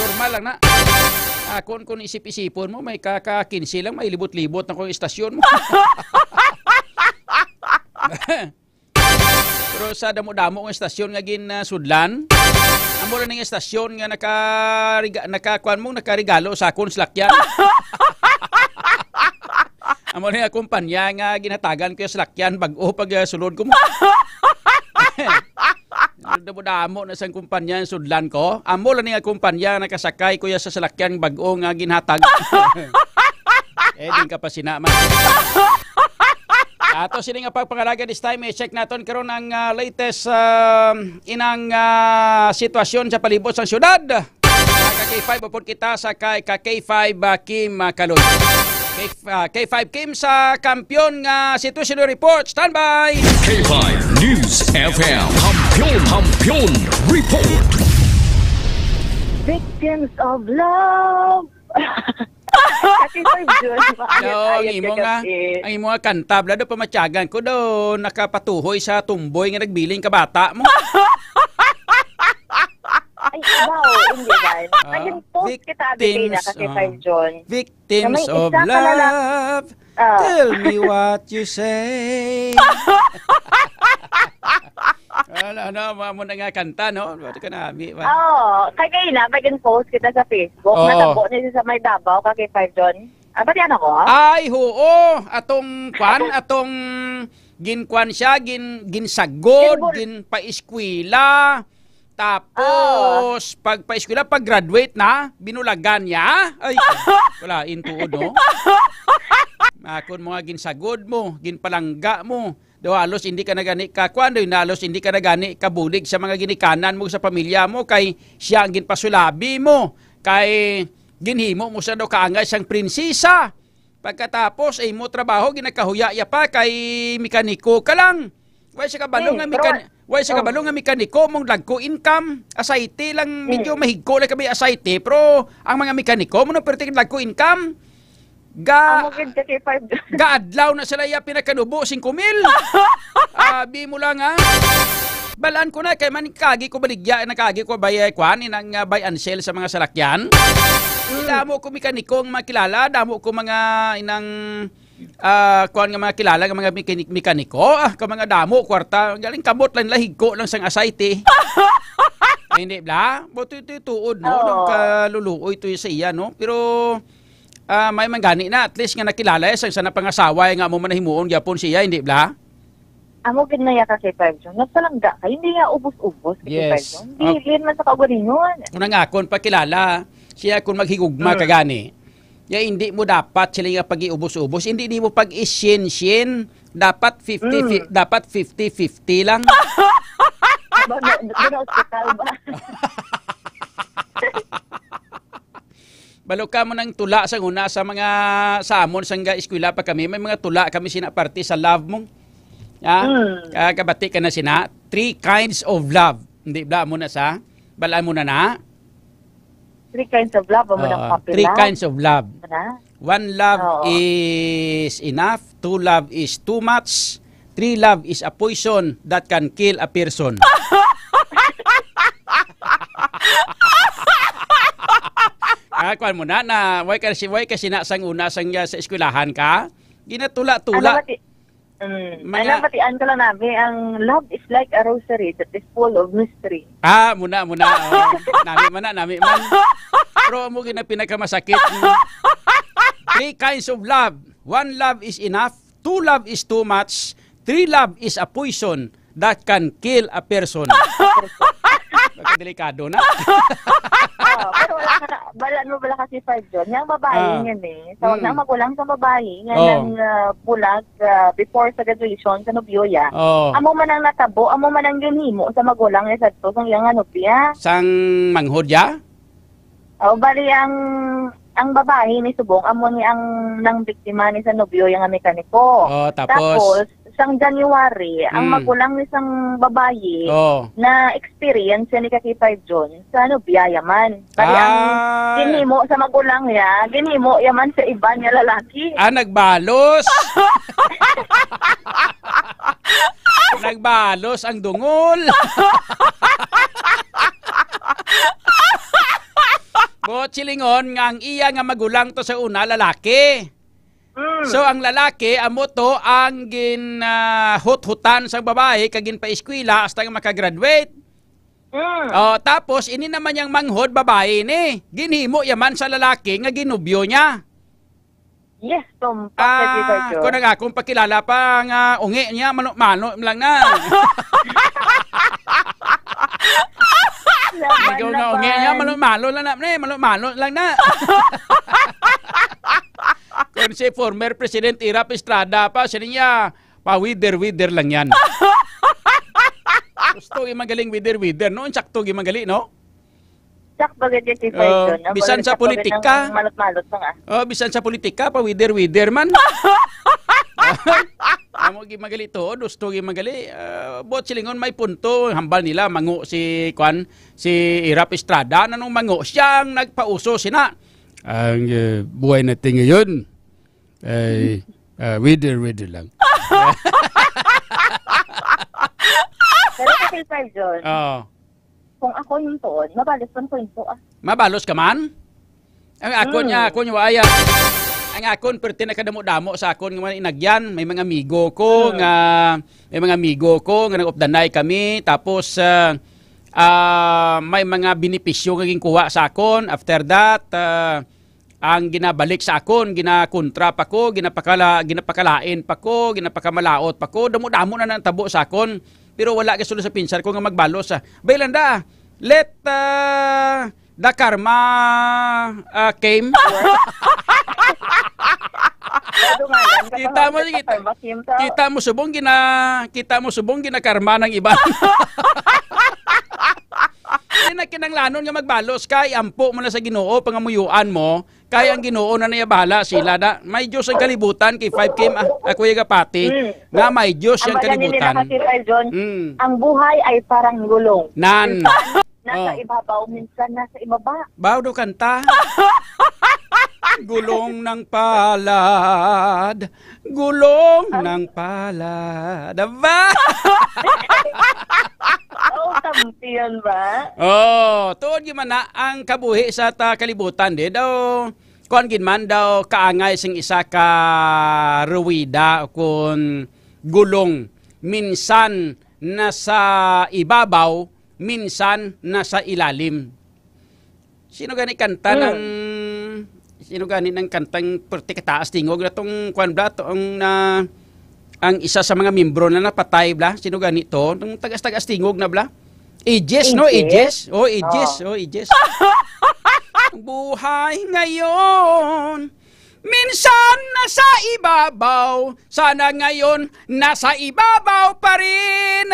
Normal lang na. Akon kung isip-isipon mo, may kaka kinse lang, may libot-libot na kung istasyon mo. Pero sa damo-damo nga istasyon nga gin, ah, sudlan, amo lang ning istasyon nga naka, naka, kuan mo, nakaregalo sa akon salakyan. Amo lang nga kumpanya nga ginhatagan ko yung salakyan bag-o pag, ah, sulod ko mo. Damo-damo na sang kumpanya ang sudlan ko. Amo lang nga kumpanya nakasakay ko ya sa salakyan bag-o nga ginhatag. Eh, din ka pa sina man. Ato sini nga pagpangalaga this time, i-check naton karon ang, ah, latest, ah, inang, ah, sitwasyon sa palibot sang syudad. Mga ka K five, upod kita sa kay ka K five, ah, Kim, ah, Kalod. K, ah, K five Kim sa kampiyon nga sitwasyon report. Standby! K five News F M. Kampiyon, Kampiyon Report. Victims of love. Happy five June, maayat-ayat ang imo nga, kagabi. Ang imo nga kanta, blado pamatyagan ko daw nakapatuhoy sa tumboy nga nagbiling ka bata mo. Ay, wow, hindi man. Ah, naging post kita abi kay na victims, kasi ah, five June. Victims of love. Ah. Tell me what you say. Wala, ano, mo, mo na nga kanta, no? Wala ka na, abi, ba? Oo, kay kaina, may gin-post kita sa Facebook. Oo. Natabo niya sa may Davao, kay five June. Ah, pati ano ko? Ay, huo. Atong kwan, atong ginkwan siya, gin, ginsagod, ginpaeskwela. Tapos, pag paeskwela, pag graduate na, binulagan niya. Ay, wala, intuod, no? Akon mga ginsagod mo, ginpalangga mo. Daw halos hindi ka na gani ka, kwan, daw halos hindi ka na gani kabulig sa mga ginikanan mo sa pamilya mo, kay siya ang ginpasulabi mo, kay ginhimo mo siya daw kaangay sang prinsesa. Pagkatapos, ay mo trabaho, ginakahuya ya pa kay mekaniko ka lang. Way sa kabalo nga mekan-, way sa kabalo nga mekaniko mong dagko income. Asaite lang, medyo mahigko lang kami asaite, pero ang mga mekaniko mo na perting dagko income. Ga-, amo gid ka kay five. Gaadlaw na sila ya pinakanubo, singko mil. Abi mo lang, ha? Balaan ko na, kay man kagi ko baligya, nakagi ko bay, kwan, inang, ah, buy and sell sa mga salakyan. Damo ko mekaniko ang makilala, damo ko mga inang, ah, kwan nga mga kilala nga mga mekanik-, mekaniko, ah, ka mga damo, kwarta, galing kamot lang, lahig ko lang sang asaite. Hindi bla? Buto ito tuod, no? Oo. Nung kaluluoy to sa iya, no? Pero, ah, may man gani na, at least nga nakilala, eh, sang sana pangasawa, eh, nga mo man nahimuon gyapon siya, hindi bla? Amo gid na ya ka kay five June. Nagpalangga ka. Hindi nga ubos-ubos ka kay five June. Yes. Bilin man sa kaugalingon. Kung ang akon pakilala, siya kung maghigugma ka gani. Ya, hindi mo dapat sila nga pag-iubos-ubos. Hindi nimo pag-isyen-syen. Dapat fifty, fi- Mm. dapat fifty fifty lang. Ba, na, na, na hospital ba? Balo ka mo nang tula sa una sa mga sa amon sang ga-, eskwela pa kami. May mga tula kami sina parte sa love mo. Ha? Mm. Ka-, kabati ka na sina. Three kinds of love. Hindi ba mo na sa? Balaan mo na na? Three kinds of love, amo nang Oo, popular. Three kinds of love. Ano? One love Oo. is enough, two love is too much, three love is a poison that can kill a person. Ah, kuwan mo na, na, why ka, si, why ka sina sang una sang, ah, sa eskwelahan ka? Ginatula-tula. Ano ba ti-, Mm. Mga Ang nabatian ko lang nami, ang love is like a rosary that is full of mystery. Ah, muna, muna. Oh. Nami man na, nami man. Pero amo gid ang pinakamasakit. Three kinds of love. One love is enough. Two love is too much. Three love is a poison that can kill a person. Magkadelikado na. Oh, pero wala ka na, bala mo bala kasi five John. Yang babae Ah. niyan eh. Tawag Mm. na ang magulang sa babae nga Oh. nang, ah, bulag, ah, before sa graduation sa nobyo ya. Oh. Amo man ang natabo, amo man ang ginhimo sa magulang ni sadto sang iyang nobya. Sang manghod ya? Oh, bali ang, ang babae ni subong, amo ni ang nang biktima ni sa nobyo ya nga mekaniko. Oh, tapos? Tapos, sang January, ang Mm. magulang ni sang babayi Oh. na experience ni kaki five June sa nobya ya man. Bali ang Ah. ginhimo sa magulang niya, ginhimo ya man sa iban nga lalaki. Ah, nagbalos. Nagbalos ang dungol. Buot silingon nga ang iya nga magulang to sa una, lalaki. Mm. So, ang lalaki, amo to ang gin, ah, huthutan sang babayi kag ginpaeskwela hasta nga makagraduate. Mm. Oh, tapos, ini naman yang manghod, babayi ni. Ginhimo ya man sa lalaki nga ginubyo niya. Yes, tumpak sa Ah, Tito Joe. Kung ang akong pakilala pa nga ungi niya, mano-mano lang na. Laban Ikaw na nga ungi niya, naman. Mano-mano lang na, ne, mano-mano lang na. Kung si former President Irap Estrada pa, siya niya, pa-wither-wither lang yan. Gusto yung magaling wither-wither, no? Sakto yung magaling, no? Sakto gid yung si Oh, Faison, ah. Bisan sa politika. Malot-malot lang, ah. Oh, bisan sa politika, pa-wither-wither man. Amo gi magali to, gusto gi magali. Ah, buot silingon may punto, hambal nila, mango si, kwan, si Irap Estrada, nanong mango, siya ang nagpauso sina. Ang, eh, buhay natin ngayon, Ay, ah, wither, wither lang. Pero sa Phil Five, John, Oo. Kung ako yung tuon, mabalos man ko yung tuwa. Mabalos ka man? Ang akon Mm. niya, akon yung waya. Ang akon, perti na kadamo-damo sa akon nga mga inagyan. May mga amigo ko Mm. nga, may mga amigo ko nga nag-updanay kami. Tapos, ah, ah, may mga benepisyo nga ginkuha sa akon. After that, ah, ang ginabalik sa akon, ginakontra pa ko, ginapakala-, ginapakalain pa ko, ginapakamalaot pa ko, damo-damo na natabo sa akon. Pero wala ka sulod sa pinsar ko nga magbalos, ah. Baylanda, let, ah, the karma, ah, came. Medyo nga lang, Kita mo, kasi kita, karma came to. Kita mo subong gina-, kita mo subong ginakarma ng iba. Di na kinanglanon nga magbalos ka, iampo mo na sa Ginoo, pangamuyuan mo, kay ang Ginoo na niya bahala sila na. May Diyos ang kalibutan kay five K, ah, ako yung kapati, Mm. nga may Diyos Ang ang baga nila kalibutan. Kasi, Sir John, Mm. ang buhay ay parang gulong. Nan. Minsan nasa Oh. ibabaw, minsan nasa ibaba. Baw do kanta. Gulong ng palad. Gulong Ang ng palad. Aba! Oo, kampiyon ba? Oh, tuod gyud man na ang kabuhi sa ta kalibutan, di daw, kuwan gid man daw kaangay sing isa ka ruwida o kun gulong. Minsan nasa ibabaw, minsan nasa ilalim. Sino gani kanta Hmm. ng, sino gani ng kantang perti kataas tingog na tong kwan bla, to ang na, ang isa sa mga miyembro na napatay bla? Sino gani to? Tong tagas-tagas tingog na bla? Aegis, no? Aegis? Aegis? Oh, Aegis. Oh. Oh, Aegis. Ang Buhay ngayon, minsan nasa ibabaw, sana ngayon nasa ibabaw pa rin.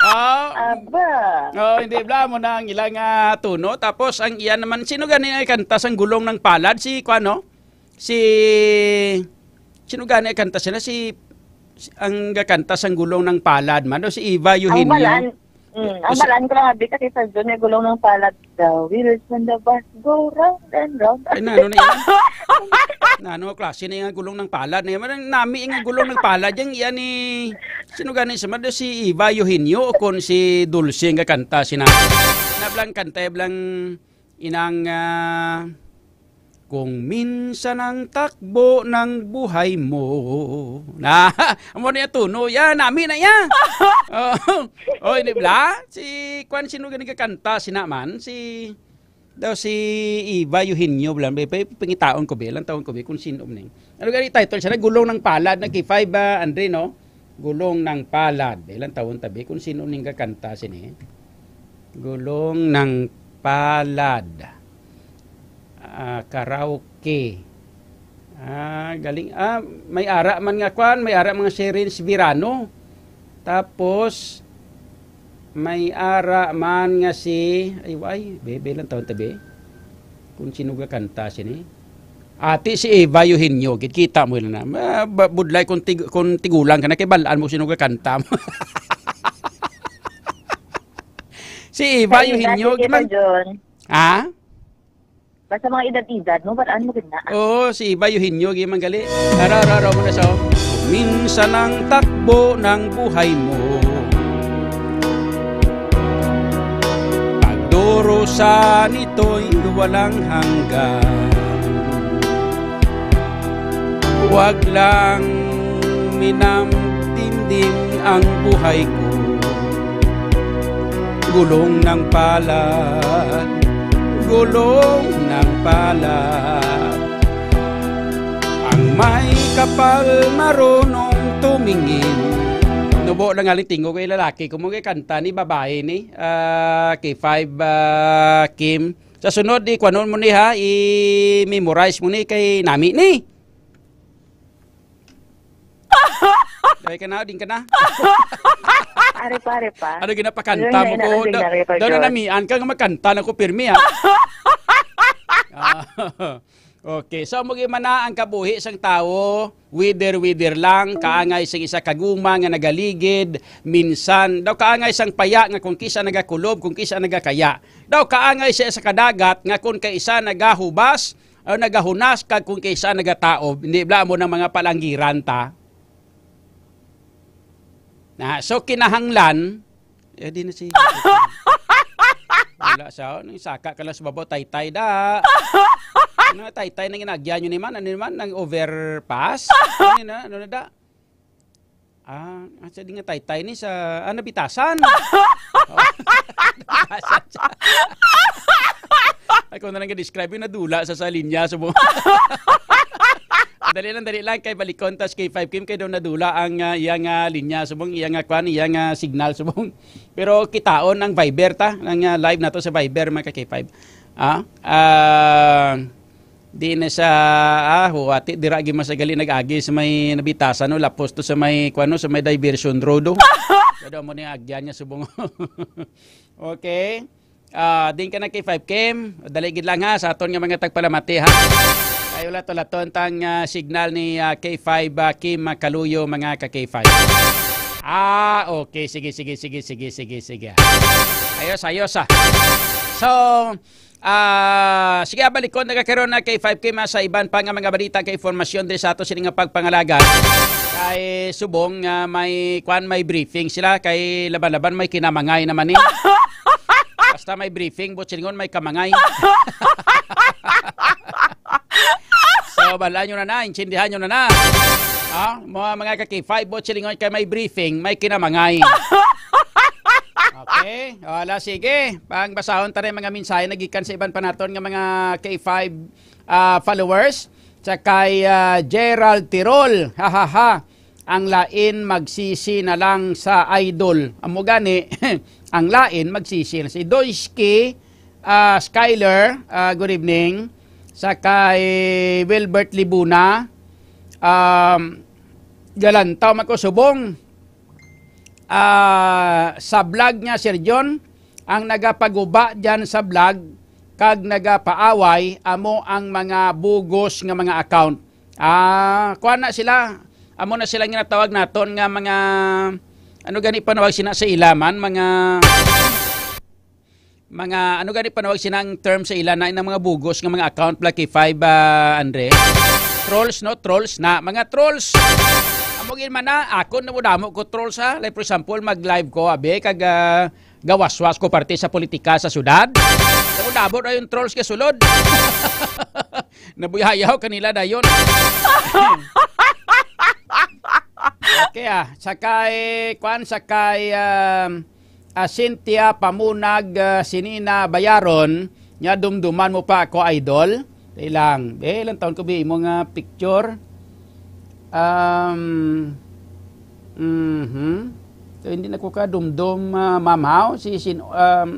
Ah, Aba. oh, hindi bla mo na ang ilang ah, tuno. Tapos ang iyan naman, sino gani ang kanta sang Gulong ng Palad? Si kuan, no? Si sino gani ang kanta sila? Si, si ang gakanta sang Gulong ng Palad man, no? Si Eva Ang Eugenio. balaan, mm, ang Usa- balaan ko lang abi kasi sa June may Gulong ng Palad. The wheels on the bus go round and round. Ay, nano na yan? Nano klase na yung Gulong ng Palad na yan? Nami yung Gulong ng Palad yan, yan ni sino gani sa mada, si Eva Eugenio o kon si Dulce nga kanta sina. Nablang kanta, blang inang ah, kung minsan ang takbo ng buhay mo. Na, amo na yung tuno yan, nami na yan. Oh, oh, hindi bla? Si Kwan, sino gani kakanta? Si naman, si daw si Eva Eugenio bla. Be, be, pangitaon ko be, lang taon ko be kung sino man. Ano gani title siya? Gulong ng Palad na K five, ah, Andre, no? Gulong ng Palad. Ilang taon tabi kung sino ning kakanta sini. Gulong ng Palad. Ah, karaoke. Ah, galing. Ah, may ara man nga kwan, may ara mga si Renz Verano. Tapos may ara man nga si ay, ay, bebe lang taon tabi. Kung sino ga kanta sini. Ati si Eva Eugenio, kita mo lang na. Ah, ba- budlay kung, tig, kung tigulang ka na, kay balaan mo sino ga kanta mo. Si Eva Sa edad Eugenio, ni Tita man. John. Ha? Basta mga edad-edad mo, balaan mo gid na. Oo, si Eva Eugenio, gimang gali. Ara, ara, ara mo na sa. Minsan ang takbo ng buhay mo. Pagdurusa nito'y walang hanggan. Huwag lang minamdimdim ang buhay ko. Gulong ng Palad, gulong ng Palad. Ang may kapal marunong tumingin. Nubo lang aling tingog kay lalaki. Kung mga kanta ni babae ni ah, K five ah, Kim. Sa sunod, i-kuanon mo ni ha, i-memorize mo ni kay nami ni. Dahil ka na, din ka na. Pare, pare pa. Ano ginapakanta mo ko? Yun, yun, yun, yun, yun. Daw na namian ka nga magkanta na ko pirmi ha. Ah, okay, so mo man na ang kabuhi sang tawo, wither-wither lang, kaangay sing isa ka guma nga nagaligid, minsan daw kaangay sang paya nga kung kisa nagakulob, kung kisa nagakaya. Daw kaangay siya sa kadagat nga kung kay isa nagahubas o nagahunas kag kung kay isa nagataob, hindi bla mo ng mga palanggiran ta. Na, so kinahanglan, eh di na si wala sa nang saka ka lang sa babaw, taytay da. Ano taytay na ginagyan nyo ni man? Ano naman? Nang overpass? Ano na? Ano na da? Ah, asa di nga taytay ni sa ah, nabitasan. Oh. Nabitasan siya. Ako na lang ga-describe yung nadula sa sa linya sa mo. Dali lang, dali lang kay balikon tas K five Kim kay daw nadula ang ah, iyang ah, linya subong, iyang ah, kwan, iyang ah, signal subong. Pero kitaon ang Viber ta, ang ah, live nato sa Viber mga ka K five. Ah, ah, di na sa ah, huwati dira gi masagali nag-agi sa may nabitasan no, lapos to sa may kuan no, sa may diversion road. Oh. Kada mo ni agyan niya subong. Okay. Ah, din ka na K five Kim. Dali gid lang ha sa aton nga mga tagpalamati ha. Kay wala to laton tang ah, signal ni ah, K five ah, Kim Makaluyo mga ka K five. Ah, okay. Sige, sige, sige, sige, sige, sige. Ayos, ayos ah. So, ah, sige, balikon na ka karon na K five Kim ah, sa iban pa nga mga balita kay informasyon diri sa ato sini nga pagpangalagan. Kay subong nga may kwan, may briefing sila kay laban-laban may kinamangay naman ni. Basta may briefing, Butchilingon, may kamangay. So, balaan nyo na na, intindihan nyo na na. Ha? Mga, mga ka K five, Butchilingon, kay may briefing, may kinamangay. Okay? Wala, sige. Pangbasahon ta rin mga mensahe na gikan sa iban pa naton nga mga K five ah, followers. Sa kay ah, Gerald Tirol. Ha, ha, ha. Ang lain magsisi na lang sa idol. Amo gani, Ang lain, magsisi na si Doyski, ah, Skyler, ah, good evening. Sa kay Wilbert Libuna, um, Galantaw man ko subong. Ah, sa vlog niya, Sir John, ang nagapaguba dyan sa vlog kag nagapaaway, amo ang mga bugos nga mga account. Ah, kuan na sila. Amo na sila nga natawag naton nga mga, ano gani panawag sina sa ila man, mga, mga, ano gani panawag sina ang term sa ila na, ng mga bugos nga mga account, Blacky Five, ah, Andre? Trolls, no? Trolls na. Mga trolls. Amo gid man na, ako na mo damo ko trolls, ha. Like, for example, mag-live ko, abi, kag, ah, gawaswas ko parte sa politika sa syudad. Damo-damo na yung trolls ka sulod. Nabuyayaw kanila dayon. Okay, ah. Sa kay, kuan, sa kay, um, ah, Cynthia Pamunag, ah, Sinina Bayaron, nga dumduman mo pa ako, idol. Dali lang. Eh, ilang taon ko ba imo nga picture? Um, mhm. So, hindi na ko kadumdum, ah, ma'am, haw? Si Sin-, um,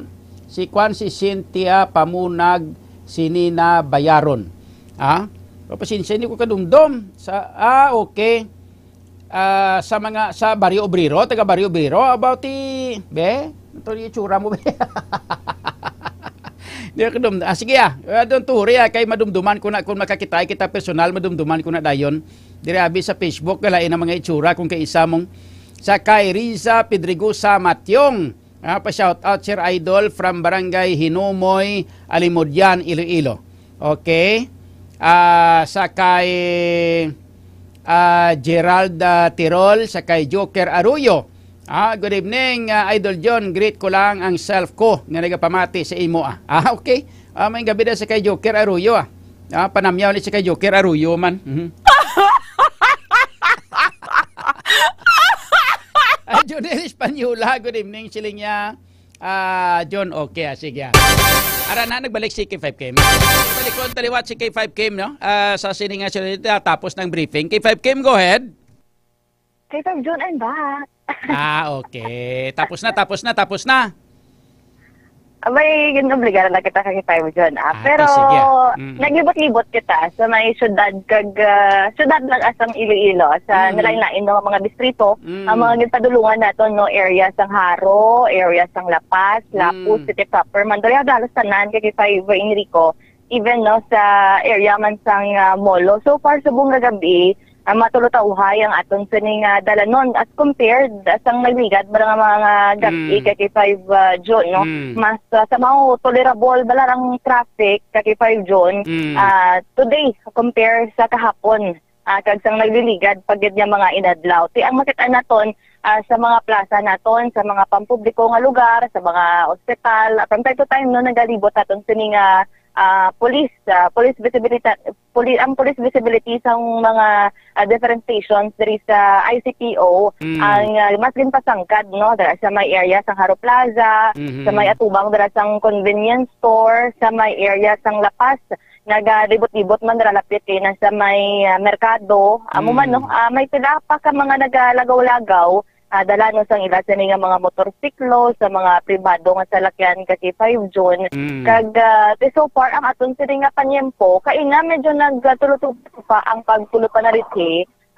si kwan, si Cynthia Pamunag Sinina Bayaron. Ha? Pero pasensya, hindi ko kadumdum. Sa, ah, okay. Ah, sa mga, sa Barrio Obrero, taga Barrio Obrero, about ti, be? Ito yung itsura mo, be? Di ako dum-, ah, sige, ah. Ah, don't worry, ah, kay madumduman ko na, kung makakita kita personal, madumduman ko na dayon. Diri abi sa Facebook, galain ang mga itsura kung kaisa mong sa kay Riza Pedregosa Matyong. Ah, pa-shout out, Sir Idol, from Barangay Hinumoy, Alimodian, Iloilo. Okay. Ah, sa kay, ah, Gerald, ah, Tirol, sa kay Joker Arroyo. Ah, good evening, ah, Idol John. Greet ko lang ang self ko nga nagapamati sa imo, ah. Ah, okay. Ah, may gabi na sa kay Joker Arroyo, ah. Ah, panamyaw ni sa kay Joker Arroyo man. Mhm. Ay, Junel Espanyola, good evening, siling niya. Ah, John, okay, ah, sige, ah. Ara na, nagbalik si K five Kim. Balik ko ang taliwat si K five Kim, no? Ah, sa sini nga siya, tapos ng briefing. K five Kim, go ahead. K five John, I'm back. Ah, okay. Tapos na, tapos na, tapos na. Abay, ginaobligaran na kita kay K five John, ah. Ah, pero sige, ah. Mm. Naglibot-libot kita sa may syudad kag, ah, syudad lang asang Iloilo, sa Mm. nalain-lain nga mga distrito, Mm. ang mga ginpadulungan naton, no, area sang Jaro, area sang La Paz, Lapu-, Mm. City proper, Mandaluyong, halos tanan kay K five Enrico. Even, no, sa area man sang, ah, Molo. So far, subong nga gab-i, ah, matulutauhay ang aton sini nga dalanon as compared, ah, sang nagligad ba nga mga gab-i Mm. kay K five, ah, June, no? Mm. Mas, ah, somehow tolerable bala ang traffic kay K five June, Mm. ah, today compare sa kahapon. Ah, kag sang nagliligad pa gid nga mga inadlaw. Ti ang makita naton, ah, sa mga plaza naton, sa mga pampubliko nga lugar, sa mga ospital, ah, from time to time, no, nagalibot naton sini nga, ah, police, ah, police visibility, poli-, ang police visibility sa mga, ah, different stations diri sa I C P O, Mm. ang, ah, mas ginpasangkad, no, dira sa may area sang Jaro Plaza, Mhm. sa may atubang dira sang convenience store, sa may area sang La Paz, nagalibot-libot man dira lapit kay na sa may, ah, merkado. Amo man, Mm. no, ah, may pila pa ka mga nagalagaw-lagaw, ah, dala, no, sang ila sini nga mga motorsiklo, sa mga pribado nga salakyan kay K five June. Mm. Kag, ah, ti so far, ang aton sini nga panyempo, kay na medyo nagtulutog pa ang pagpulo pa na rin,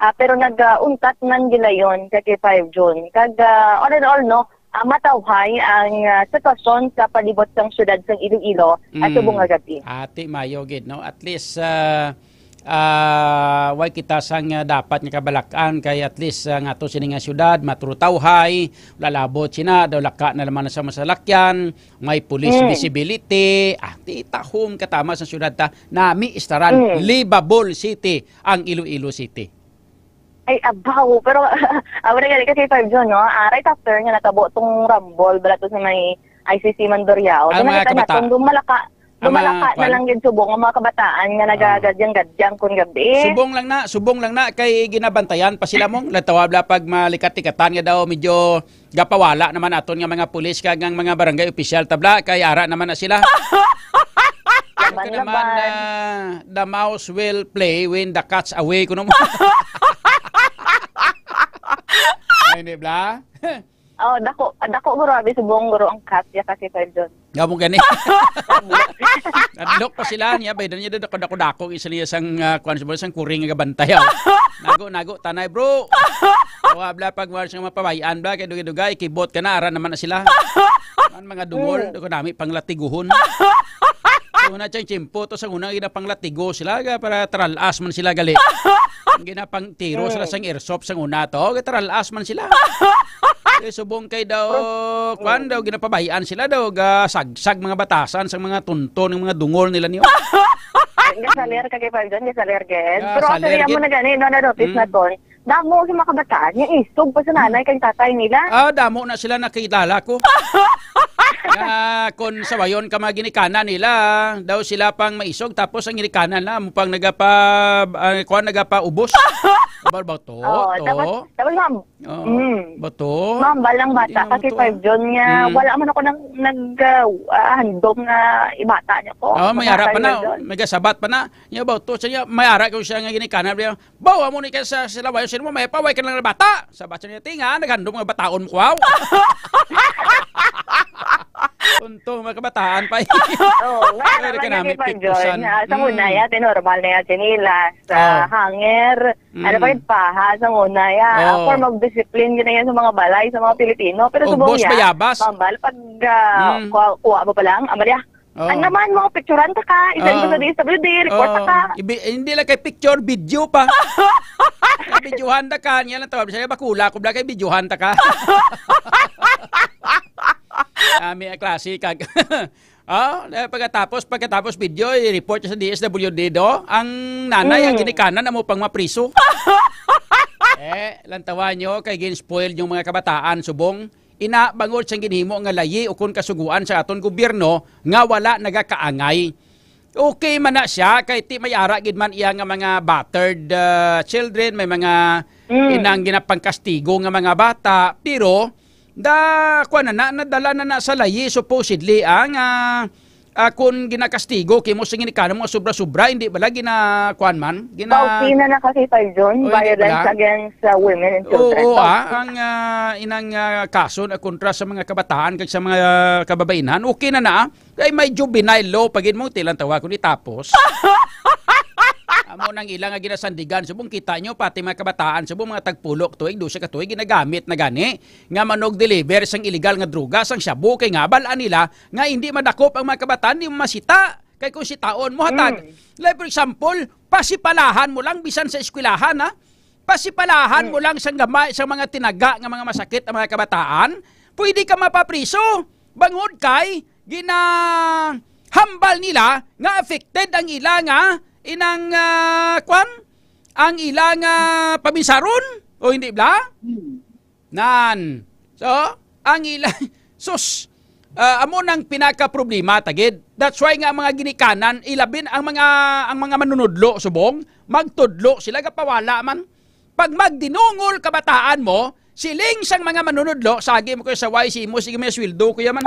ah, pero nag, ah, untat man gilayon kay K five June. Kag, ah, all in all, no, ah, matawhay ang, ah, sitwasyon sa palibot sang siyudad sang Iloilo, ah, Mm. subong nga gab-i. Ati, mayo gid, no? At least, ah, ah, way kita sang, ah, dapat nga kabalak-an kay at least, ah, nga to sini nga siyudad, matulutawhay, wala labot sina, daw laka na lamang sa masalakyan, may police Mm. visibility, ah, ti tahom katama sa siyudad ta, nami istaran, Mm. livable city ang Iloilo City. Ay, abaw. Pero, ah, wala gali kasi, Five June, no? Ah, right after nga natabo tong rumble, bala to sa may I C C Mandurriao. Ang mga kabataan. Ang mga kwan. Dumalaka na lang gid subong ang mga kabataan nga nagagadyang-gadyang kun gabi. Subong lang na, subong lang na, kay ginabantayan pa sila mong. Latawa bala pag malikat-likatan nga daw medyo gapawala naman aton nga mga pulis kag ang mga barangay opisyal tabla kay ara naman na sila. Laban, Ano naman, laban. Ah, the mouse will play when the cat's away, kuno mo. Ay, di bla? Oh, dako, dako, guro, abi subong, guro, ang cat ya kasi, Sir John. Nga mo gani. Nadlok pa sila niya, bay, niya dako-dako, isa niya sang, ah, kuwan, sang kuring nga bantay, oh. Nago, nago, tanay, bro. Wa bala pag wala siyang mapabayan, bala, kay dugay-dugay, kibot ka na, ara naman na sila. Ang mga dungol, Mm. dako nami panglatiguhon. So, una siyang tiyempo, to sa una, ginapanglatigo sila, ga, para taralas man sila, gali. Ginapangtiro sila Mm. sang airsoft sang una, to, ga, taralas man sila. Eh, subong kay daw, Oh. kwan daw, ginapabayan sila daw, ga, sagsag mga batasan sang mga tunto ng mga dungol nila niyo. Gasaler ka kay Pardon, gasaler, gid. Pero Gasaler, actually, amo gid. na gani, no, na-notice Mm. naton. Damo si mga kabataan, yung isog pa sa nanay kay tatay nila. Ah, damo na sila nakilala ko. Nga, kung sawayon ka mga ginikanan nila, daw sila pang maisog, tapos ang ginikanan na, amo pang nagapa, ah, kuwan, nagapaubos. Abal ba to? Oo, To? tapos, tapos, ma'am, Oo. Mm. Ba to? Ma'am, balang Hindi bata, na mo kasi to, Pardon, nga, Mm. wala man ako nang, nag, ah, ah, handom nga ibata niya ko. Ah, may ara pa Pagkakataon na, yun. may gasabat pa na. Niya ba to? Siya, may ara ko siya nga ginikanan. Bawa mo ni ka sa, sa lawayo, sino mo, may paway ka lang na bata. Sa bata niya, tinga, naghandom nga bataon mo, wow. Untong mga kabataan pa. Oo, nga Pero naman ka yung namin kay Pardon, piktusan. ah, sa Mm. una, ya, tinormal na yan, sinilas, ah, Oh. hanger, Mm. ano pa yung paha, sa una, ya, Oh. form of discipline, yun na yan sa mga balay, sa mga Pilipino. Pero subong Ugbos, ya, bayabas. Mambal, pag, ah, Mm. kuha, kuha mo pa lang, amalya, Oh. Ano naman, mga picturean ta ka, isend mo Oh. sa D S W D, report ta Oh. ka. Ibi-, hindi lang kay picture, video pa. Videohan ta ka, niya lang tawag. Siya, bakula ko, bla, kay videohan ta ka. Kami ang klase, kag-, oh, eh, pagkatapos, pagkatapos video, i-report sa D S W D do. Ang nanay, ang Mm. ginikanan, amo pang mapriso. Eh, lantawan nyo, kay gin-spoil yung mga kabataan, subong. Ina, bangod sang ginhimo nga layi ukon kasugoan sa aton gobyerno nga wala nagakaangay. Okay man na siya, kay ti may ara gid man iya nga mga battered, ah, children, may mga Mm. inang ginapangkastigo nga mga bata, pero da, kuwan na, na, nadala na na sa layi, supposedly, ah, nga, ah, kung ginakastigo kimo sa ginikanan mo nga sobra-sobra, hindi bala gina, kuwan man, gina- Pausi na na kasi, Sir John, Oh, hindi violence bala? against, ah, women and children. Oo, Pausi ah, na. ang, ah, inang, ah, kaso na kontra sa mga kabataan kag sa mga kababainhan, okay na na, ah. Kay may juvenile law pa gid mo, tilang tawa ko ni tapos. Amo nang ila nga ginasandigan, subong kita nyo, pati mga kabataan, subong mga tagpulok tuig, dusa ka tuig, ginagamit na gani nga manog-deliver sang illegal nga droga, sang shabu, kay nga bal-an nila nga hindi madakop ang mga kabataan, di masita. Kay kung sitaon mo hatag, Mm. like for example, pasipalahan mo lang bisan sa eskwelahan, ha? Pasipalahan Mm. mo lang sang gamay, sa mga tinaga nga mga masakit ang mga kabataan, pwede ka mapapriso. Bangod kay ginahambal nila nga affected ang ila nga inang, ah, kwan? Ang ila nga paminsaron? O hindi bla? Mm. Nan. So, ang ila, sus, ah, amo nang pinaka-problema, tagid. That's why nga ang mga ginikanan, ilabin ang mga, ang mga manunudlo, subong, magtudlo sila, gapawala man. Pag magdinungol kabataan mo, siling sang mga manunudlo, sagi mo kayo sa Y C mo, sige, may sweldo, kuya man.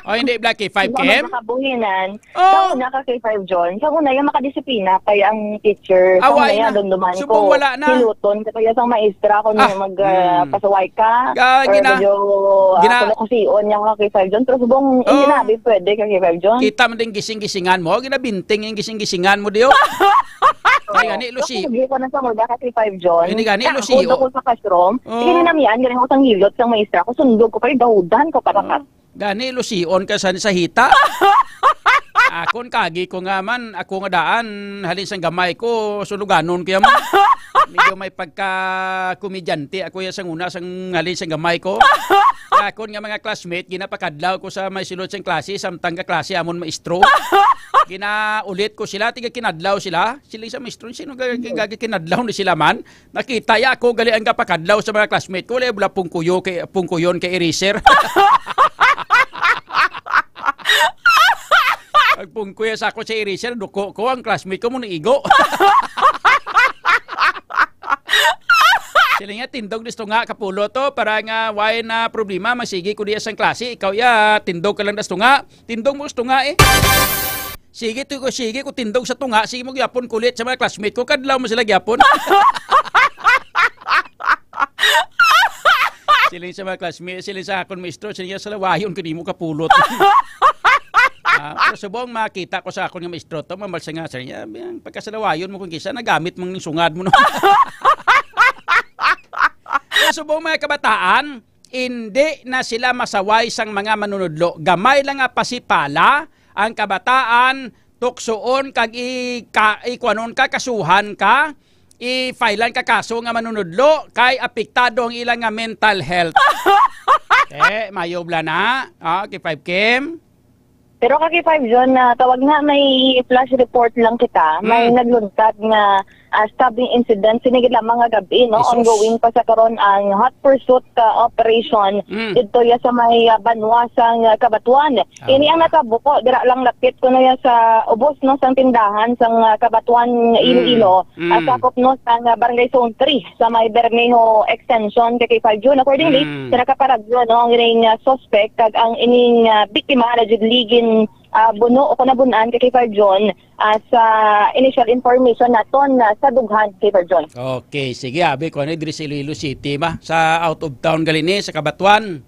O, hindi, Black K five, Kim? Mga kabuhinan, Oh. Sa una ka kay Five John, sa una yung makadisiplina kay ang teacher. Sa Away una yan, na. Dumduman Subong ko. Wala na. Hiluton ka kaya sang maestra kung Ah, mag, ah, mm. pasaway ka. Ga-, Or gina-, medyo, ah, gina- kung nakusion niya ka kay Five John. Pero subong, Oh. hindi na, abi, pwede ka kay Five John. Kita man din gising-gisingan mo. Ginabinting yung gising-gisingan mo, diyo. Ay, gani, Lucy. Kasi hindi ko na sa una ka kay Five John. Hindi gani, Lucy, Ako oh. ko sa classroom. Oh. Sige na namian, gani ako sang hilot sang maestra ko. Sundog ko pa yung dahudan ko para Oh. ka Gani, lusion ka sa, sa hita. Akon, kagi ko nga man, ako nga daan, halin sang gamay ko, suluganon ko yan. Medyo may pagka-komedyante ako yan sang una, sang halin sang gamay ko. Akon nga mga classmate, ginapakadlaw ko sa may sulod sang klase, samtang ka klase, amon maestro. Ginaulit ko sila, tiga kinadlaw sila. Sila sa maestro, sino ga-, ga-, ga-, kinadlaw ni sila man? Nakita ya ako gali ang kapakadlaw sa mga classmate ko, wala bala pungkuyo kay, pungkuyon kay eraser. Pagpungkuya sa ako sa eraser, duko ko, ang classmate ko mo naigo. Sila nga, tindog disto nga, kapulo to, para nga, why na problema, masigi ko diya sang klase, ikaw ya, tindog ka lang disto nga, tindog mo disto nga eh. Sige, to ko, sige ko tindog sa tunga. Sige mo gyapon kulit sa mga classmate ko. Kadlaw mo sila gyapon. Siling sa mga classmates, siling sa akon maestro, siling niya, "Salawayon ko nimo kapulot." Ah, pero subong makita ko sa akon nga maestro to, mamalsa nga, siling niya, "Ang pagkasalawayon mo kung kisa, nagamit mong sungad mo, no?" Pero subong mga kabataan, hindi na sila masaway sang mga manunudlo. Gamay lang nga pasipala ang kabataan, tuksoon kag i-, ka-, ikuanon ka, kasuhan ka, i-filean ka kaso nga manunudlo kay apektado ang ila nga mental health. Eh, mayo bala na. Ah, K five Kim. Pero ka K five John, na tawag na may flash report lang kita. May Mm. nagluntad nga, ah, stabbing incident. Sini gid lamang nga gabi, no? Jesus. Ongoing pa sa karon ang hot pursuit, ah, operation Mm. didto ya sa may, ah, banwa sang, ah, Cabatuan. Ini ang Ah. nakabuko dira lang lapit kuno ya sa ubos, no, sang tindahan sang, ah, Kabatuan, Mm. Iloilo, ah, Mm. sakop, no, sang, ah, Barangay Zone three sa may Bermejo Extension, K K five June. Accordingly, Mm. sa nakaparagyo, no, ang ining, ah, suspect kag ang ining, ah, biktima na jud ligin, ah, buno o kanabun-an, K K five June, ah, sa initial information naton, ah, sa dughan, K five June. Okay, sige, abi ko, ano, diri sa Iloilo City ba? Sa out of town gali ni, sa Kabatuan?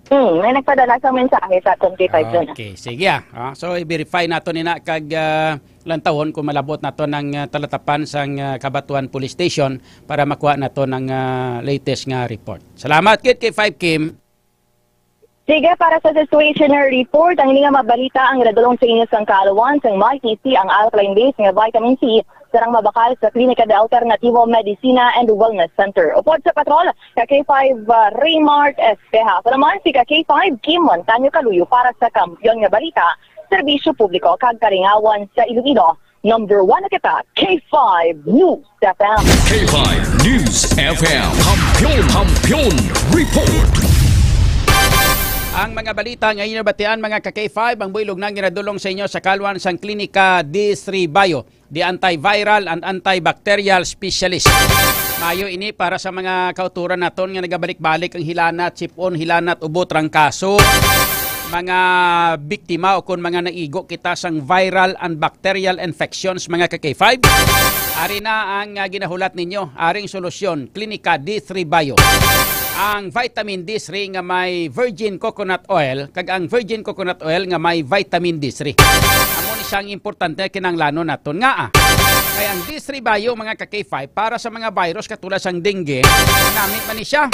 Hmm, may nagpadala sa mensahe sa aton, K five June. Okay, sige, ah. Ah, so, i-verify nato nina kag, ah, lantawon kung malabot nato ng, ah, talatapan sang, ah, Kabatuan Police Station para makuha nato ng, ah, latest nga report. Salamat, K five Kim. Sige, para sa situational report, ang ini nga mabalita ang radulong sa inyo sang kaalawan sang Mighty C, ang alkaline base nga vitamin C, sarang mabakal sa Klinika de Alternativo Medicina and Wellness Center. Upod sa patrol, ka K five, uh, Raymart Espeha. Ako naman si ka K five Kim Montaño Kaluyo para sa Kampiyon nga Balita, Serbisyo Publiko kag Kalingawan sa Iloilo. Number one na kita, K five News F M. K five News F M. Kampiyon, Kampiyon Report. Ang mga balita nga inyo nabatian, mga ka K five, ang buylog na ginadulong sa inyo sa kaalawan sang Klinika D three Bio, the antiviral and antibacterial specialist. Mayo ini para sa mga kauturan naton nga nagabalik-balik ang hilanat, sipon, hilanat, ubo, trangkaso, mga biktima o kon mga naigo kita sang viral and bacterial infections, mga ka K five. Ari na ang, ah, ginahulat ninyo, aring solusyon, Klinika D three Bio. Ang vitamin D three nga may virgin coconut oil, kag ang virgin coconut oil nga may vitamin D three. Amo ni siya ang importante nga kinahanglanon naton nga, ah, kay ang D three Bio, mga ka K five, para sa mga virus katulad sang dengue, nami man ni siya.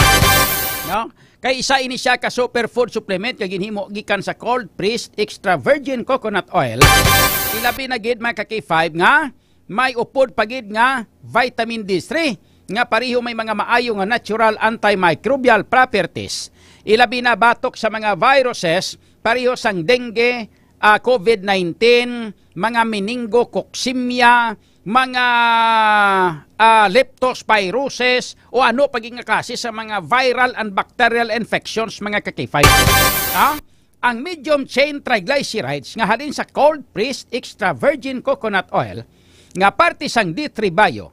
No? Kay isa ini siya ka superfood supplement nga ginhimo gikan sa cold pressed extra virgin coconut oil. Ilabi na gid, mga ka K five, nga may upod pa gid nga vitamin D three nga pareho may mga maayo nga natural antimicrobial properties. Ilabi na batok sa mga viruses pareho sang dengue, ah, covid nineteen, mga meningococciemia, mga, ah, leptospirosis, o ano pa gid nga klase sa mga viral and bacterial infections, mga ka K five. Ha? Ang medium chain triglycerides nga halin sa cold pressed extra virgin coconut oil nga parte sang D three Bio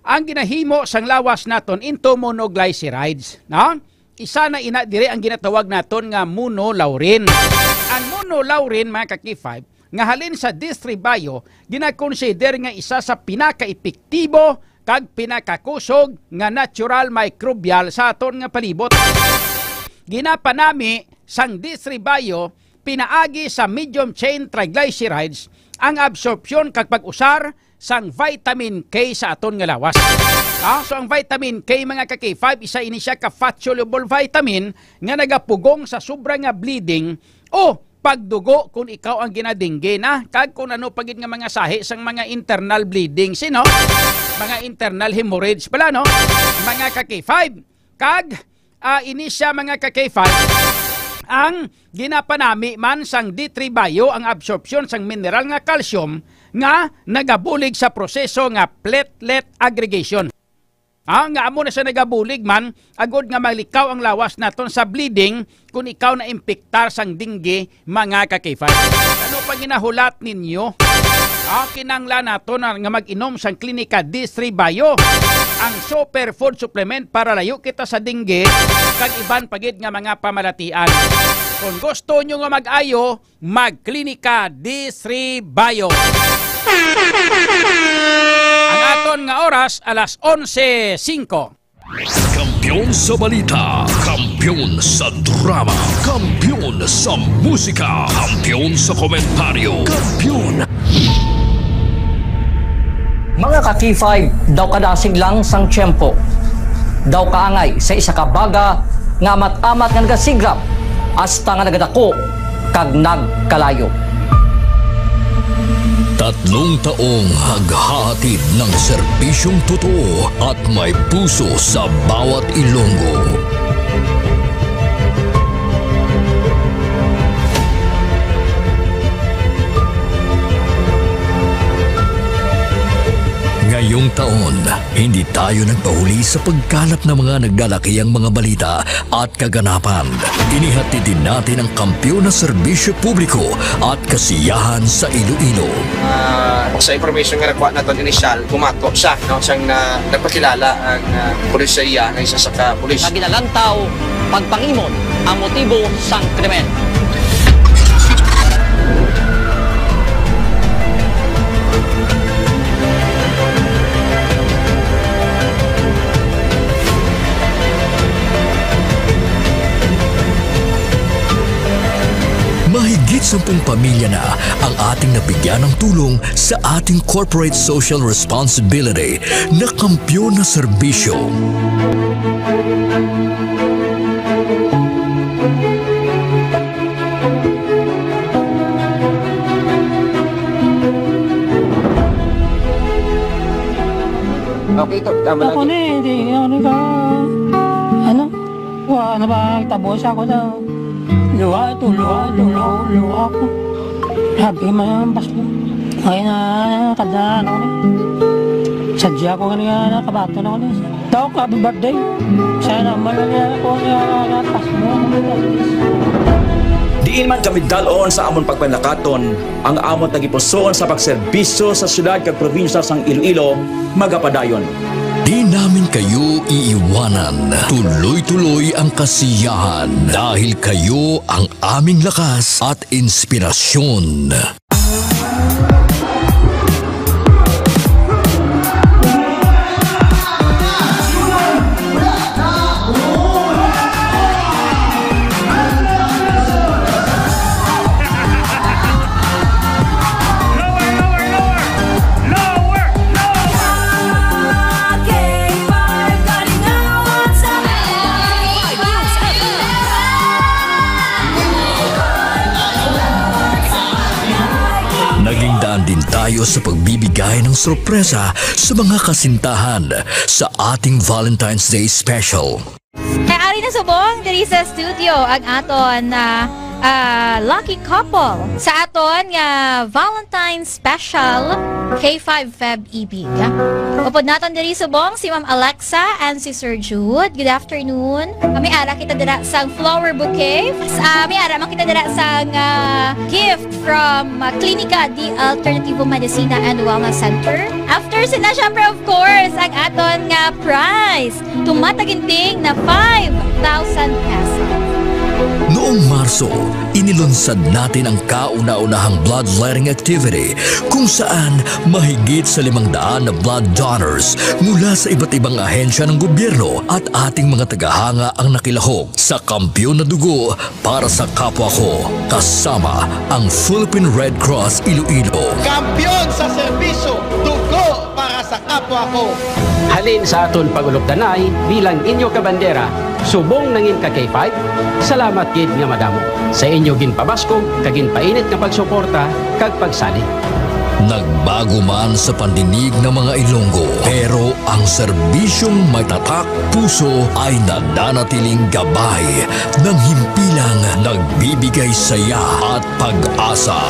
ang ginahimo sang lawas naton into monoglycerides, no? Isa na ina diri ang ginatawag naton nga monolaurin. Ang monolaurin, mga ka K five, nga halin sa D three Bio, ginakonsider nga isa sa pinakaepektibo kag pinakakusog nga natural microbial sa aton nga palibot. Ginapanami sang D three Bio pinaagi sa medium chain triglycerides ang absorpsyon kag pag-usar sang vitamin K sa aton nga lawas. Ah, so ang vitamin K, mga ka K five, isa ini siya ka fat-soluble vitamin nga nagapugong sa sobra nga bleeding o pagdugo kung ikaw ang ginadingge na, kag kung ano pa gid nga mga sahi sang mga internal bleeding, sino? Mga internal hemorrhage pala, no? Mga ka K five. Kag, ah, ini siya, mga ka K five, ang ginapanami man sang D three Bio ang absorption sang mineral nga calcium nga nagabulig sa proseso nga platelet aggregation. Ah, nga amo na siya nagabulig man, agod nga malikaw ang lawas naton sa bleeding kung ikaw na impiktar sang dengue, mga ka K five. Ano pa ginahulat ninyo? Ah, kinanglan nato na nga mag-inom sang Klinika D three Bio, ang superfood supplement para layo kita sa dengue kag iban pa gid nga mga pamalatian. Kung gusto nyo nga mag-ayo, mag-Klinika D three Bio. Ang aton nga oras, alas onse singko. Kampiyon sa balita, kampiyon sa drama, kampiyon sa musika, kampiyon sa komentaryo, kampiyon. Mga ka-K five, daw kadasig lang sang tiyempo. Daw kaangay sa isa ka baga nga amat-amat nga nagasigrap hasta nga nagadako kag nagkalayo. Tatlong taong naghahatid ng serbisyong totoo at may puso sa bawat Ilonggo. Ngayong taon, hindi tayo nagpahuli sa pagkalat ng mga naglalakihang mga balita at kaganapan. Inihatid din natin ang kampiyon na serbisyo publiko at kasiyahan sa Iloilo. Ah, sa information nga nakuha naton initial, bumato siya, no, siyang na, nagpakilala ang, ah, pulis sa iya, ang isa sa ka pulis. Nga ginalantaw pagpangimot ang motibo sang krimen. Mahigit sampung pamilya na ang ating nabigyan ng tulong sa ating corporate social responsibility na kampiyon na serbisyo. Okay, to. Tama. Ako lang. Ni, di, ano ka, ano? Wa na ba ang tabo sa ako daw? Luha ito, luha ito, luha, luha ako. Sabi man ang Pasko. Ay na, kada ano ni. Sadya ko nga niya nakabato na ko ni. Dok, happy birthday. Sana man lang yan ako niya nakapas mo. Diin man kami dalon sa amon pagpanakaton, ang amon tagipusoon sa pagserbisyo sa siyudad kag probinsya sang Iloilo magapadayon. Di namin kayo iiwanan. Tuloy-tuloy ang kasiyahan dahil kayo ang aming lakas at inspirasyon. Lower, lower, lower! Lower, lower! K five, galing na sa Naging daan din tayo sa pagbibigay ng sorpresa sa mga kasintahan sa ating Valentine's Day Special. Kay ari na subong diri sa studio ang aton, ah, ah, lucky couple sa aton nga Valentine's Special K five Feb Ibig. Upod naton diri subong si Ma'am Alexa and si Sir Jude. Good afternoon. Kami ara kita dira sang flower bouquet. Ah, may ara man kita dira sang, ah, gift from, ah, Klinika de Alternativo Medicina and Wellness Center. After sina, syempre, of course, ang aton nga prize. Tumataginting na five thousand pesos. Noong Marso, inilunsad natin ang kauna-unahang bloodletting activity kung saan mahigit sa limang daan na blood donors mula sa iba't ibang ahensya ng gobyerno at ating mga tagahanga ang nakilahok sa kampiyon na dugo para sa kapwa ko, kasama ang Philippine Red Cross Iloilo. Kampiyon sa serbisyo, dugo para sa kapwa ko. Halin sa aton pag-ulupdanay bilang inyo kabandera, subong nangin ka K five, salamat gid nga madamo sa inyo ginpabaskog kag ginpainit nga pagsuporta kag pagsalig. Nagbago man sa pandinig ng mga Ilonggo, pero ang serbisyong may tatak puso ay nananatiling gabay ng himpilang nagbibigay saya at pag-asa.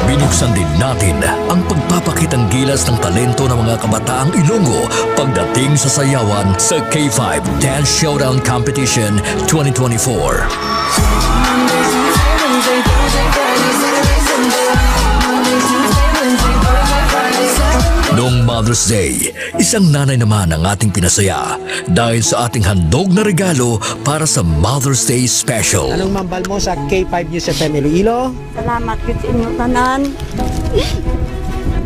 Binuksan din natin ang pagpapakitang gilas ng talento ng mga kabataang Ilonggo pagdating sa sayawan sa K five Dance Showdown Competition twenty twenty-four. Noong Monday Mother's Day. Isang nanay naman ang ating pinasaya dahil sa ating handog na regalo para sa Mother's Day special. Anong mambal mo sa K five News F M Iloilo? Salamat gid sa inyo tanan.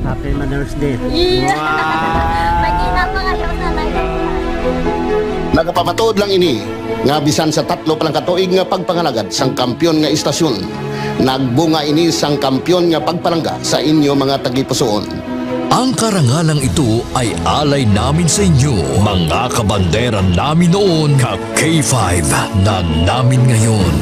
Happy Mother's Day. Yeah. Wow! Mag-ina pa kayo sa live. Nagapamatuod lang ini nga bisan sa tatlo pa lang ka tuig nga pagpangalagad sang kampiyon nga istasyon, nagbunga ini sang kampiyon nga pagpalangga sa inyo mga tagipusoon. Ang karangalang ito ay alay namin sa inyo, mga kabandera namin noon, ka K five na namin ngayon.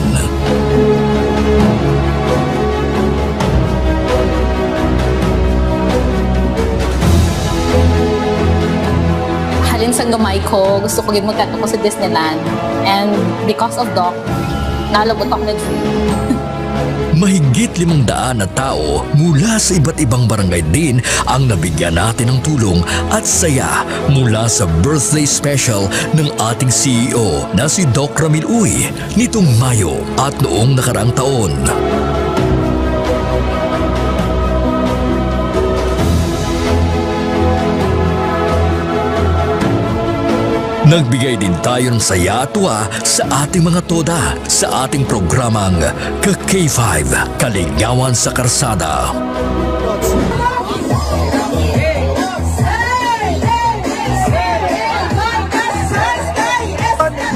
Halin sang gamay ko, gusto ko gid magkadto ko sa Disneyland. And because of Doc, nalabot ako med free. Mahigit limang daan na tao mula sa iba't ibang barangay din ang nabigyan natin ng tulong at saya mula sa birthday special ng ating C E O na si Doc Ramil Uy nitong Mayo at noong nakaraang taon. Nagbigay din tayo ng saya at tuwa sa ating mga toda sa ating programang Ka K five, Kalingawan sa Karsada.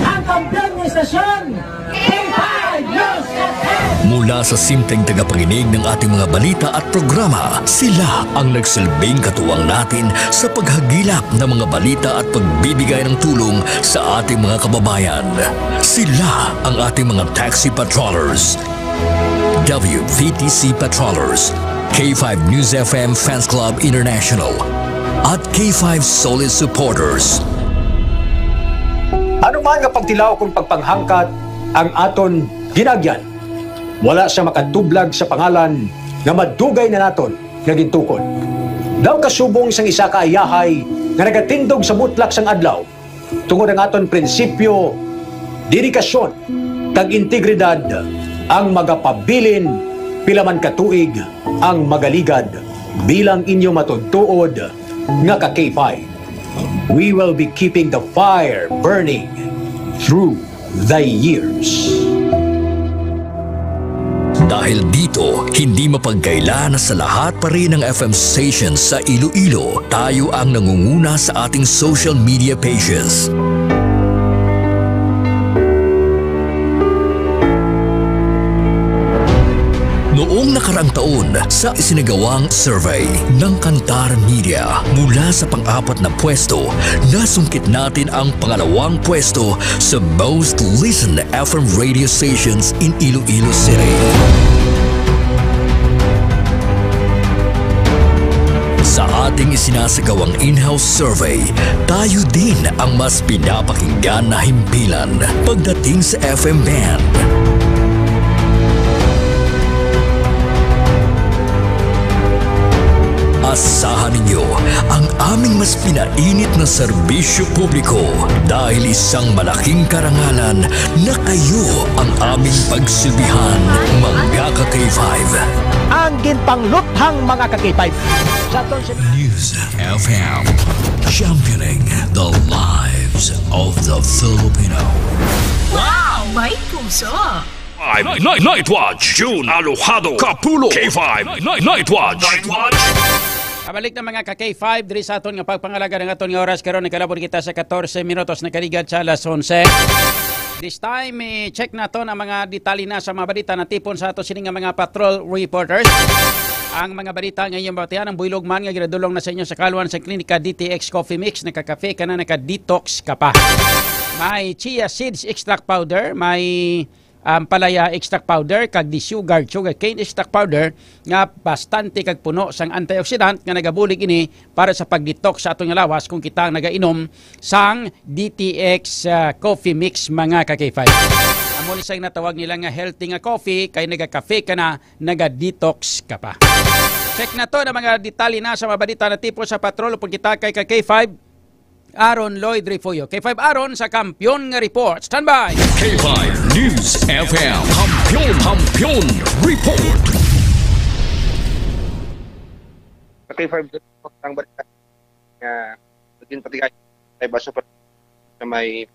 Ang kampiyon ng estasyon, K five News F M. Mula sa simpleng tagapakinig ng ating mga balita at programa, sila ang nagsilbing katuwang natin sa paghagilap ng mga balita at pagbibigay ng tulong sa ating mga kababayan. Sila ang ating mga taxi patrollers, W V T C patrollers, K five News F M Fans Club International, at K five Solid Supporters. Ano man nga pagtilaw kung pagpanghangkat ang aton ginagyan, wala sa makatublag sa pangalan nga madugay na naton nga gintukod. Daw kasubong sang isa ka ayahay nga nagatindog sa butlak sang adlaw, tungod ang aton prinsipyo, dedikasyon, kag integridad ang magapabilin pila man ka tuig ang magaligad bilang inyo matuod-tuod nga ka K five. We will be keeping the fire burning through the years. Dahil dito, hindi mapagkaila na sa lahat pa rin ng F M stations sa Iloilo, tayo ang nangunguna sa ating social media pages. Noong nakaraang taon, sa isinagawang survey ng Kantar Media mula sa pang-apat na pwesto, nasungkit natin ang pangalawang pwesto sa most listened F M radio stations in Iloilo City. Sa ating isinasagawang in-house survey, tayo din ang mas pinapakinggan na himpilan pagdating sa F M band. Asahan ninyo ang aming mas pinainit na serbisyo publiko dahil isang malaking karangalan na kayo ang aming pagsilbihan, mga ka K five. Ang ginpangluthang mga ka K five. Sa aton si News F M, championing the lives of the Filipino. Wow! May puso! Five Night, Night Watch, June Alojado, Kapulo, K five Night, Night Watch. Night Watch. Kabalik na, mga ka K five, diri sa aton nga pagpangalaga ng aton nga oras karon, nagkalabot kita sa katorse minutos, nakaligad sa alas onse. This time, i-check naton ang mga detalye na sa mga balita natipon sa ato sini nga mga patrol reporters. Ang mga balita nga inyong mabatian, ang buylog man nga ginadulong na sa inyo sa kalwan sa Klinika D T X Coffee Mix, nagkakafe ka na, naka-detox ka pa. May chia seeds extract powder, may ampalaya extract powder, kag the sugar, sugar cane extract powder nga bastante kag puno sang antioxidant nga nagabulig ini para sa pag-detox sa aton nga lawas kung kita ang nagainom sang D T X, ah, coffee mix, mga ka-K five. Amo ni sang natawag nila nga healthy nga coffee, kay naga-cafe ka na, naga-detox ka pa. Check naton ang mga detalye na sa mga balita natipon sa patrol, upod kita kay ka-K five Aaron Lloyd Refuyo. K five Aaron sa Kampiyon nga Report. Standby! K five News F M. Kampiyon, Kampiyon Report. Sa K five, ang balita. ah, din pati kay, kay Baso pa sa may,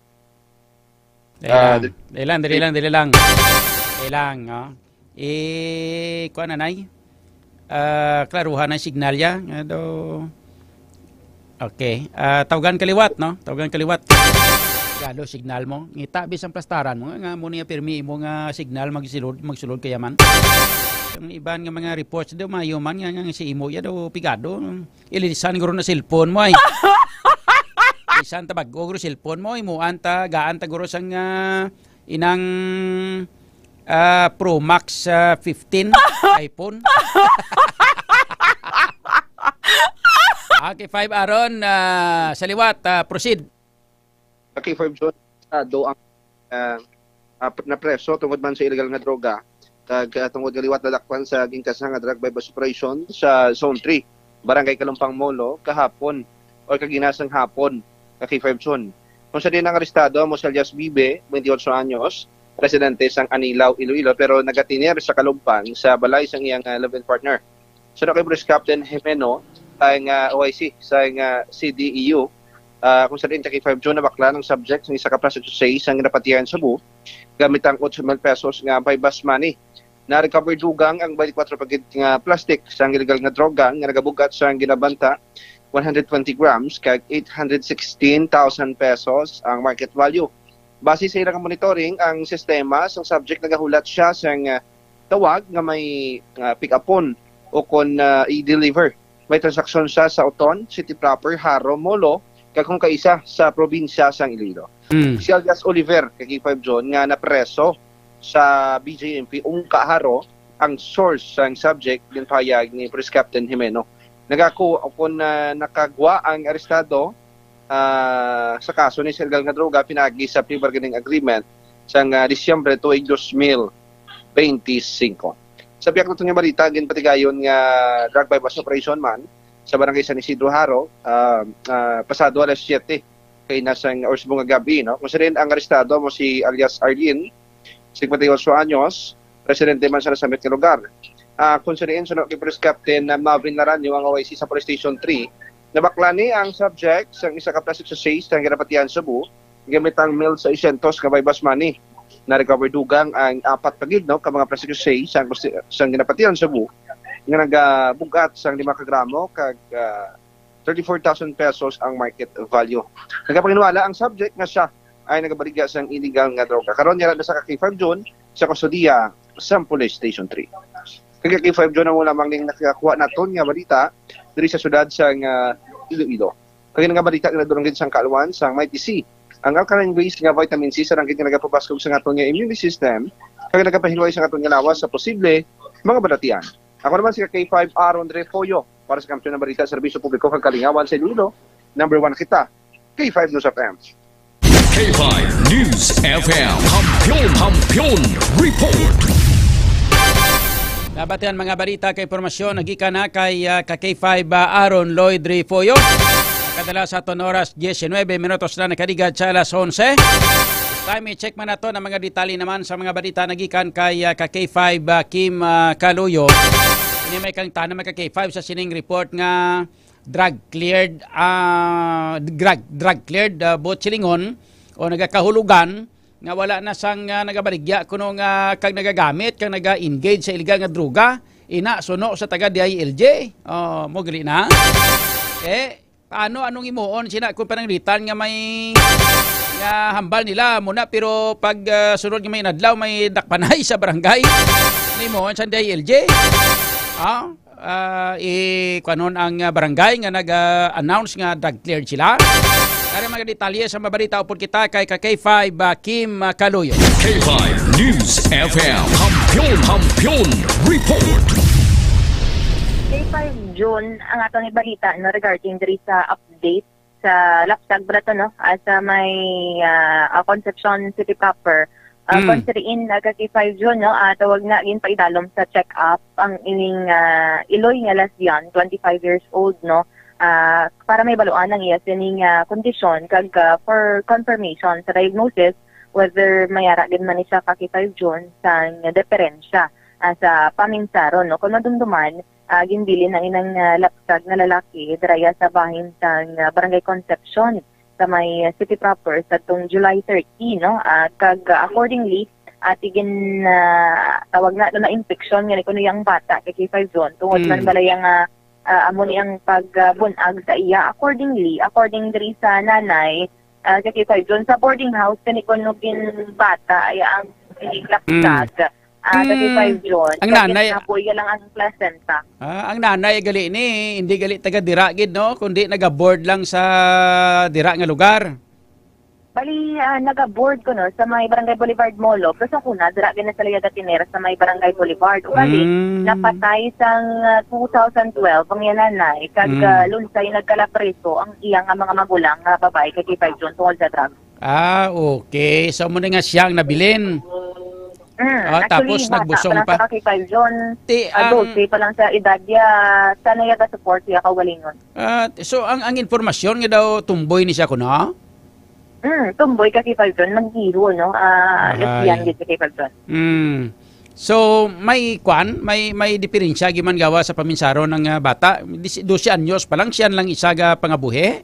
ah, Dali lang, dali lang, dali lang, dali lang. Dali lang, oh. Eh, kuha na, Nay. Ah, klaruhan ang signal ya. Nga daw, okay. Ah, tawgan kaliwat, no? Tawgan kaliwat. Galo, signal mo. Ngita, bisan plastaran mo. Nga, nga mo niya pirmi imo nga signal, magsulod, magsulod kaya man. Ang iban nga mga reports daw, mayo man nga, nga si imo ya daw, pigado. Ilisan guro na cellphone mo, ay. Ilisan ta bag-o guro cellphone mo, imuan ta, gaan ta guro sang, ah, inang, ah, Pro Max, ah, fifteen iPhone. Okay, five Aaron, ah, sa liwat, ah, proceed. Okay, five June, sa do ang, ah, ah, napreso tungod man sa illegal nga droga, kag, ah, tungod nga liwat nadakpan sa gingkasa nga drug buy-bust operation sa Zone three, Barangay Kalumpang Molo, kahapon or kaginasang hapon, ka K five June. Kung sa din ang arestado amo si alias Bibe, twenty-eight anyos, residente sang Anilao, Iloilo, pero nagatener sa Kalumpang sa balay sang iyang, ah, live-in partner. Suno kay Police Captain Jimeno, ang, ah, O I C sang, ah, C D E U, ah, kung sa din ka K five June nabaklan ang subject sang isa ka plastic sachet sang ginapatihan sa bu gamit ang eight mil pesos nga buy-bust money. Na-recover dugang ang twenty-four pagid nga plastic sang illegal nga droga nga nagabug-at sang ginabanta one hundred twenty grams kag eight hundred sixteen thousand pesos ang market value. Base sa ilang monitoring, ang sistema sang subject nagahulat siya sang, ah, tawag nga may, ah, pick-upon o kon, ah, i-deliver. May transaksyon siya sa Oton, City Proper, Jaro, Molo, kag kung kaisa sa probinsya sang Iloilo. Mm. Si alias Oliver, ka K five June, nga napreso sa B J M P, Ungka, Jaro, ang source sang subject, ginpahayag ni Police Captain Jimeno. Nagako, kung, ah, nakagwa ang arestado, ah, sa kaso ni sa illegal nga droga, pinaagi sa plea bargaining agreement sang, ah, Disyembre tuig dos mil beinti singko. Sa pihak naton nga balita, ginpatigayon nga drug buy-bust operation man sa Barangay San Isidro, Jaro, ah, ah, pasado alas siyete kay na sang, or subong nga gabi, no? Kung sa din ang arestado mo si alias Arlene, singkwenta y ocho anyos, residente man sa nasambit nga lugar. Ah, kung sa diin, suno kay Police Captain, ah, Marvin Laranyo, ang O I C sa Police Station three, nabaklan ni ang subject sang isa ka plastic sachet sang ginapatihan sa bu gamit ang mil seiscientos nga buy-bust money. Na-recover dugang ang apat pa gid, no, ka mga plastic sachet sang, sang ginapatihan sa bu nga nagabug-at sang lima ka gramo kag, ah, thirty-four thousand pesos ang market value. Nagapanghinwala ang subject nga siya ay nagabaligya sang illegal nga droga. Karon, yara na sa ka K five June sa kustodiya sa Police Station three. Kag ka K five June, amo lamang ning nakakuha naton nga balita diri sa siyudad sang, ah, Iloilo. Kag nga balita nga nadulong gid sang kaalwan sang Mighty C, ang alkaline base nga vitamin C sa ranggit nga nagapabaskog sa aton nga immune system kag nagapahilway sa aton nga lawas sa posible mga balatian. Ako naman si K five Aaron Refollo para sa Kampiyon ng Balita, Serbisyo Publiko kag Kalingawan sa Iloilo. Number one kita, K five News F M. K five News F M. Kampiyon, Kampiyon Report. Nabatian mga balita kay impormasyon nagikan na kay, ah, ka K five, ah, Aaron Lloyd Refollo. Nakadala sa aton oras, diecinuebe minutos na nakaligad sa alas onse. Time i-check man nato ang mga detalye naman sa mga balita nagikan kay, ah, ka K five, ah, Kim, ah, Kaluyo. Ini may kang tanang mga ka K five sa sining report nga drug cleared, ah, drug, drug cleared, ah, buot silingon o nagakahulugan nga wala na sang, ah, nagabaligya kuno nga kag nagagamit kag naga-engage sa illegal nga droga, ina suno sa taga D I L G. Oh, mo gali na. Eh, paano, anong imuon sina kung pananglitan nga may, nga hambal nila muna, pero pag, ah, sunod nga may inadlaw, may dakpanay sa barangay? Ano imuon sa D I L G? Ah? Ah, i-, kuanon ang, ah, barangay nga nag, ah, announce nga drug cleared sila. Para mga detalye sa mabalita, upod kita kay ka K five, ah, Kim, ah, Kaluyo. K five News F M. Kampiyon, Kampiyon Report. K five June, ang aton ibalita, no, regarding diri sa update sa Lapsag, bala to, no? Ah, sa may, ah, ah, Concepcion City proper. Ah, Mm. Kung sa diin, ah, ka K five June, no? Ah, tawag na, ginpaidalom sa check-up ang ining, ah, iloy nga lesbian, twenty-five years old, no? Ah, para may baluan ang iya sining, ah, kondisyon, kag, ah, for confirmation sa diagnosis, whether may ara gid man ni siya ka K five June sang deperensya. ah, sa Paminsaron, no? Kung madumduman, ah, ginbilin ang inang, ah, lapsag nga lalaki diraya sa bahin sang, ah, Barangay Concepcion sa may, ah, city proper sa tong July thirty, no? Ah, kag, ah, accordingly, ati gin, ah, tawag na, na infection nga kuno yang bata kay K five John tungod man Mm. balay ang, ah, ah, amo ni ang pagbunag sa iya. Accordingly, according diri sa nanay, ah, sa K five John, sa boarding house, kani kuno gin bata ay ang Mm. lapsag, ah, sa K five Mm. John. Ang Kaya nanay napoy ya lang ang placenta. Ah, ang nanay gali ni, hindi gali taga dira gid, no? Kundi nagaboard lang sa dira nga lugar. Bali, ah, nagaboard ko, no, sa may Barangay Boulevard Molo. Pero sa una, dira gid na sila yata tinira sa may Barangay Boulevard. Ugali, Mm. napatay sang, ah, two thousand twelve ang iya nanay. Kag, Mm. ah, lunsay nagkalapreso ang iya nga mga magulang nga babae kay K five John tungod sa drugs. Ah, okay. So, mo na nga siyang nabilin. Mm, Ah, actually, tapos bata nagbusong pa lang pa. Sa K five John. Ti, Ah, ang dose pa lang sa edad niya, sana niya ka-support siya kaugalingon. Ah, so, ang, ang informasyon nga daw tumboy ni siya kuno? Mm, tumboy ka K five John, mag-zero, no? Ah, Ahay. lesbian gid ka K five John. Mm. So, may kwan, may, may diferensya giman gawa sa paminsaron ng, ah, bata. Dis-, dose anyos pa lang, siya lang isa ga pangabuhi?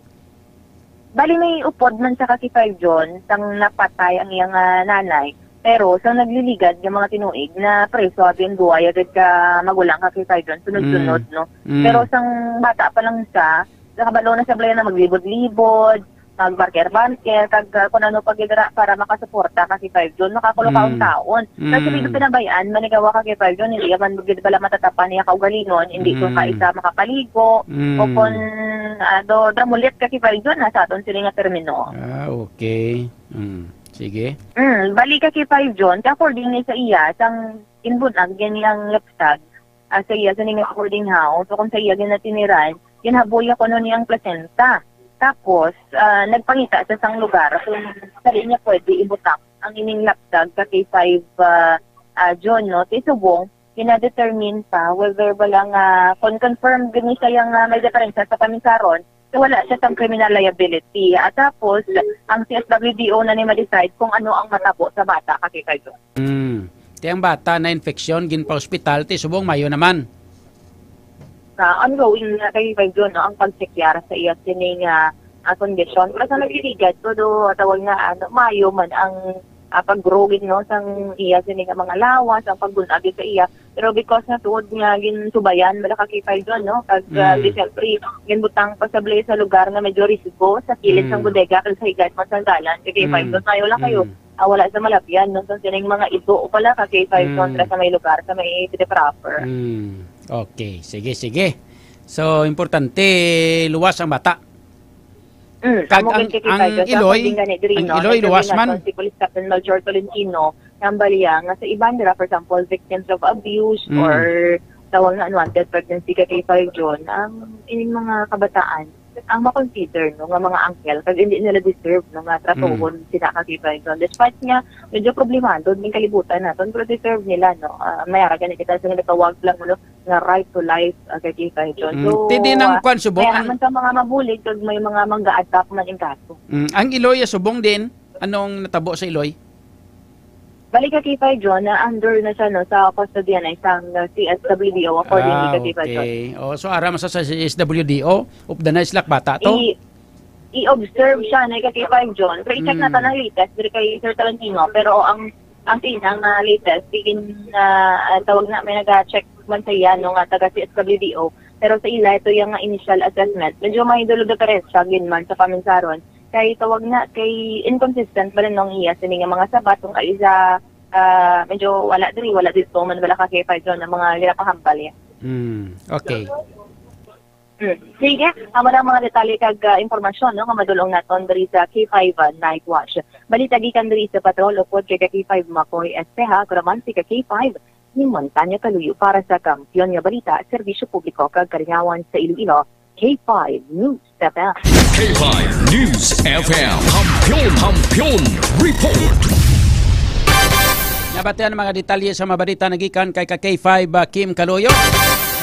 Bali, may upod man sa ka K five John, sang napatay ang iyang, ah, nanay. Pero, sang nagliligad nga mga tinuig, na preso abi ang duwa ya gid ka magulang ka K five John, sunod-sunod, Mm. no? Mm. Pero, sang bata pa lang siya, nakabalo na siya, bala na maglibod-libod, mag-barker-barker, kag, ah, kung ano pa gid ra para makasuporta ka K five John, makakulo Mm. kaon-kaon. Kasi Mm. dito pinabayaan, manigawa ka K five John, hindi man gid bala matatapan niya kaugalingon, hindi ko Mm. kaisa makapaligo, o Mm. kung, ah, do, damulit ka K five John, na sa aton sila nga termino. Ah, okay. Mm. Sige. Mm, bali ka K five John, kay according ni sa iya, sang inbunag yan yang lapsag, ah, sa iya sa ning boarding house, o kung sa iya ginatiniran, ginhaboy ako nun niyang placenta. Tapos, ah, nagpangita sa sang lugar kung dali niya pwede ibutang ang ining lapsag sa K five, ah, ah, John, no? Kay subong, gina-determine pa whether bala nga, kung confirmed gid ni siya nga may diferensya sa paminsaron, so wala siya sang criminal liability. At tapos, ang C S W D O na ni ma-decide kung ano ang matabo sa bata, ka K five John. Mm. Ti ang bata na infeksyon, ginpa-ospital, ti subong mayo naman. Sa ongoing na kay K five John, no, ang pagtsekyar sa iya sining, ah, ah, kondisyon. Pero sa nagligad, todo tawag nga, ano, mayo man ang, ah, pag-grow gid, no, sang iya sini nga mga lawas, ang paggunag sa iya. Pero because na tuod nga ginsubayan, wala ka K five John, no, kag, ah, Mm. di siyempre, ginbutang pa sa bali sa lugar nga medyo risgo, sa kilid sang Mm. bodega, kag sa higad man sang dalan. Kay K five Mm. John, mayo lang kayo. Mm. Ah, wala sa malabyan, no? So, sining mga ido pala ka K five Mm. kontra sa may lugar, sa may city proper. Mm. Okay, sige, sige. So, importante, luwas ang bata. Mm, Kag amo ang, gid kay ang K five, sa iloy, pagdinggan ni diri, ang no? iloy, luwas Nagkabinat man. Si Police Captain Melchor Tolentino, nga ang baliya nga sa iban nila, for example, victims of abuse Mm. or tawag na unwanted pregnancy ka K five John, ang ining mga kabataan, ang ma-consider, no, nga mga anghel, kag hindi nila deserve, no, nga tratohon Mm. sila ka K five John. Despite nga, medyo problemado din kalibutan naton, pero deserve nila, no? Ah, may ara gani kita sa nagawag lang, no, nga right to life, ah, kay K five John. Mm. So, Ti di nang ah, kwan subong, may ara ang man sa mga mabulig, kag may mga mangga-attack man ang kaso. Mm. Ang iloy subong din, anong natabo sa iloy? Balik ka K five John, na under na siya, no, sa custody na isang, uh, C S W D O, according Ah, kay K five John. Okay. Oh, so, ara man sa, sa C S W D O, upda na islak bata to? I-, i-observe siya na kay K five John. Pero i-check na Mm. ta ng latest, diri kay Sir Tolentino. Pero ang, ang tinang, uh, latest, tigin, uh, uh, tawag na, may nag-check man sa iya, no, nga taga C S W D O. Pero sa ila, ito yung, uh, initial assessment. Medyo may dulo diferensya, gin man sa paminsaron. Kay tawag na, kay inconsistent pa rin nung iya sini nga mga sabat, kung kay isa, ah, medyo wala diri, wala dito, man wala ka K five John, ang mga ginapahambal niya. Hmm, okay. Hmm. Sige, amo na ang mga detalye kag, ah, impormasyon, no, nga madulong naton diri sa K five, ah, Night Watch. Balita gikan diri sa Patrol, upod kay ka K five Makoy Esteja, kuraman si ka K five, ni Montanya Kaluyo para sa Kampiyon nga Balita, Serbisyo Publiko kag Kalingawan sa Iloilo, K five News F M. K five News F M. Kampiyon, Kampiyon Report. Nabatian ang mga detalye sa mga balita nagikan kay ka K five, ah, Kim Kaluyo.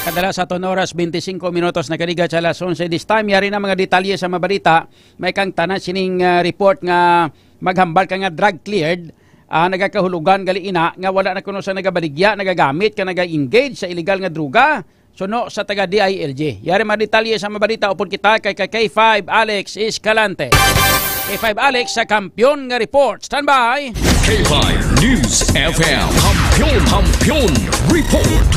Kadala sa aton oras, twenty-five minutos nakaligat sa alas onse. This time, yari na mga detalye sa mga balita. May kang tanan sining, ah, report nga maghambal ka nga drug cleared Ah, nagakahulugan gali ina nga wala na kuno sa nagabaligya, nagagamit ka, naga-engage sa illegal nga droga. Suno sa taga D I L G. Yari mga detalye sa mabalita upod kita kay ka K five Alex Escalante. K five Alex sa Kampiyon nga Report. Standby! K five News F M. Kampiyon, Kampiyon Report.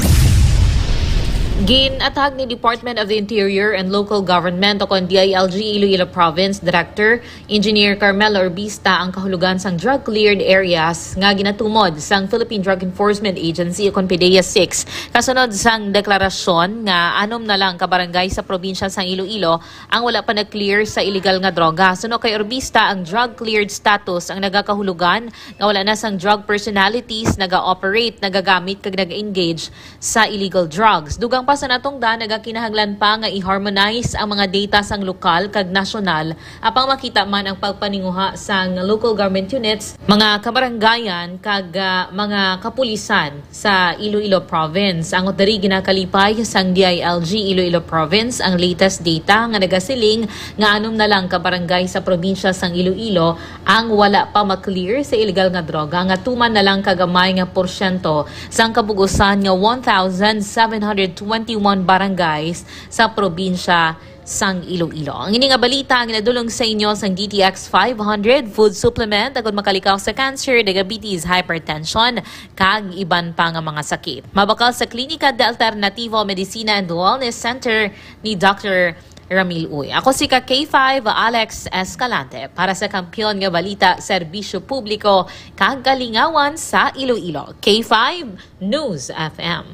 Ginatag ni Department of the Interior and Local Government o kon D I L G Iloilo Province Director Engineer Carmel Orbista ang kahulugan sang drug-cleared areas nga ginatumod sang Philippine Drug Enforcement Agency o kon PDEA six, kasunod sang deklarasyon nga anom na lang ka barangay sa probinsya sang Iloilo ang wala pa na-clear sa illegal nga droga. Suno kay Orbista, ang drug-cleared status ang nagakahulugan nga wala na sang drug personalities naga-operate, nagagamit kag nag-engage sa illegal drugs. Dugang pa sa natungdan, nagakinahanglan pa nga i-harmonize ang mga data sang lokal kag nasyonal, apang makita man ang pagpaninguha sang local government units, mga kabarangayan, kag, ah, mga kapulisan sa Iloilo Province. Angot diri, ginakalipay sang D I L G Iloilo Province ang latest data nga nagasiling nga anom na lang ka barangay sa probinsya sang Iloilo ang wala pa ma-clear sa illegal nga droga, nga tuman na lang kagamay nga porsyento sang kabug-usan nga one thousand seven hundred twenty-one barangays sa probinsya sang Iloilo. Ang ini nga balita ang ginadulong sa inyo sang D T X five hundred Food Supplement, agud makalikaw sa cancer, diabetes, hypertension, kag iban pa nga mga sakit. Mabakal sa Klinika de Alternativo Medicina and Wellness Center ni Doctor Ramil Uy. Ako si ka K five, Alex Escalante, para sa Kampiyon nga Balita, Serbisyo Publiko, kag Kalingawan sa Iloilo. K five News F M.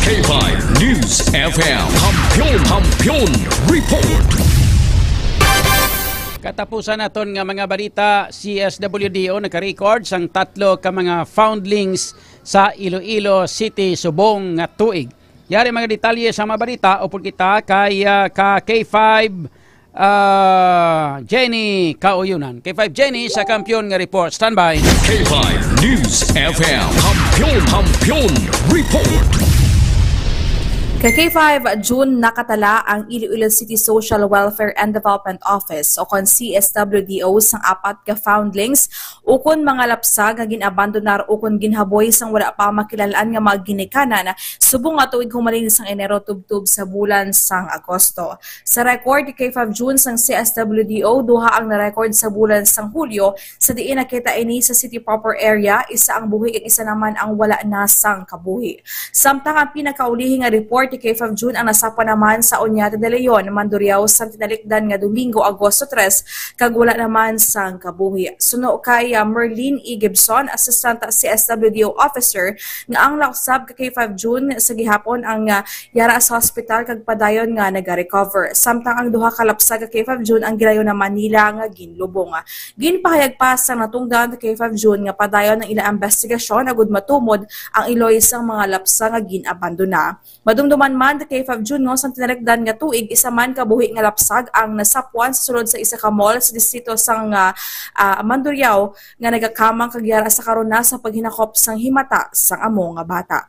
K five News F M. Kampiyon, Kampiyon Report. Katapusan naton nga mga balita, C S W D O naka-record sang tatlo ka mga foundlings sa Iloilo City subong nga tuig. Yari mga detalye sa mga balita, upod kita kay, ah, ka K five, ah, Jenny Kauyunan. K five Jenny sa Kampiyon nga Report. Standby. K five News F M. Kampiyon, Kampiyon Report. Ka K five, June, nakatala ang Iloilo City Social Welfare and Development Office o kon C S W D O sang apat ka foundlings ukon mga lapsag nga gin-abandonar ukon ginhaboy sang wala pa makilal-an nga mga ginikanan subong nga tuig humalin sang Enero tubtob sa bulan sang Agosto. Sa record, K five June sang C S W D O, duha ang na-record sa bulan sang Hulyo, sa diin nakita ini sa city proper area, isa ang buhi kag isa naman ang wala na sang kabuhi. Samtang ang pinakaulihi nga report ni K five June ang nasapwan naman sa Oñate de Leon, Mandurriao, sang tinalikdan nga Domingo, Agosto tres, kag wala naman sang kabuhi. Suno kay, ah, Merlin E. Gibson, Assistant C S W D O Officer, nga ang lapsag ka K five June sa gihapon ang, ah, yara sa hospital kag padayon nga nagarecover. Samtang ang duha ka lapsag ka K five June ang gilayon na Manila nga ginlubong. Ginpahayag pa sang natungdan ka K five June nga padayon ang ila investigasyon agud matumod ang iloy sang mga lapsag nga gin-abandona. Madumduman man, ka K five June, no, sang tinalikdan nga tuig, isa man ka buhi nga lapsag ang nasapwan sa sulod sa isa ka mall sa distrito sang, ah, ah, Mandurriao nga nagakamang kag yara sa karon na sa paghinakop sang himata sang amo nga bata.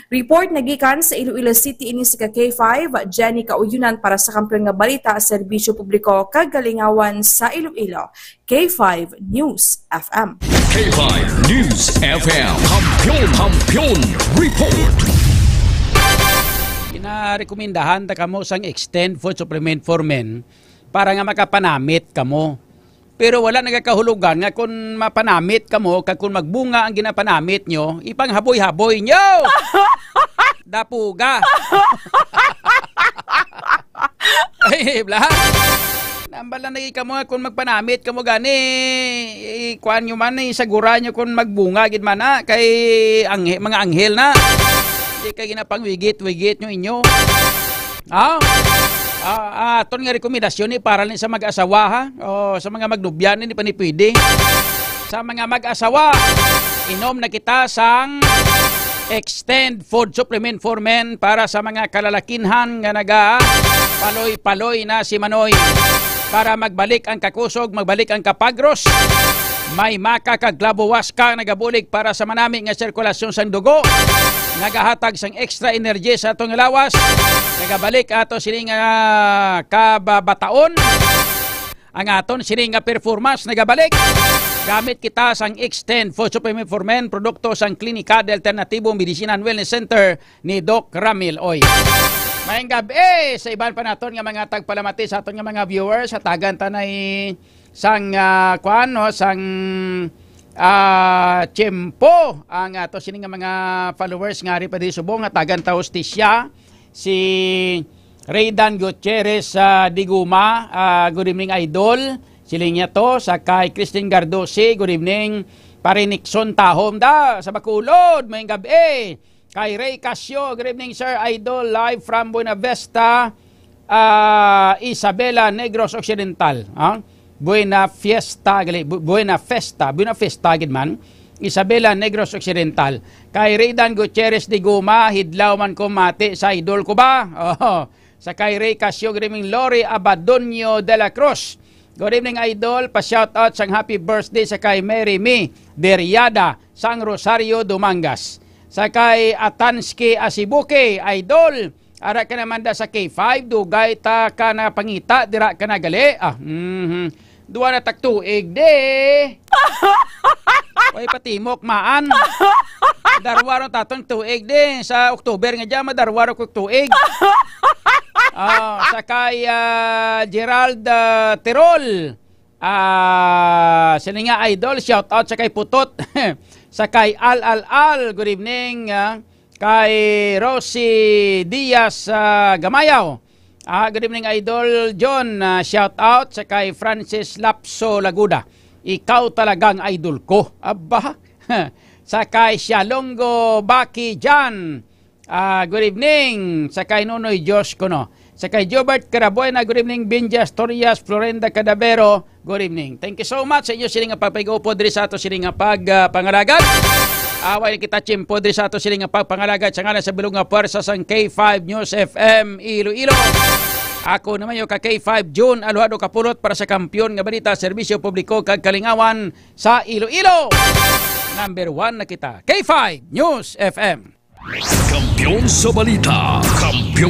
Report nagikan sa Iloilo City, ini si ka K five, Jenny Kauyunan, para sa Kampiyon nga Balita, Serbisyo Publiko, kag Kalingawan sa Iloilo, K five News F M. K five News F M. Kampiyon, Kampiyon Report. Ginarekomendahan ta kamo sang Extend Food Supplement for Men para nga makapanamit kamo. Pero wala nagakahulugan nga kung mapanamit kamo kag kung magbunga ang ginapanamit nyo, ipanghaboy-haboy nyo! Dapuga! Ay, bla! Nambal na lagi kamo nga kung magpanamit kamo gani, ikuan nyo man, isagura nyo kung magbunga gid man na, kay anghe-, mga anghel na. Di kay ginapangwigit-wigit nyo inyo. Ha? Ah, ah, aton nga rekomendasyon ni para ni sa mag-asawa, ha? O sa mga magnubya ni, di pa ni pwede. Sa mga mag-asawa, inom na kita sang Extend Food Supplement for Men para sa mga kalalakinhan nga naga paloy-paloy na si Manoy. Para magbalik ang kakusog, magbalik ang kapagros. May maka kag labuwas ka nagabulig para sa manami nga sirkulasyon sang dugo. Nagahatag sang extra energy sa atong lawas. Nagabalik ato sini nga kababataon. Ang aton sini nga performance nagabalik. Gamit kita sang Extend Food Supplement for Men, produkto sang Klinika de Alternatibo Medicine and Wellness Center ni Doc Ramil Oy. Maayong gab-i sa iban pa naton nga mga tagpalamati sa aton nga mga viewers. Hatagan ta na sang, ah, kuan, no, sang, ah, tiyempo ang ato sini nga mga followers nga ari pa di subong. Hatagan ta hustisya si Raydan Gutierrez, ah, Diguma. Ah, good evening, idol. Siling niya to sa kay Christine Gardosi. Good evening, pare Nixon Tahom da sa Bacolod. Maayong gab-i. Kay Ray Casio, good evening, sir. Idol, live from Buena Vista, ah, Isabela, Negros Occidental. Ah? Buena Fiesta, gali, Bu-, Buena Festa, Buena Festa, gid man. Isabela, Negros Occidental. Kay Raydan Gutierrez de Guma, hidlaw man ko mati sa idol ko ba? Oh. Sa kay Ray Casio, good evening, Lori Abadonio de la Cruz. Good evening, idol. Pa-shout out sang happy birthday sa kay Mary Me Deriada sang Rosario, Dumangas. Sa kay Atanski Asibuke, idol. Ara ka naman da sa K five, dugay ta ka na pangita, dira ka na gali. Ah, mhm. Duwa na tag tuig, di. Way patimok, maan. Darwa ron taton tuig, di. Sa October nga dyan, madarwa ron kog tuig. Ah, sa kay, ah, Gerald, ah, Tirol. Ah, sini nga idol, shout out sa kay Putot. Sa kay Al Al Al, good evening. Ah, kay Rosie Diaz, ah, Gamayaw. Ah, good evening, Idol John. Ah, shout out sa kay Francis Lapso Laguda. Ikaw talagang idol ko. Aba. Sa kay Sialongo Baki Jan. Ah, good evening. Sa kay Nonoy Dios kuno. Sa kay Jobert Carabuena, good evening. Binja Astorias, Florenda Cadavero, good evening. Thank you so much sa inyo sini nga pagpaigo upod diri sa ato sini nga pag, ah, pangalagad. Away kita tiyempo diri sa ato sini nga pagpangalagad sa ngalan sa bilog nga puwersa sang K five News F M Iloilo. Ako naman yung ka K five June Aluhado Kapulot para sa Kampiyon nga Balita, Serbisyo Publiko kag Kalingawan sa Iloilo. Number one na kita. K five News F M. Kampiyon sa balita. Kampiyon.